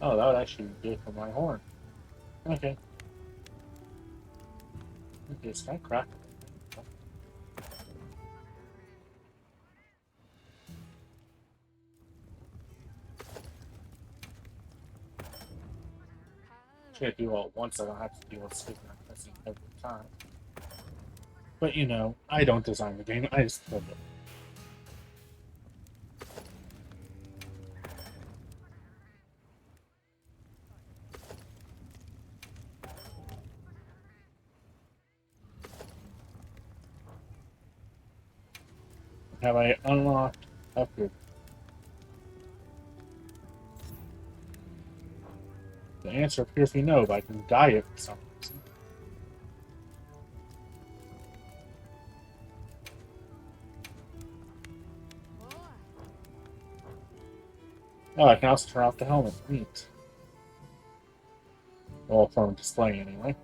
Oh, that would actually be good for my horn. Okay. Okay, it's not cracked. Can't do all at once, I don't have to deal with stigma every time. But you know, I don't design the game, I just build it. Have I unlocked upgrade? The answer appears to be no, but I can dye it for some reason. Oh, I can also turn off the helmet. Neat. Well, from display anyway.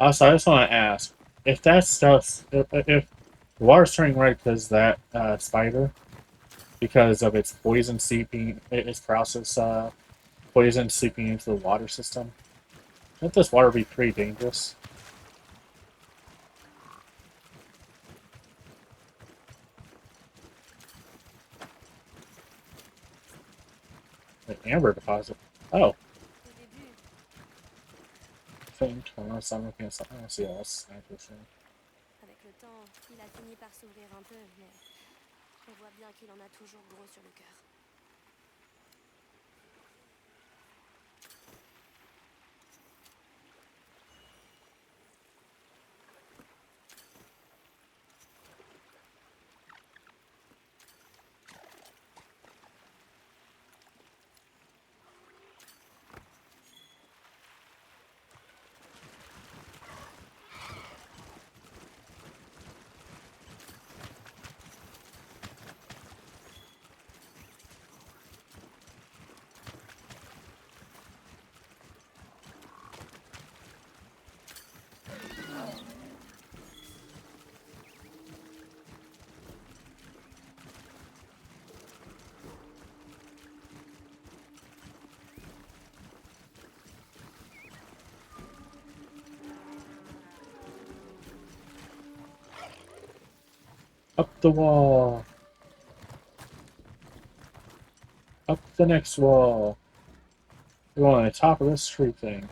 Also, I just want to ask if that stuff's if, if water's turning red because that uh, spider, because of its poison seeping, its process uh, poison seeping into the water system. Wouldn't this water be pretty dangerous? An amber deposit. Oh. Same time, I'm looking at something else. Yeah, that's interesting. Avec le temps, il a fini par s'ouvrir un peu, mais on voit bien qu'il en a toujours gros sur le cœur. Up the wall. Up the next wall. We're going on the top of this tree thing.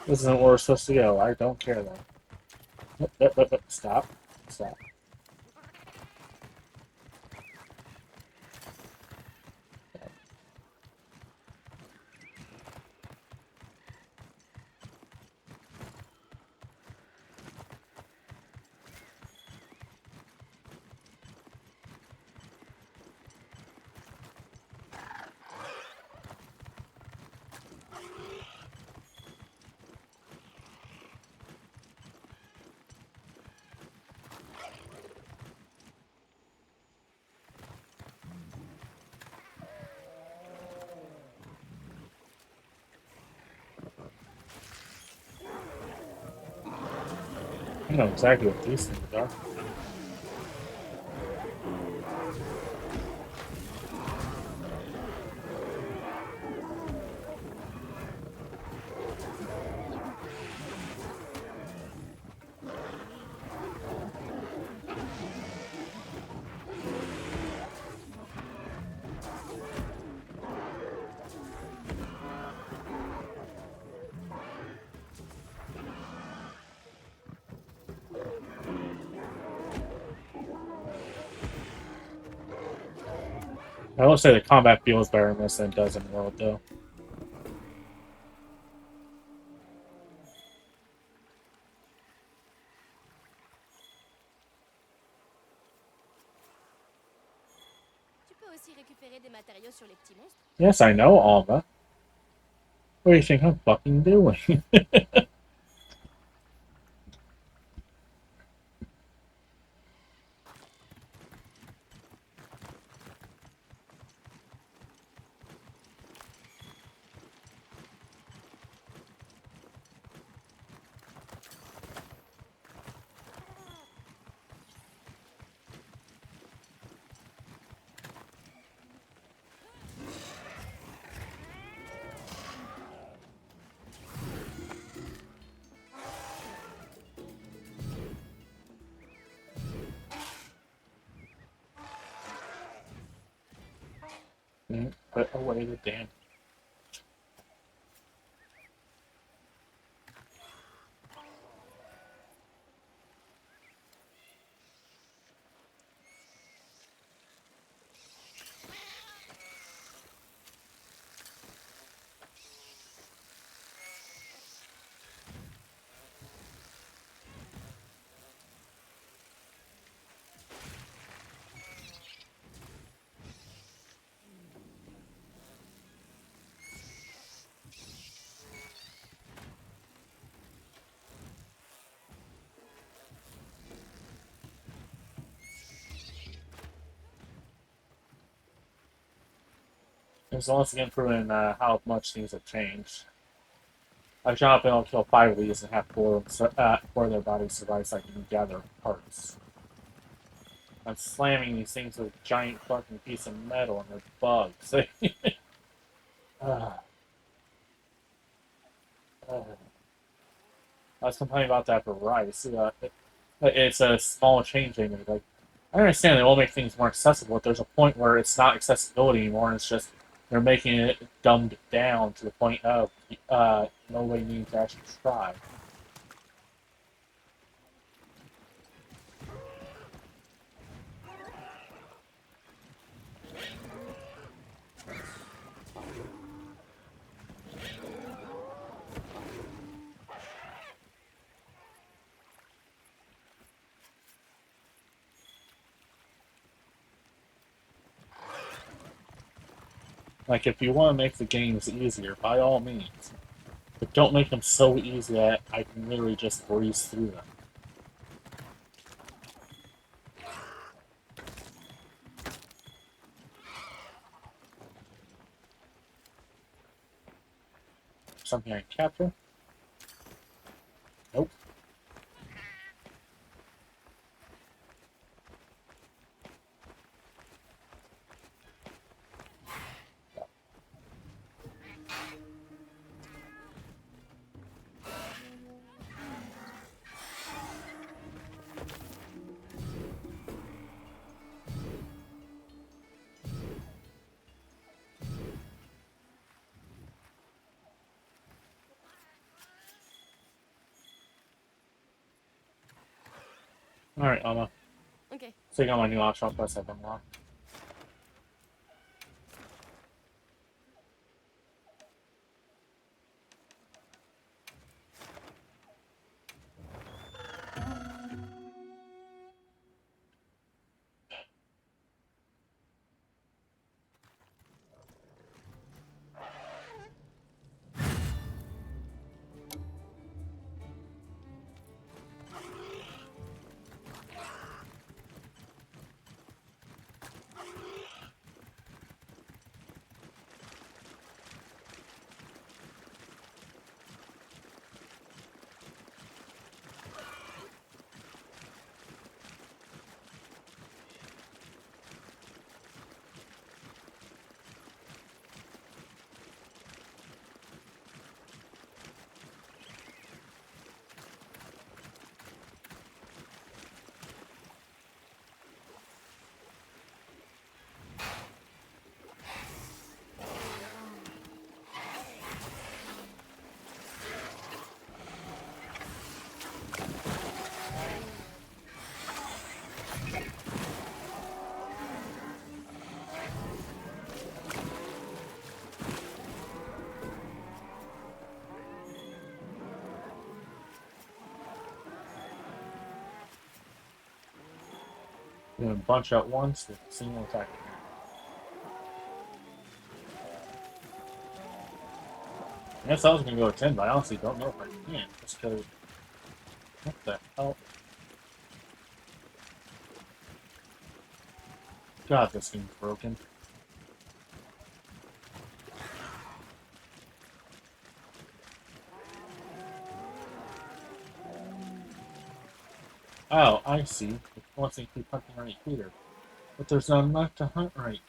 This isn't where we're supposed to go. I don't care though. Stop. Stop. I know exactly what these things are. I will say the combat feels better in this than it does in World, though. Tu peux aussi récupérer des matériaux sur les petits monstres. Yes, I know, Alma. What do you think I'm fucking doing? Put away the damn. It's once again proving, uh, how much things have changed. I've shot up and I'll kill five of these and have four of them, sur- uh, four of their bodies survive so I can gather parts. I'm slamming these things with a giant fucking piece of metal and they're bugs. Uh, uh. I was complaining about that for rice. Uh, it, it's a small change they made. Like, I understand they want to make things more accessible, but there's a point where it's not accessibility anymore, and it's just they're making it dumbed down to the point of, uh, nobody needs to actually try. Like, if you want to make the games easier, by all means. But don't make them so easy that I can literally just breeze through them. Something I can capture? Nope. Alright, Emma. Okay. So you got my new optional quest I've unlocked. Doing a bunch at once with single attack. I guess I was gonna go ten, but I honestly don't know if I can. Just 'cause. What the hell? God, this thing's broken. Oh, I see. It wants me to keep hunting right here. But there's not enough to hunt right here.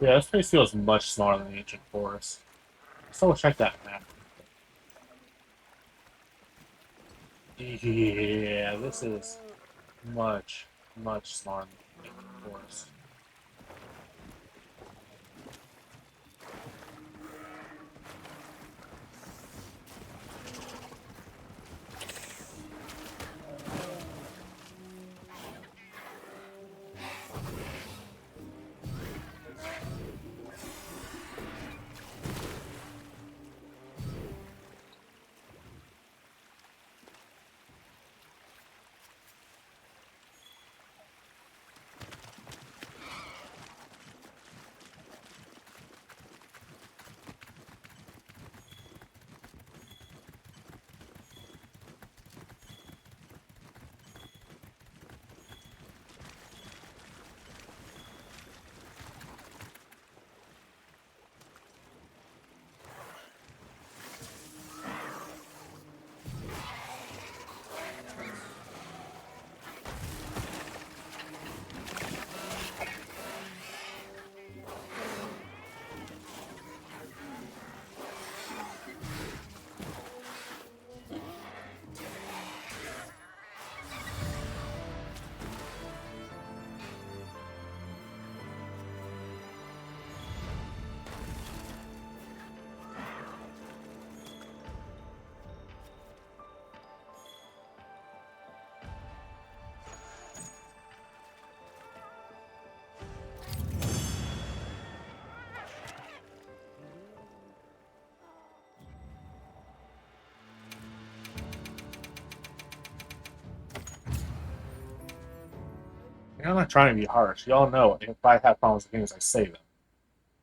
Yeah, this place feels much smaller than the Ancient Forest. So check that map. Yeah, this is much, much smaller than the Ancient Forest. I'm not trying to be harsh. Y'all know if I have problems with games, I say them.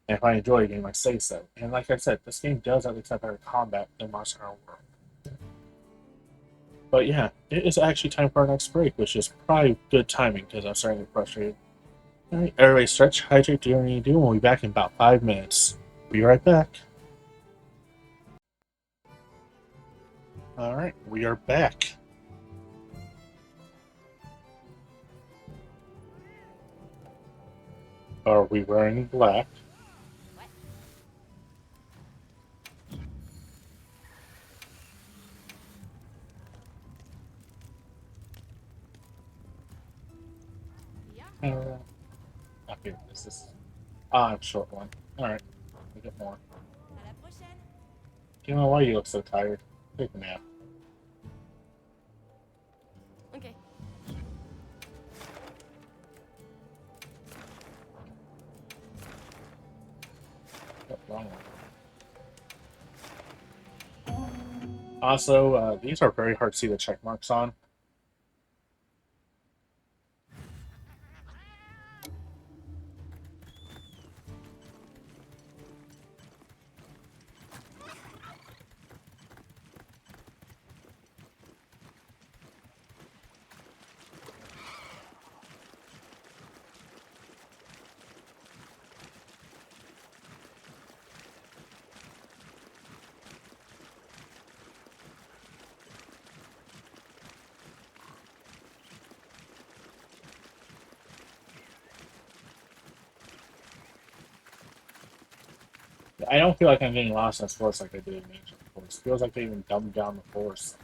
And if I enjoy a game, I say so. And like I said, this game does have accept better combat than Monster Hunter World. But yeah, it is actually time for our next break, which is probably good timing because I'm starting to get frustrated. Alright, everybody stretch, hydrate, do what you need to do, and we'll be back in about five minutes. Be right back. Alright, we are back. Are we wearing black? Uh, okay, this is... Ah, I'm short one. Alright, we get more. Kima, why you look so tired? Take a nap. Okay. Oh, wrong one. Also, uh, these are very hard to see the check marks on. I don't feel like I'm getting lost in sports like I did in Ancient Forest. It feels like they even dumbed down the forest.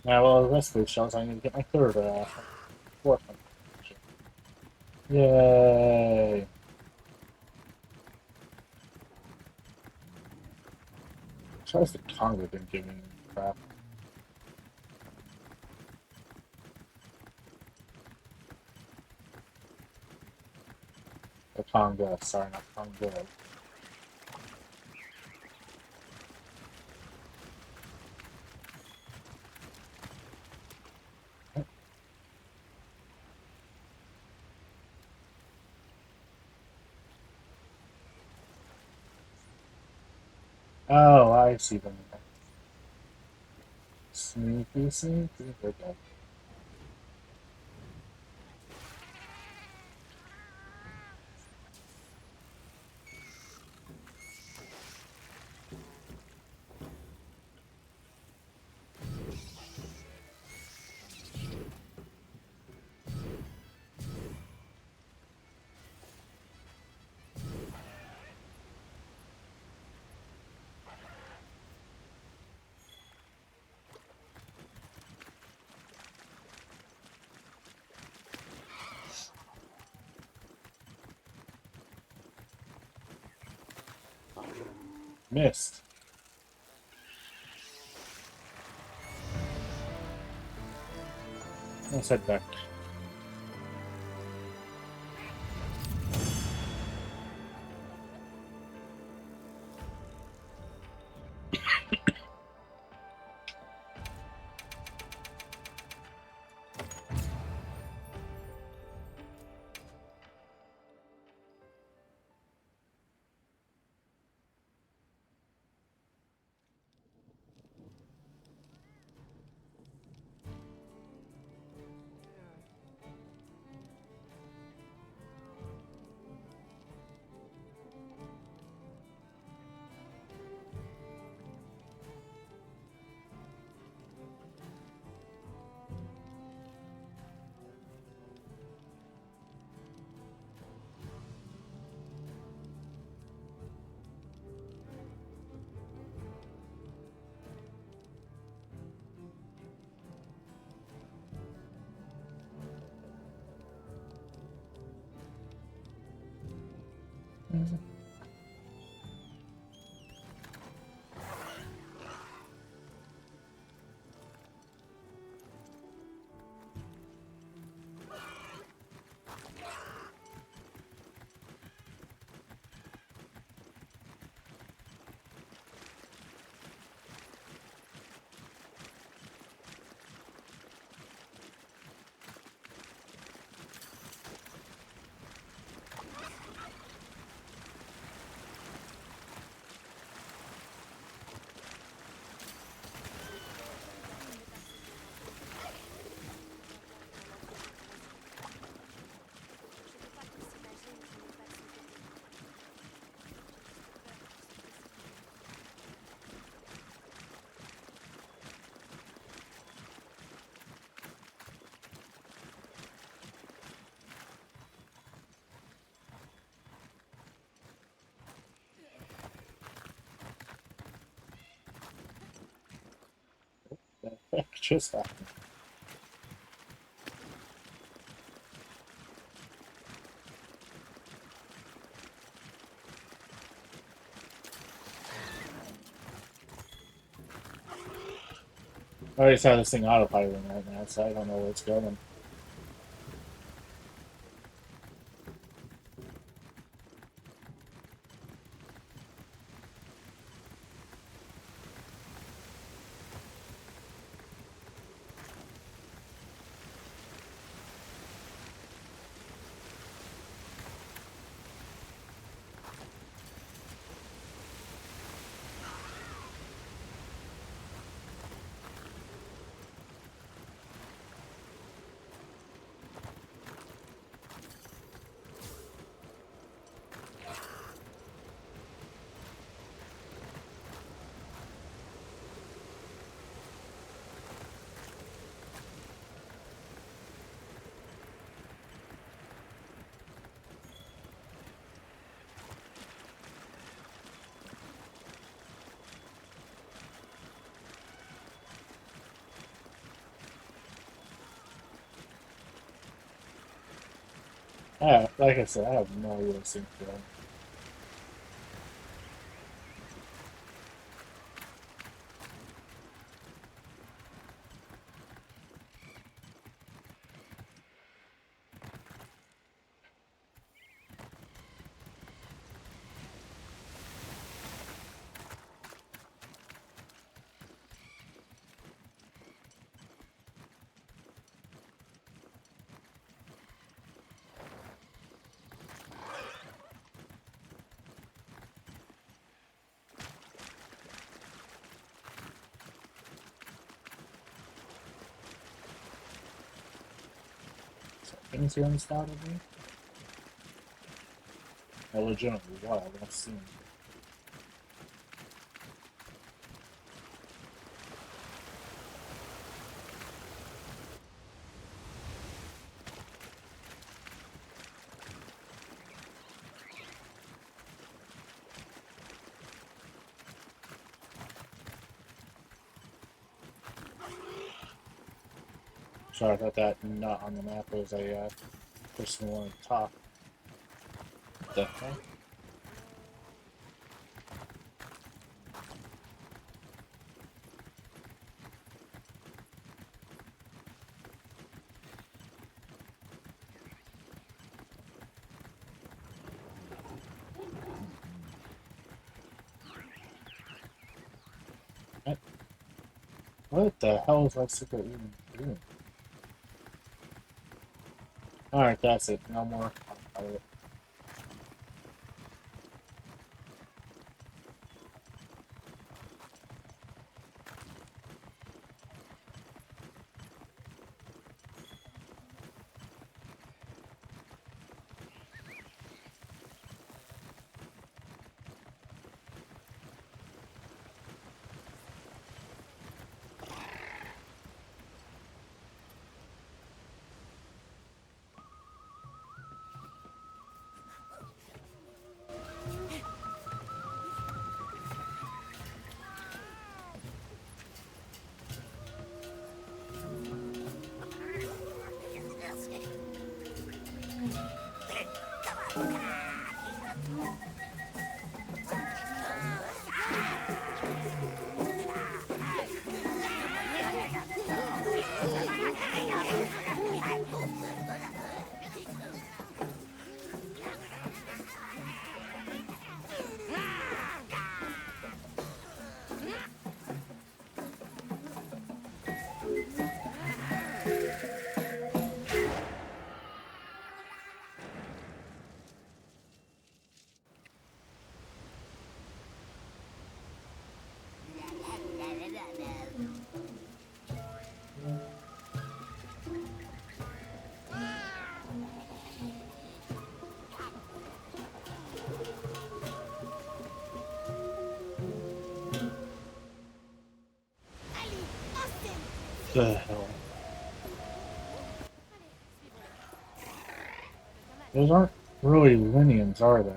Yeah, well, the rest of these shells, I need to get my third, uh, fourth one. Yay! Surprised the Conga didn't give me crap. The Conga, sorry, not Conga. Oh, I see them. Sneaky, sneaky, good guy. Missed. Let's head back. What the heck just happened? I already saw this thing autopiloting right now, so I don't know where it's going. I, like I said, I have no idea what this thing's doing. Things here in this battle, dude? I legitimately, wow, I don't see him. Sorry about that, not on the map, it was a, uh, person wanted to talk. The heck? What the hell is that secret even doing? Alright, that's it. No more. The hell? Those aren't really minions, are they?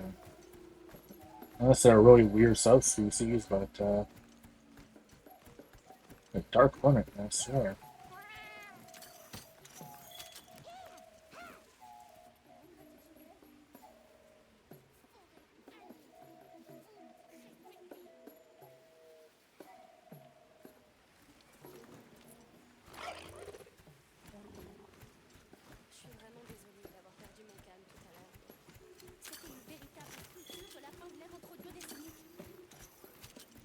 Unless they're a really weird subspecies, but, uh, a dark hornet, I swear. Je suis vraiment désolée d'avoir perdu mon calme tout à l'heure. C'était une véritable culture de la fin de l'ère entre deux décennies.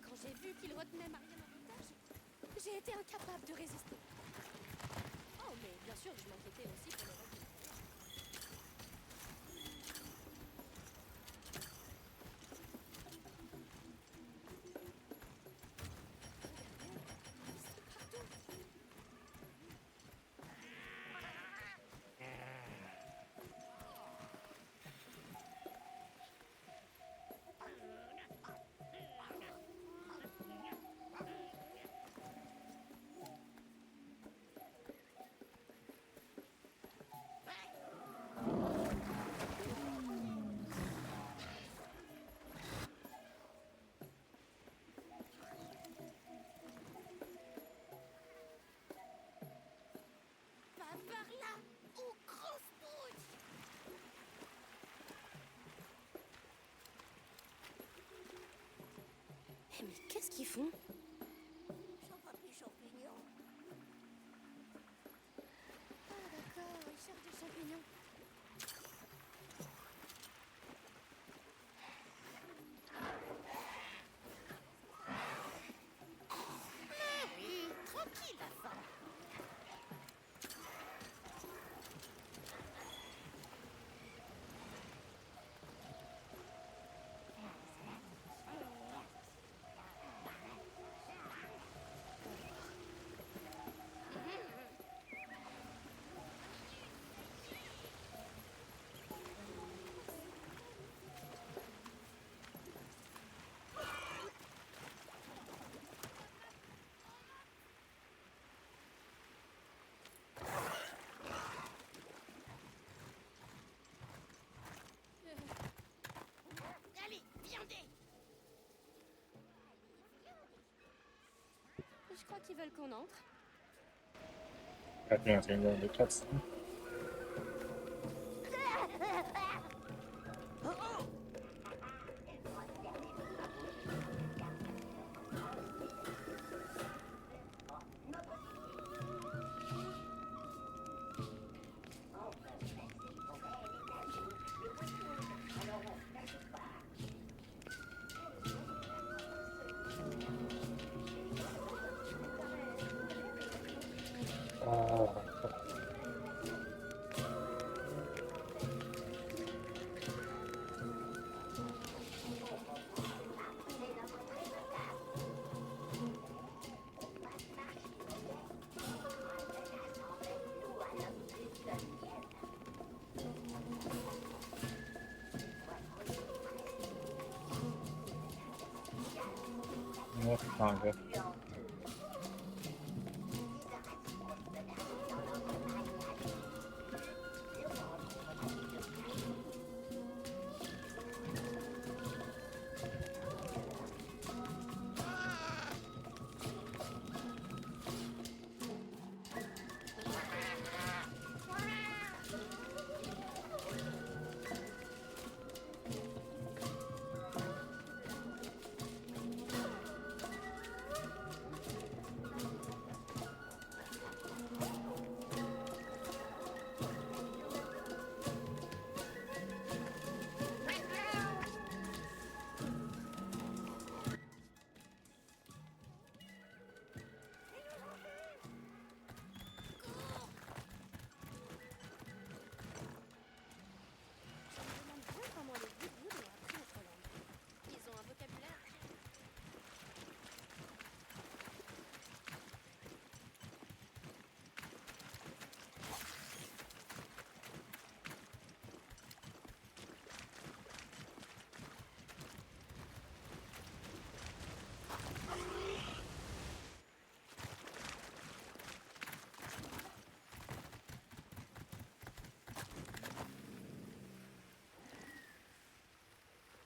Quand j'ai vu qu'il retenait Marianne en otage, j'ai été incapable de résister. Oh, mais bien sûr, je m'inquiétais aussi pour le reste de la carrière. Va par là, ou grosse bouche ! Eh, mais qu'est-ce qu'ils font ? Ils sont pas plus champignons. Ah, d'accord, ils cherchent des champignons. Tranquille, la femme. Je crois qu'ils veulent qu'on entre. I think I'm gonna do cutscene. Je me demande bien comment les Ouïghours ont appris notre langue. Ils ont un vocabulaire.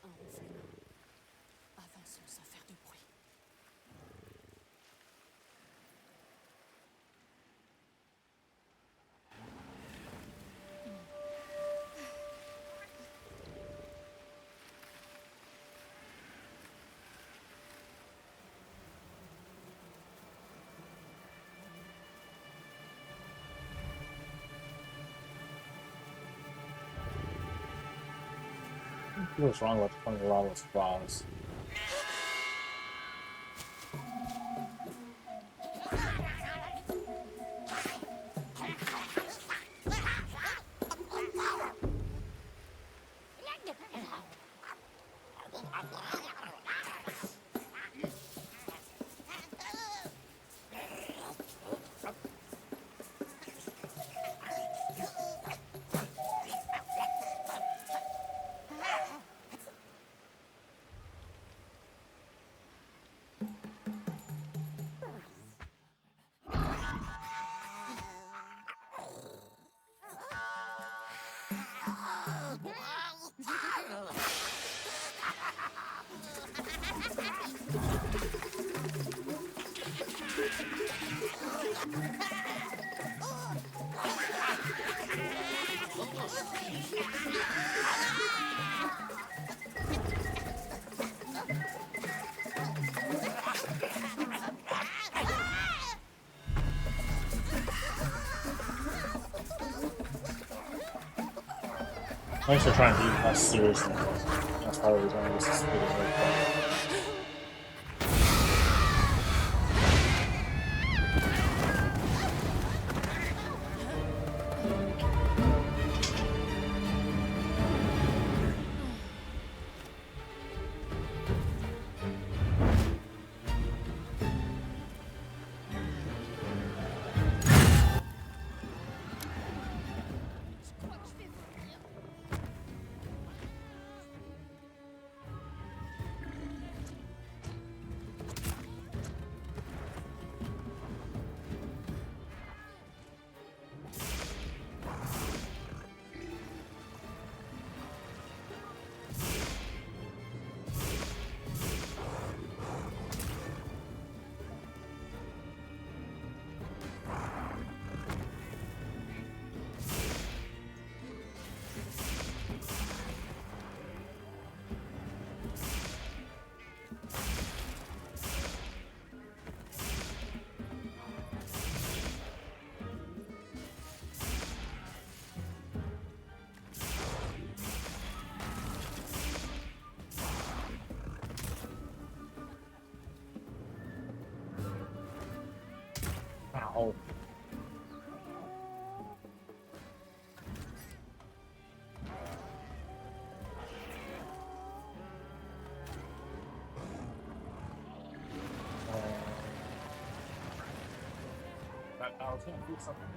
Un reflux. Avançons sans faire de bruit. What's wrong with putting a lot of flowers? Thanks for trying to be less serious than that. That's how we're going to this is really hard. Oh. That, I was gonna do something.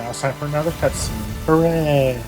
It's time for another cutscene. Hooray!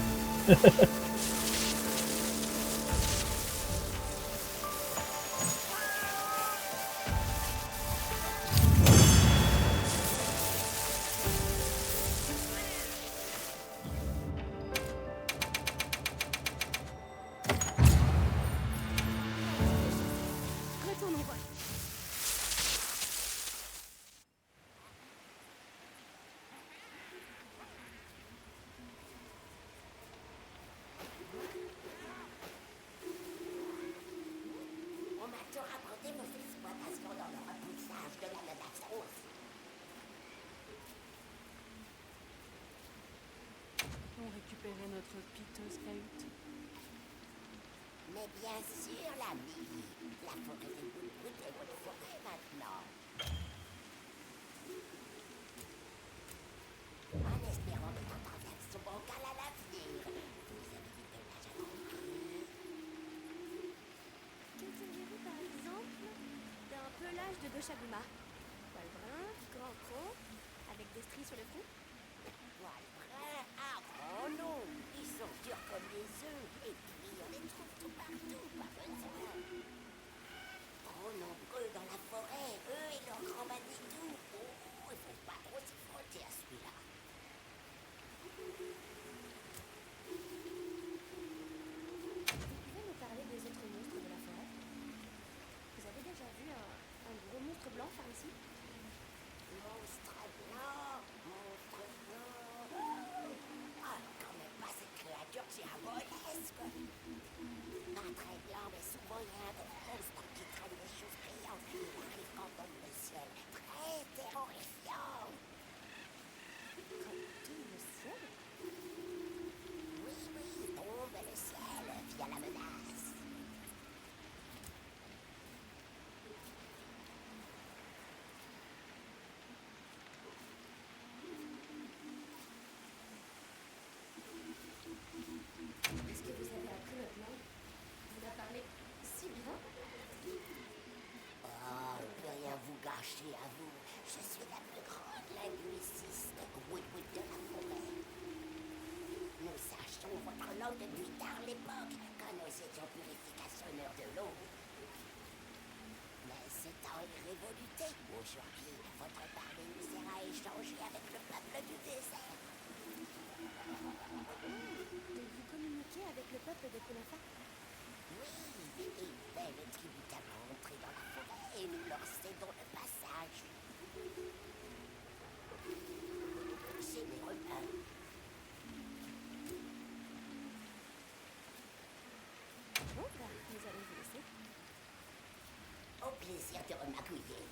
On m'a tout raconté vos exploitations dans le repoussage de la menace rousse. On récupérait notre piteuse cahute. Mais bien sûr, l'ami. La forêt des Woodwood est votre forêt maintenant. En espérant de t'entendre avec ce bancal à l'avenir. Vous avez dit que l'âge a compris. Que diriez-vous, par exemple, d'un pelage de Goshaguma ? Poil brun, grand, rond, avec des stries sur le front. Poil brun, ah, oh non, ils sont durs comme les œufs, et puis on les trouve tout partout, pas besoin. Trop nombreux dans la forêt, eux et leurs grands bandits tout. Oh, il faut pas trop s'y frotter à celui-là. Vous pouvez me parler des autres monstres de la forêt ? Vous avez déjà vu un, un gros monstre blanc par ici ? Monstre blanc, monstre blanc. Ah, quand même pas cette créature diabolesque. Pas très blanc, mais souvent il y a un gros monstre qui traîne des choses brillantes. Il arrive quand tombe le ciel. Très terrifiant. Quand tombe le ciel ? Oui, oui, il tombe le ciel via la menace. Est-ce que vous avez appris notre langue ? Vous la parlez si bien. Oh, on peut rien vous gâcher à vous. Je suis la plus grande linguiste Woodwood de la forêt. Nous cherchons votre langue depuis tard l'époque, quand nous étions purificationneurs de l'eau. Mais ce temps est révolu. Aujourd'hui, votre parler nous sert à échanger avec le peuple du désert. Hmm, donc vous communiquez avec le peuple des Kunafa ? Oui, et ben, les tribus d'avant entrées dans la forêt et nous leur cédons le passage. Généreux, hein ? Bon, ben, nous allons vous laisser. Au plaisir de remagouiller.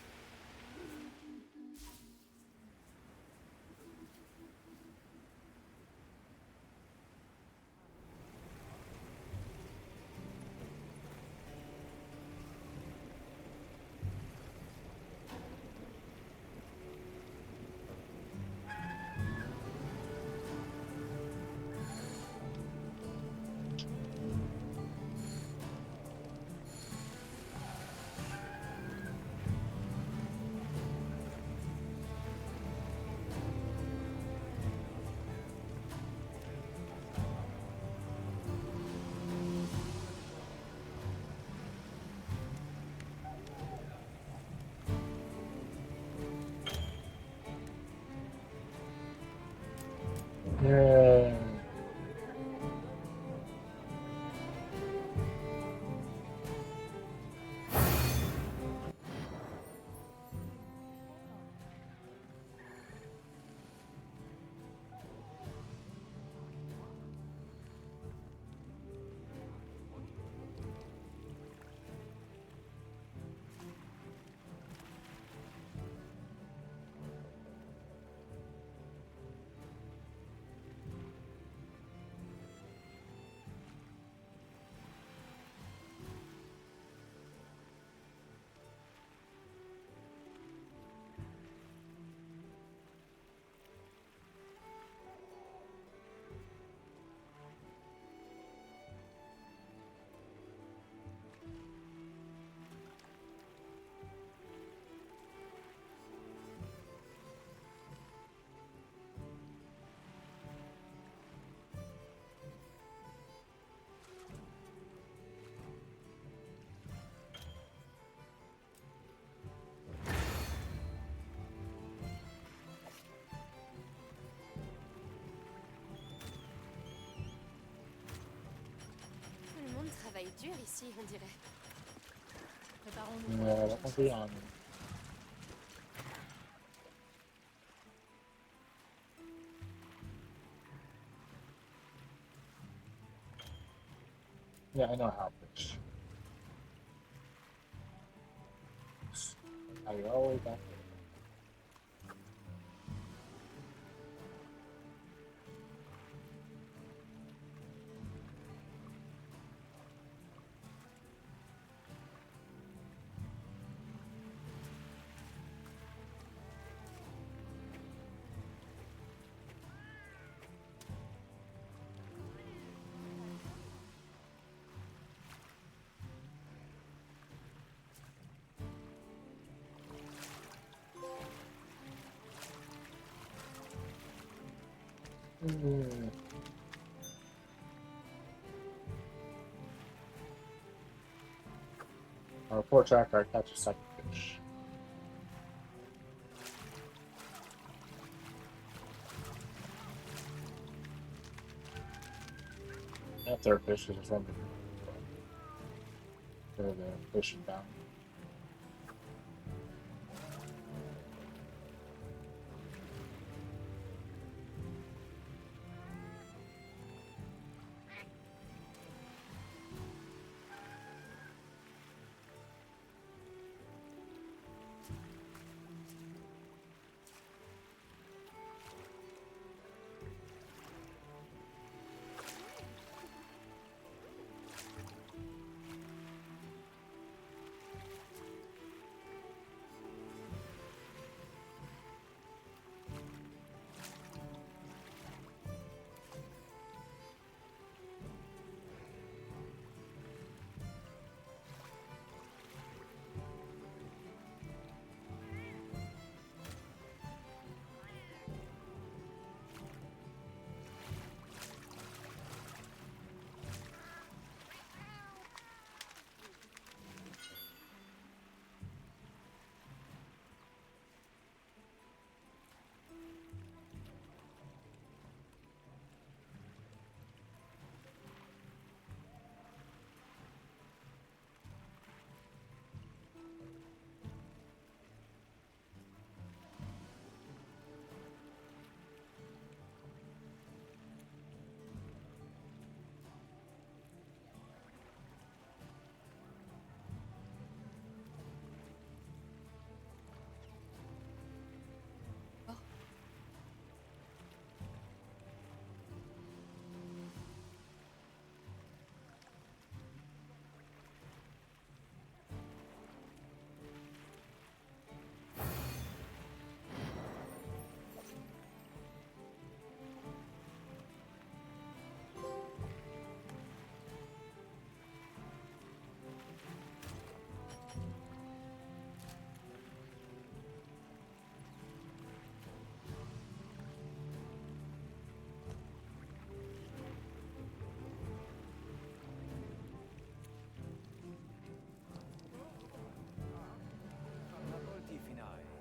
Ça va être dur ici, on dirait. Préparons-nous pour la prochaine chose. Yeah, I know how this. I always have to. Mm. Our poor tracker catches second fish. That third fish is from the, the fishing down.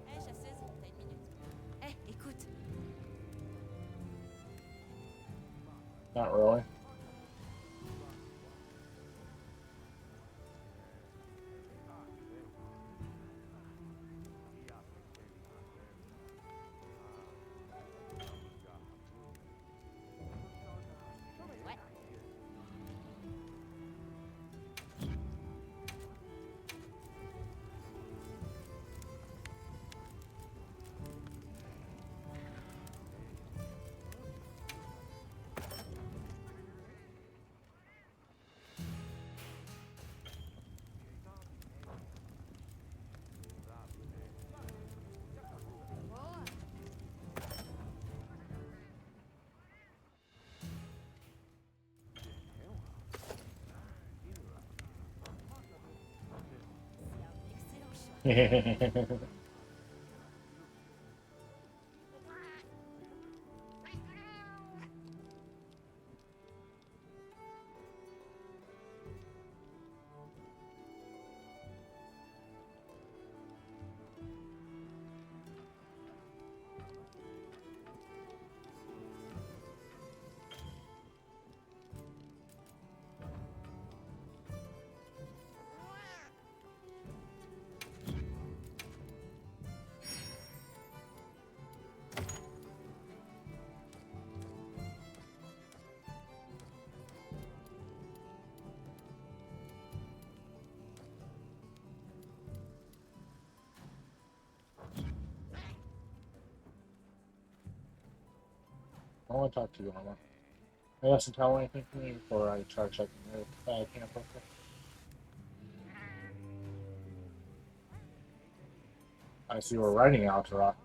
Eh, j'assiste, t'as une minute. Eh, écoute. Not really. I want to talk to you, Alma. I guess you tell anything to me before I try checking your uh, camp real quick. I see we're riding Altaroth.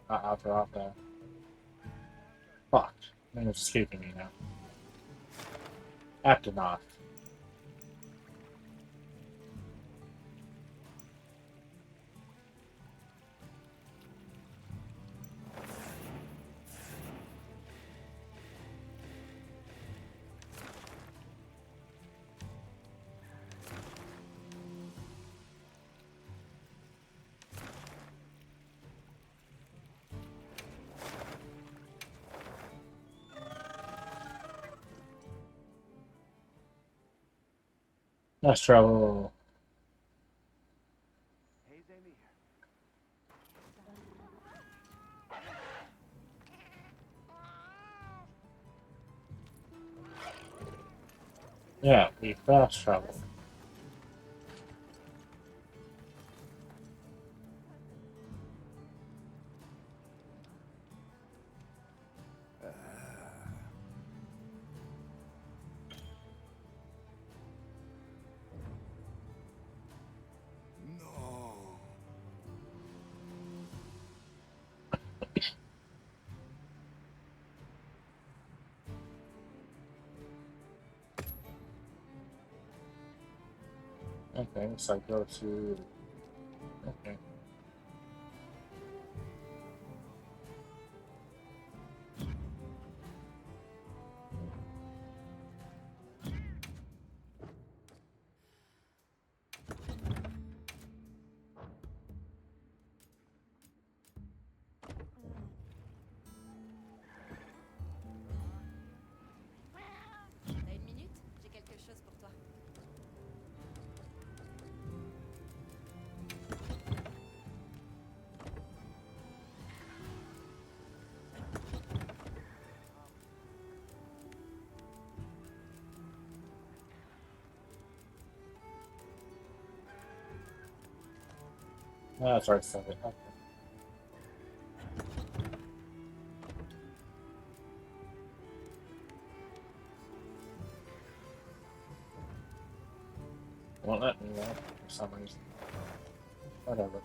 Not Altaroth, uh, fuck. I think it's escaping me now. Atanoth. Let's travel. Yeah, we fast travel. Okay, so I go to, okay. T'as une minute ? J'ai quelque chose pour toi. Ah, sorry, sorry. Okay. Won't let me out for some reason. Whatever.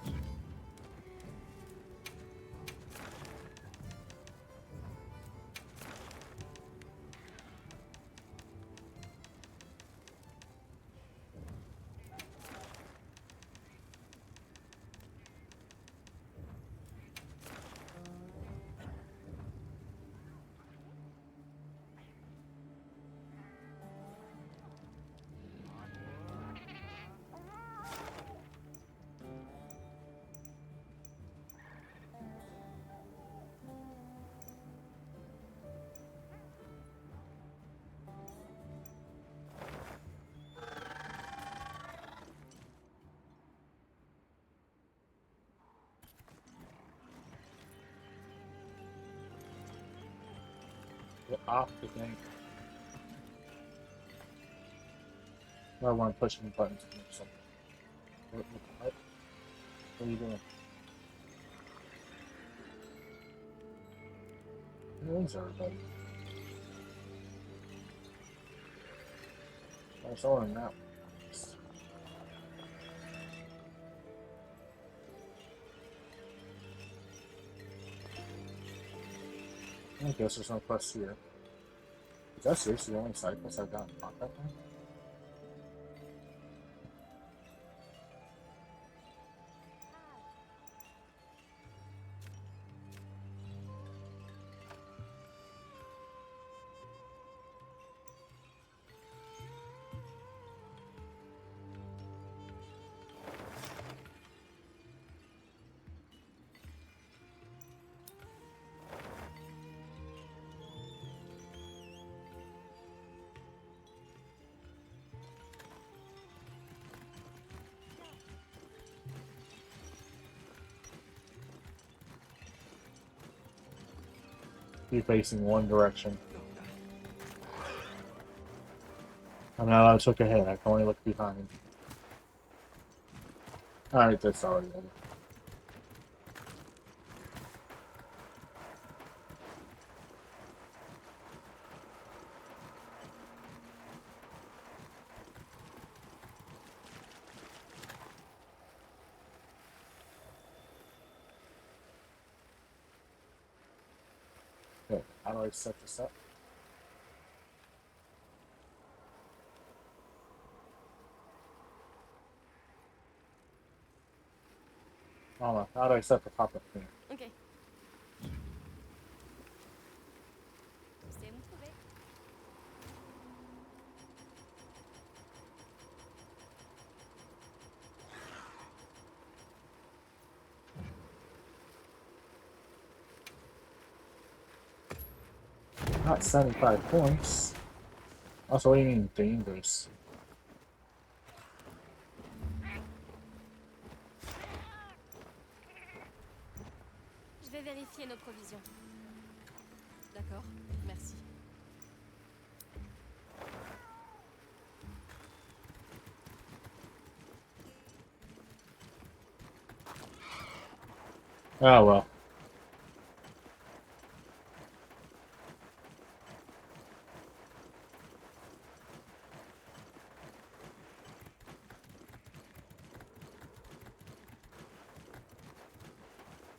Get off the thing. I want to push some buttons or something. What, what, what? What are you doing? Where is everybody? I saw him now. I guess there's no quest here. Is that seriously the only side quest I've gotten locked up on? Be facing one direction. I'm not allowed to look ahead. I can only look behind. Alright, that's already over. How do I set this up? Oh, how do I set the pop-up thing? Ok. Tu sais où me trouver. Not seventy-five points. Also, what do you mean dangerous? Je vais vérifier nos provisions. D'accord, merci. Ah well.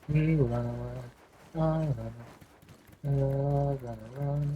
We run away. I run away. I run away.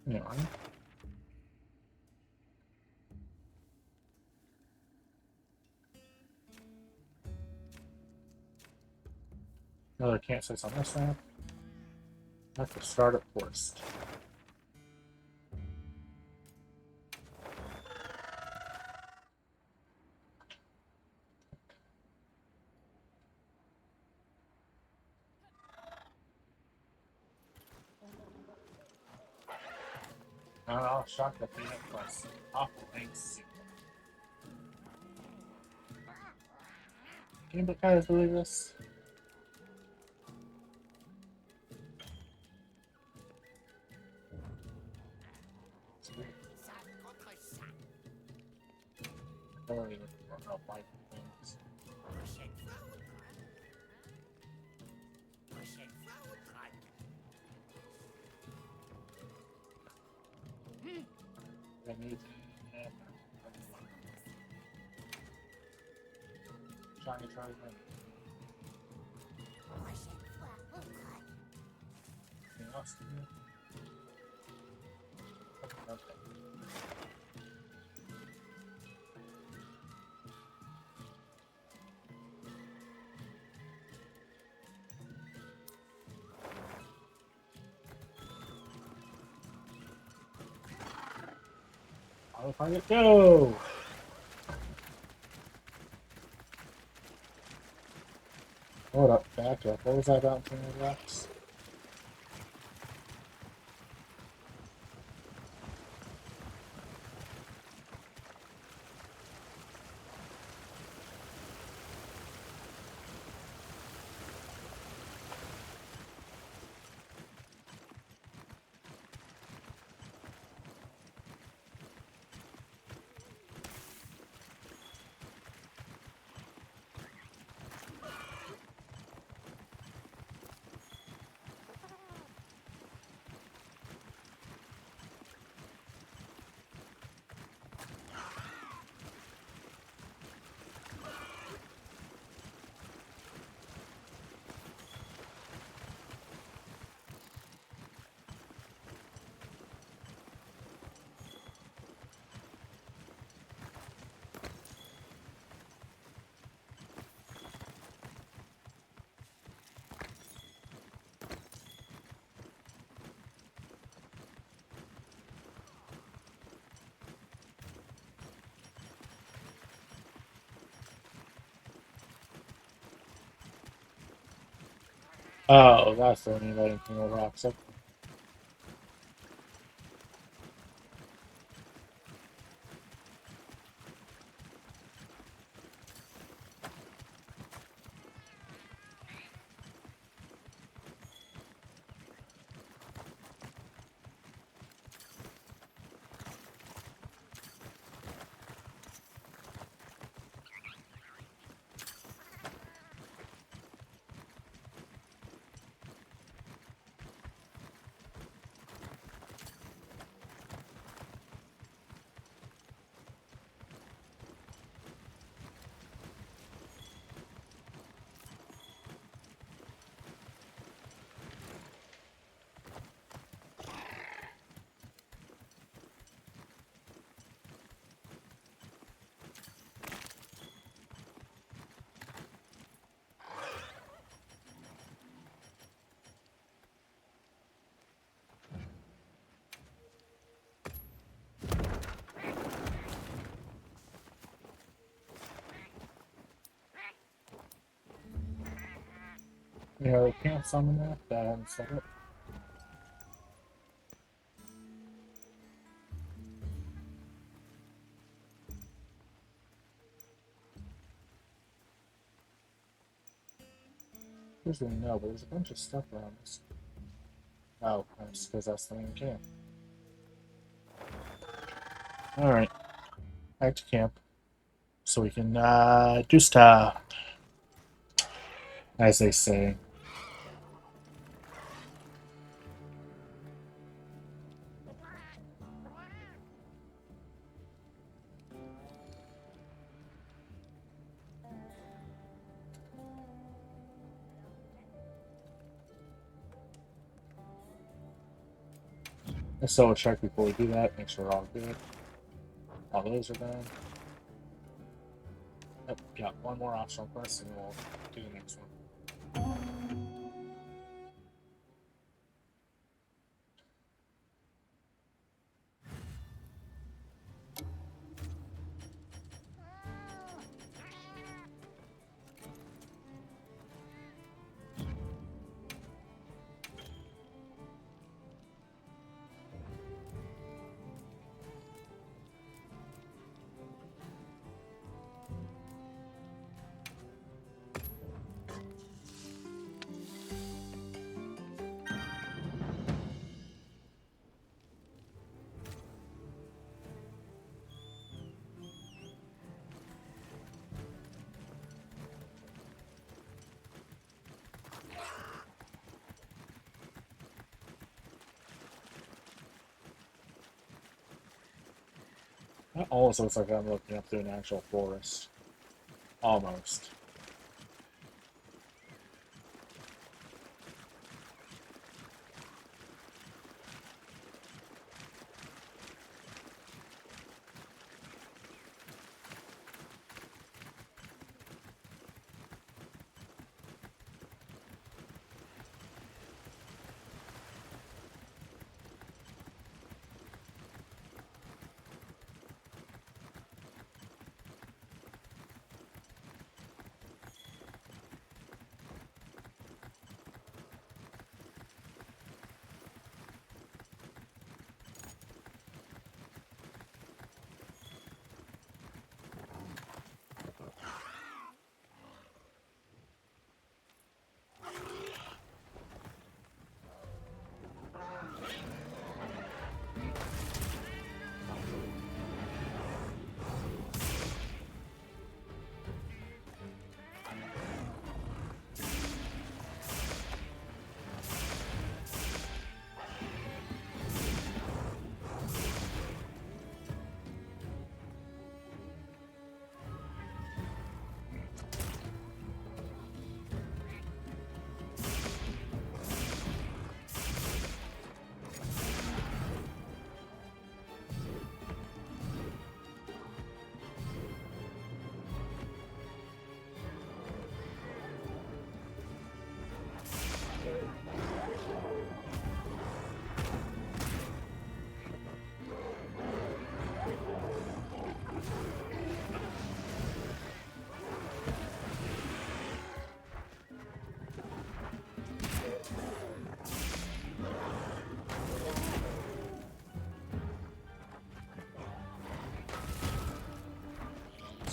Hang on. No, I can't say something like that. I have to start it first. I'll shock the peanut plus awful things. Can you guys believe this? Sorry, I don't know why things. I need, uh, try and try again. Anything else to do? Okay. I'll find it go! Hold up, back up. What was I bouncing the rocks? Oh, that's the one you got anything over rocks. Okay. Yeah, we can't summon that, then set it. Usually no, but there's a bunch of stuff around this. Oh, that's because that's the main camp. Alright. Back to camp. So we can, uh, do stuff. As they say. Let's double check before we do that, make sure we're all good. All those are done. Yep, got one more optional quest and we'll do the next one. That almost looks like I'm looking up through an actual forest. Almost.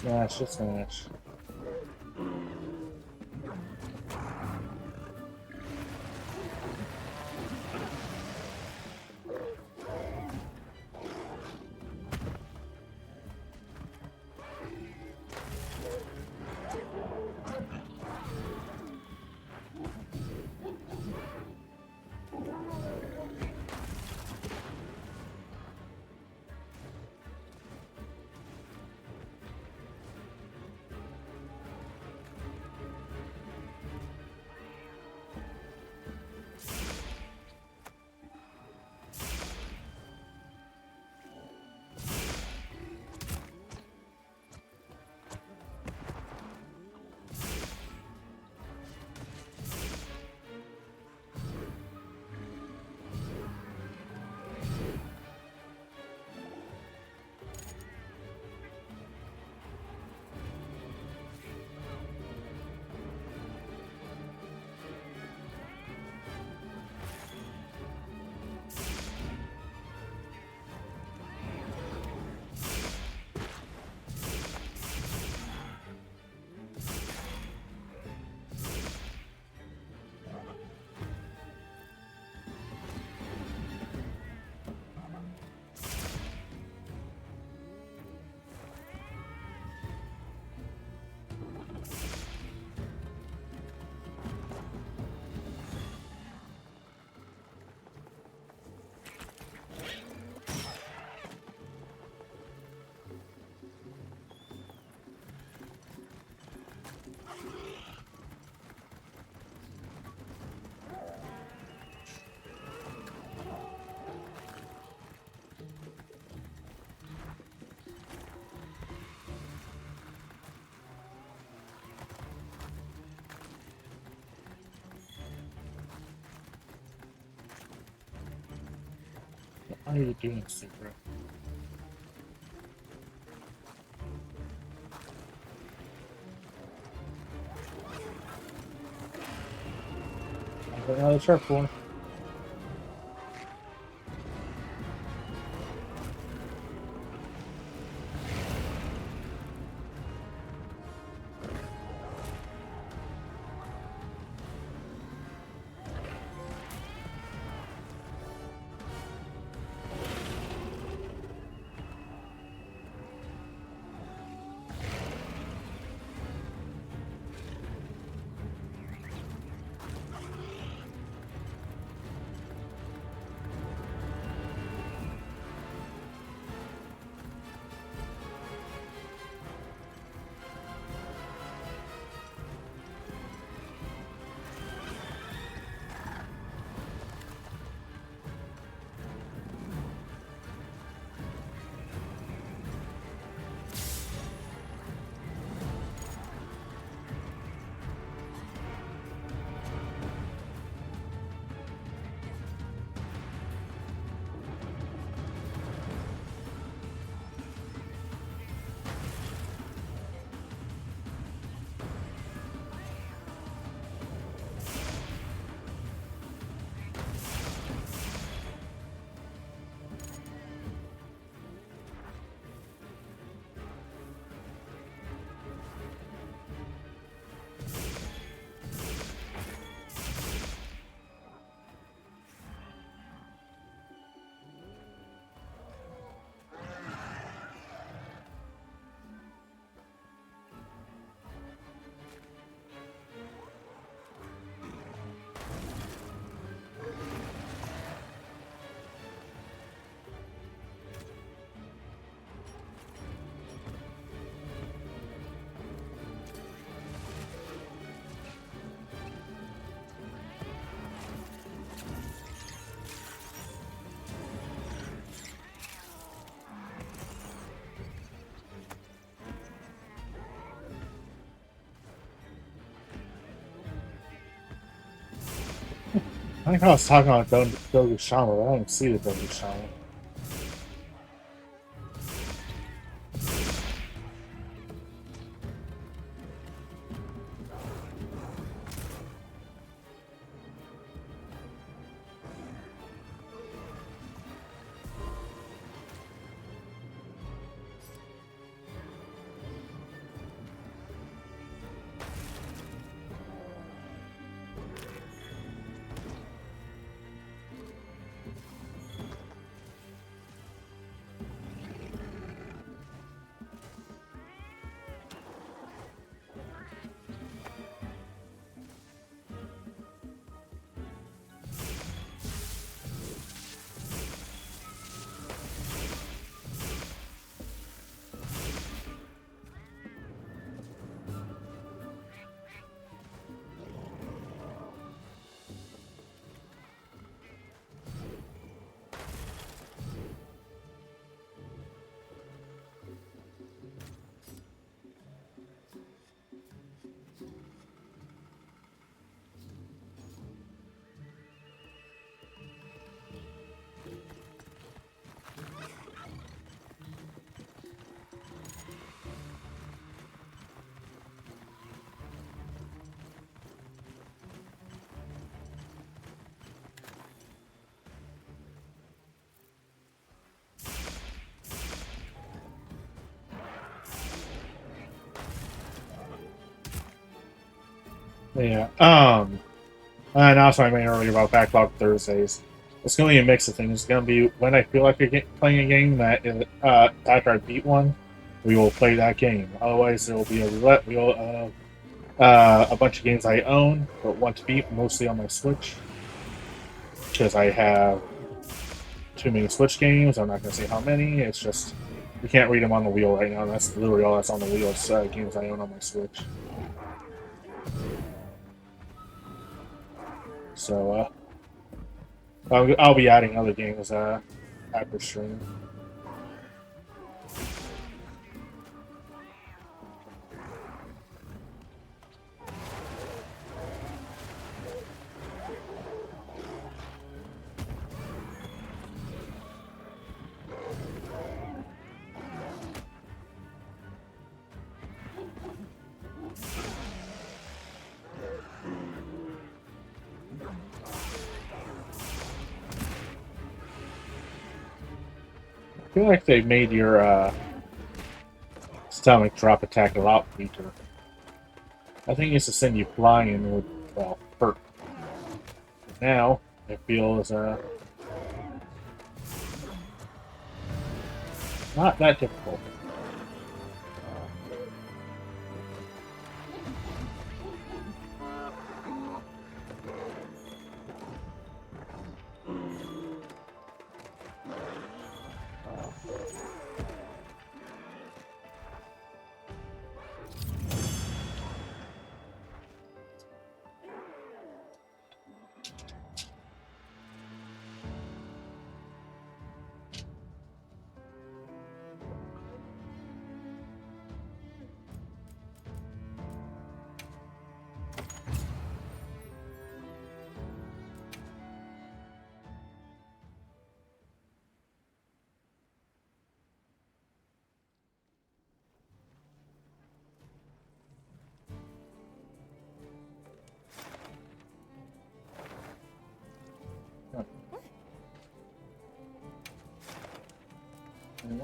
Yeah, it's just English. What are you doing, Super? I got another sharp one. I think I was talking about Dog-, Doggy Shamu, but I don't see the Doggy Shamu. Yeah. Um, and also I mentioned earlier about Backlog Thursdays. It's gonna be a mix of things. It's gonna be when I feel like I get playing a game that is, uh, after I beat one, we will play that game. Otherwise, there will be a roulette wheel of, uh, a bunch of games I own but want to beat, mostly on my Switch, because I have too many Switch games. I'm not gonna say how many. It's just you can't read them on the wheel right now. That's literally all that's on the wheel. It's, uh, games I own on my Switch. So, uh, I'll, I'll be adding other games, uh, after stream. I feel like they made your, uh, stomach drop attack a lot weaker. I think it used to send you flying with, well, hurt. Now, it feels, uh, not that difficult.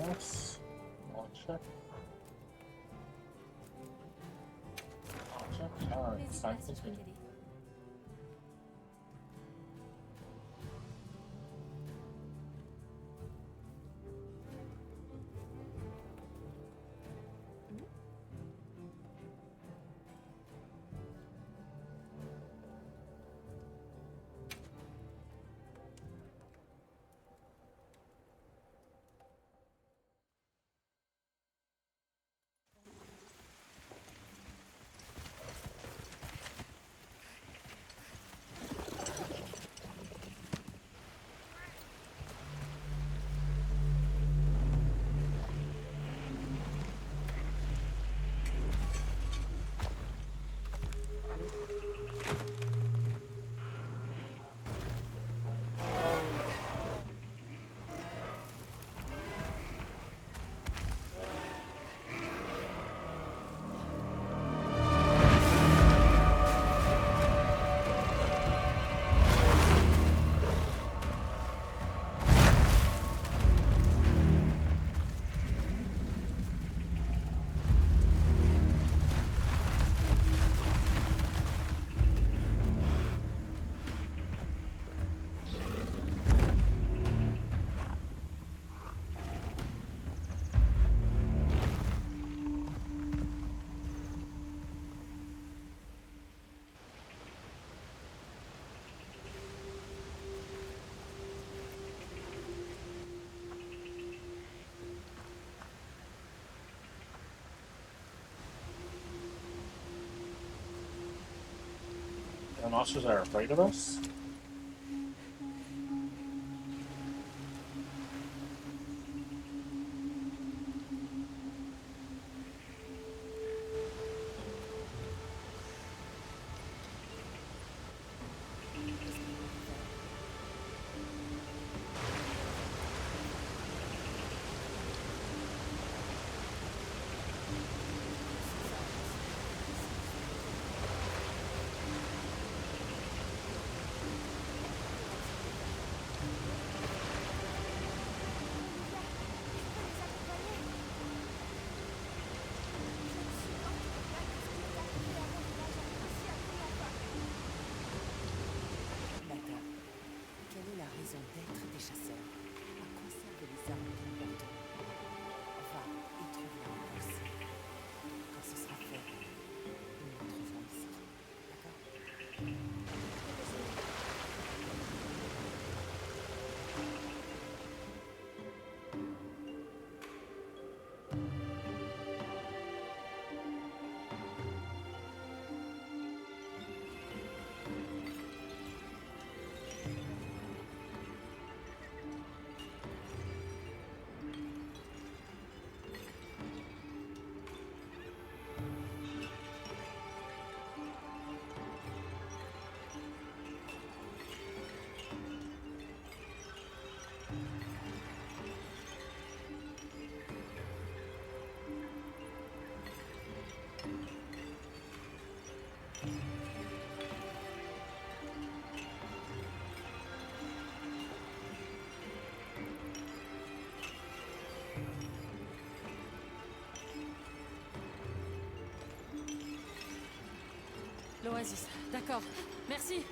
Yes. I'll check. I'll check. Alright, it's time to sleep. The monsters are afraid of us? Sont d'être des chasseurs à conserver les armes que nous portons. Va et trouve la réponse. Quand ce sera fait, nous nous retrouverons ici. D'accord ? L'Oasis, d'accord. Merci.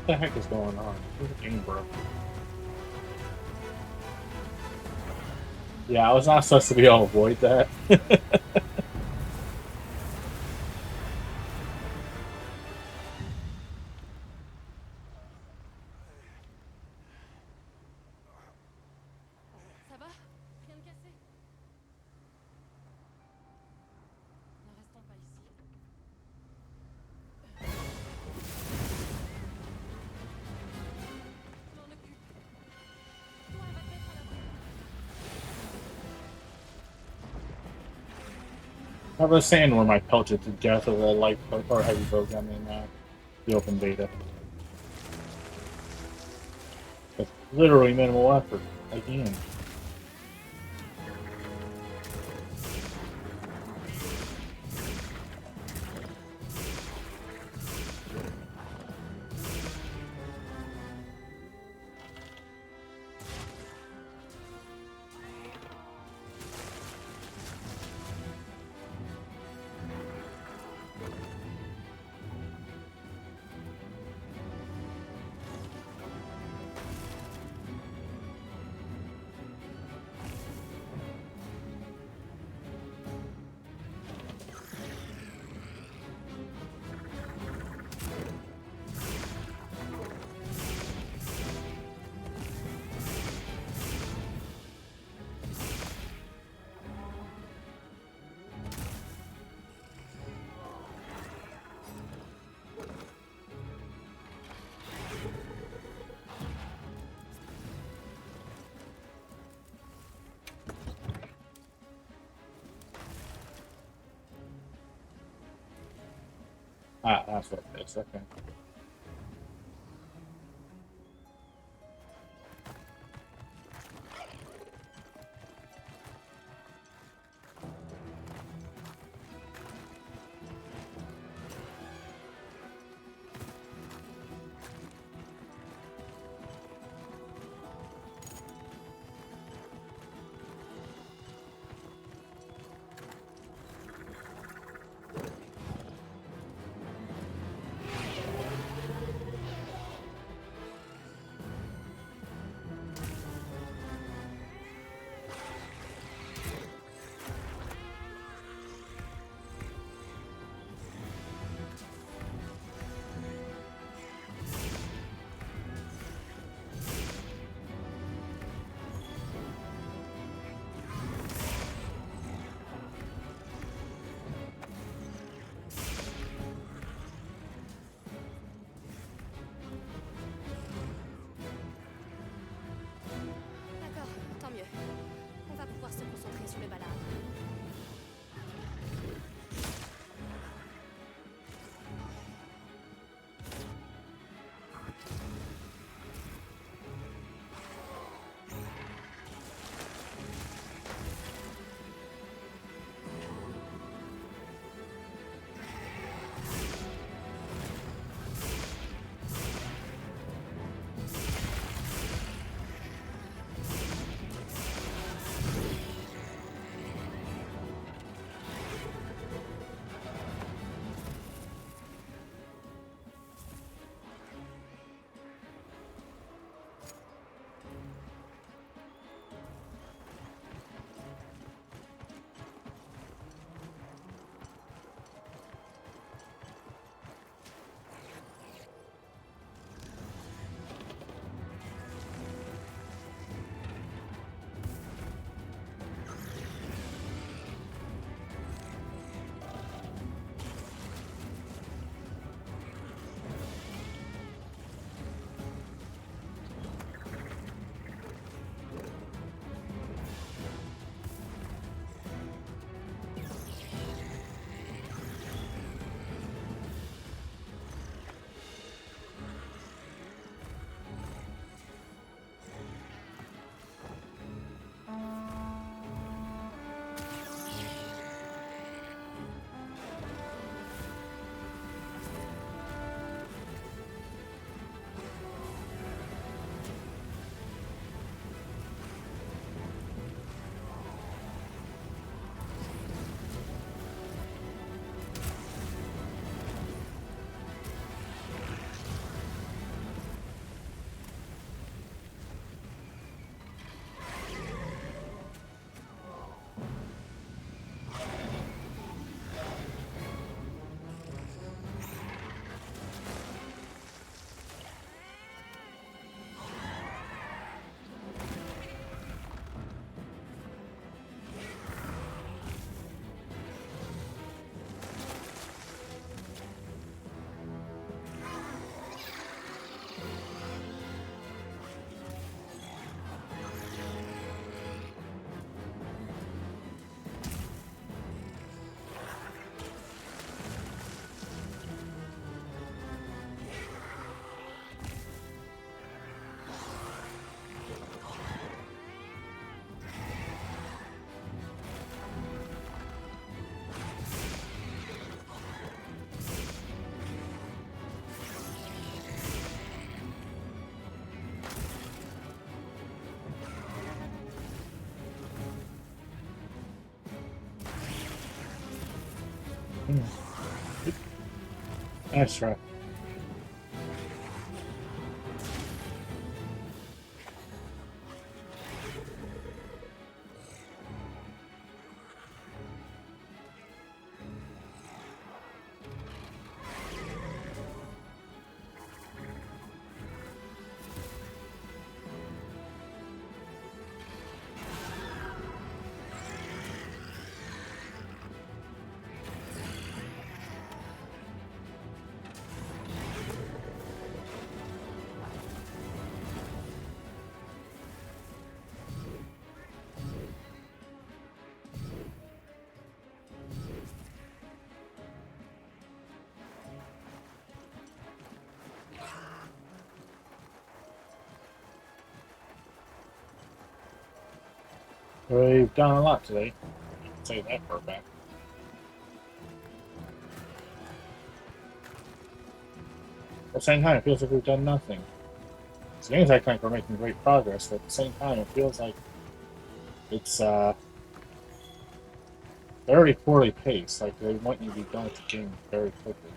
The heck is going on? Where's the game, bro? Yeah, I was not supposed to be able to avoid that. Ça va ? Rien de cassé ? Ne restons pas ici. Je m'en occupe. Toi, va te mettre à l'abri. I was saying where my pelted to death of a light boat or heavy boat gun in, uh, the open beta. It's literally minimal effort, again. Ah, that's what it is, okay. D'accord, tant mieux. On va pouvoir se concentrer sur le ballade. That's right. We've done a lot today. I can say that for a fact. At the same time, it feels like we've done nothing. It's the game's acting like we're making great progress, but at the same time, it feels like it's, uh, very poorly paced. Like, they want you to be done with the game very quickly.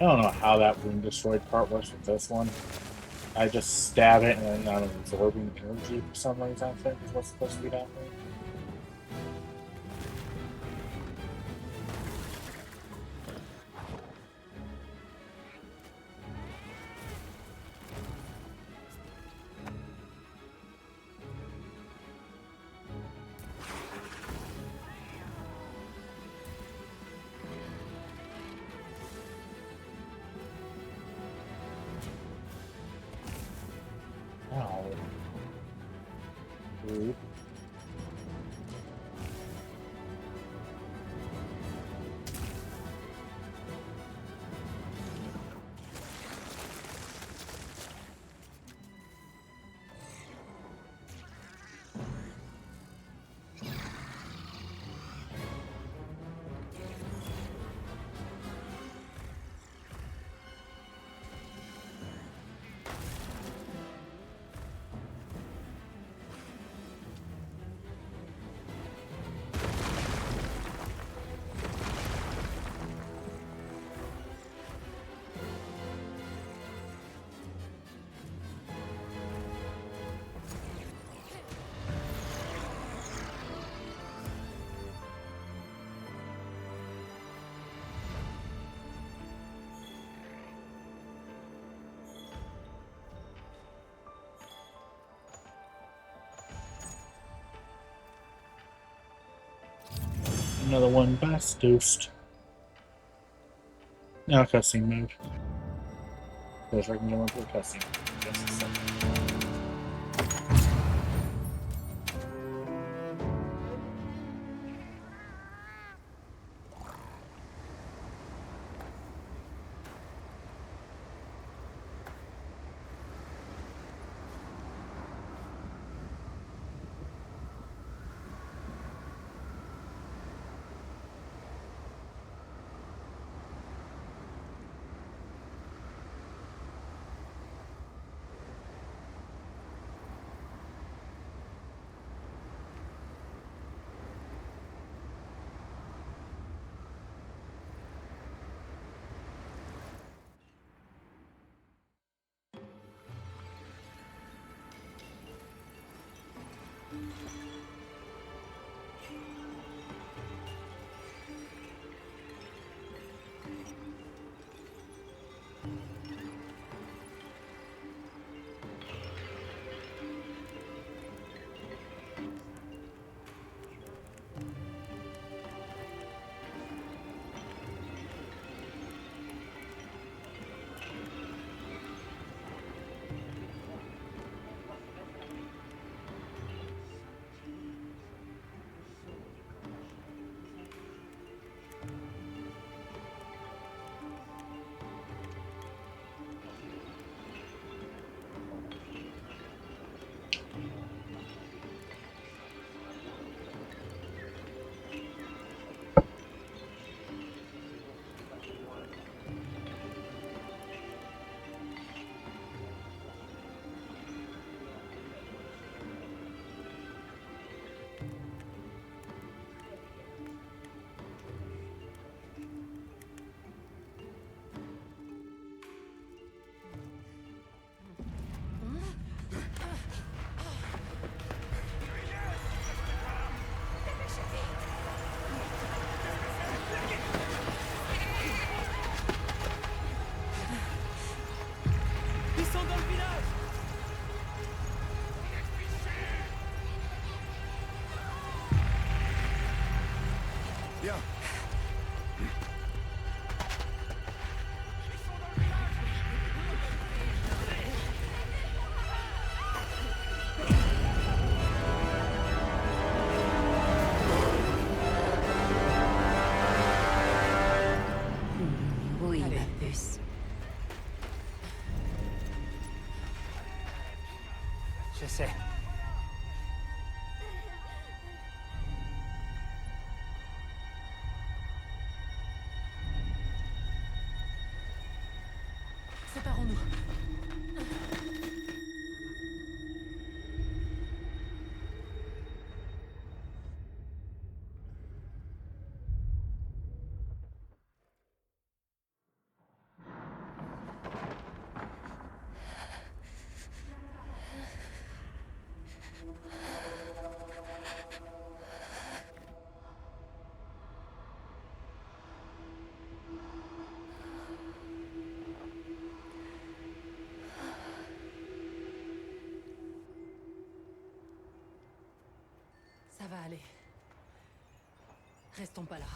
I don't know how that wound destroyed part works with this one. I just stab it and then I'm absorbing energy for some reason, I think is what's supposed to be happening. Ow. Rude. Another one best toast. Now cutscene mode. Feels like I'm going through a cutscene. Just a second. Oui, ma puce. Je sais. Séparons-nous. Ça va aller. Restons pas là.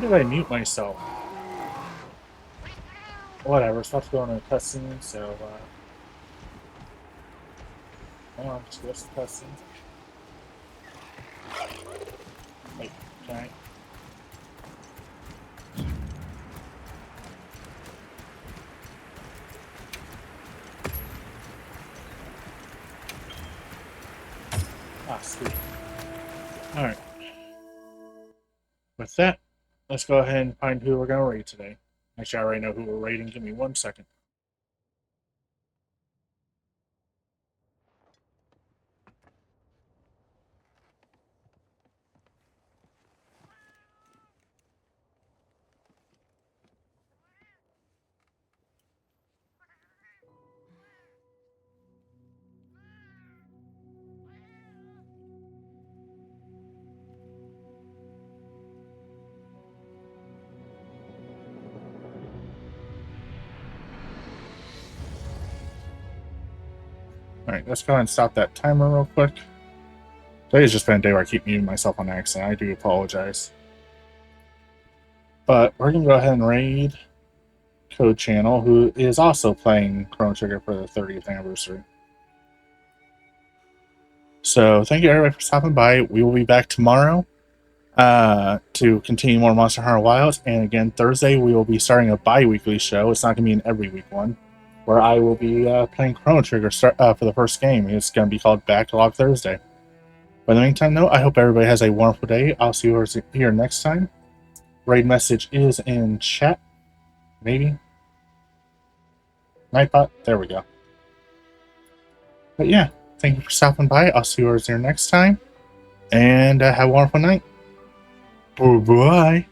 How do I mute myself? Whatever, so I have to go into a cutscene, so, uh, hold on, just go to the cutscene. Wait, can I? Ah, sweet. Alright. With that, let's go ahead and find who we're going to raid today. Actually, I already know who we're raiding. Give me one second. Alright, let's go ahead and stop that timer real quick. Today's just been a day where I keep muting myself on accident. I do apologize. But we're going to go ahead and raid Code Channel, who is also playing Chrono Trigger for the thirtieth anniversary. So thank you everybody for stopping by. We will be back tomorrow, uh, to continue more Monster Hunter Wilds. And again, Thursday we will be starting a bi-weekly show. It's not going to be an every week one, where I will be, uh, playing Chrono Trigger start, uh, for the first game. It's going to be called Backlog Thursday. But in the meantime, though, I hope everybody has a wonderful day. I'll see you here next time. Raid message is in chat. Maybe. Nightbot. There we go. But yeah, thank you for stopping by. I'll see you here next time. And, uh, have a wonderful night. Bye-bye.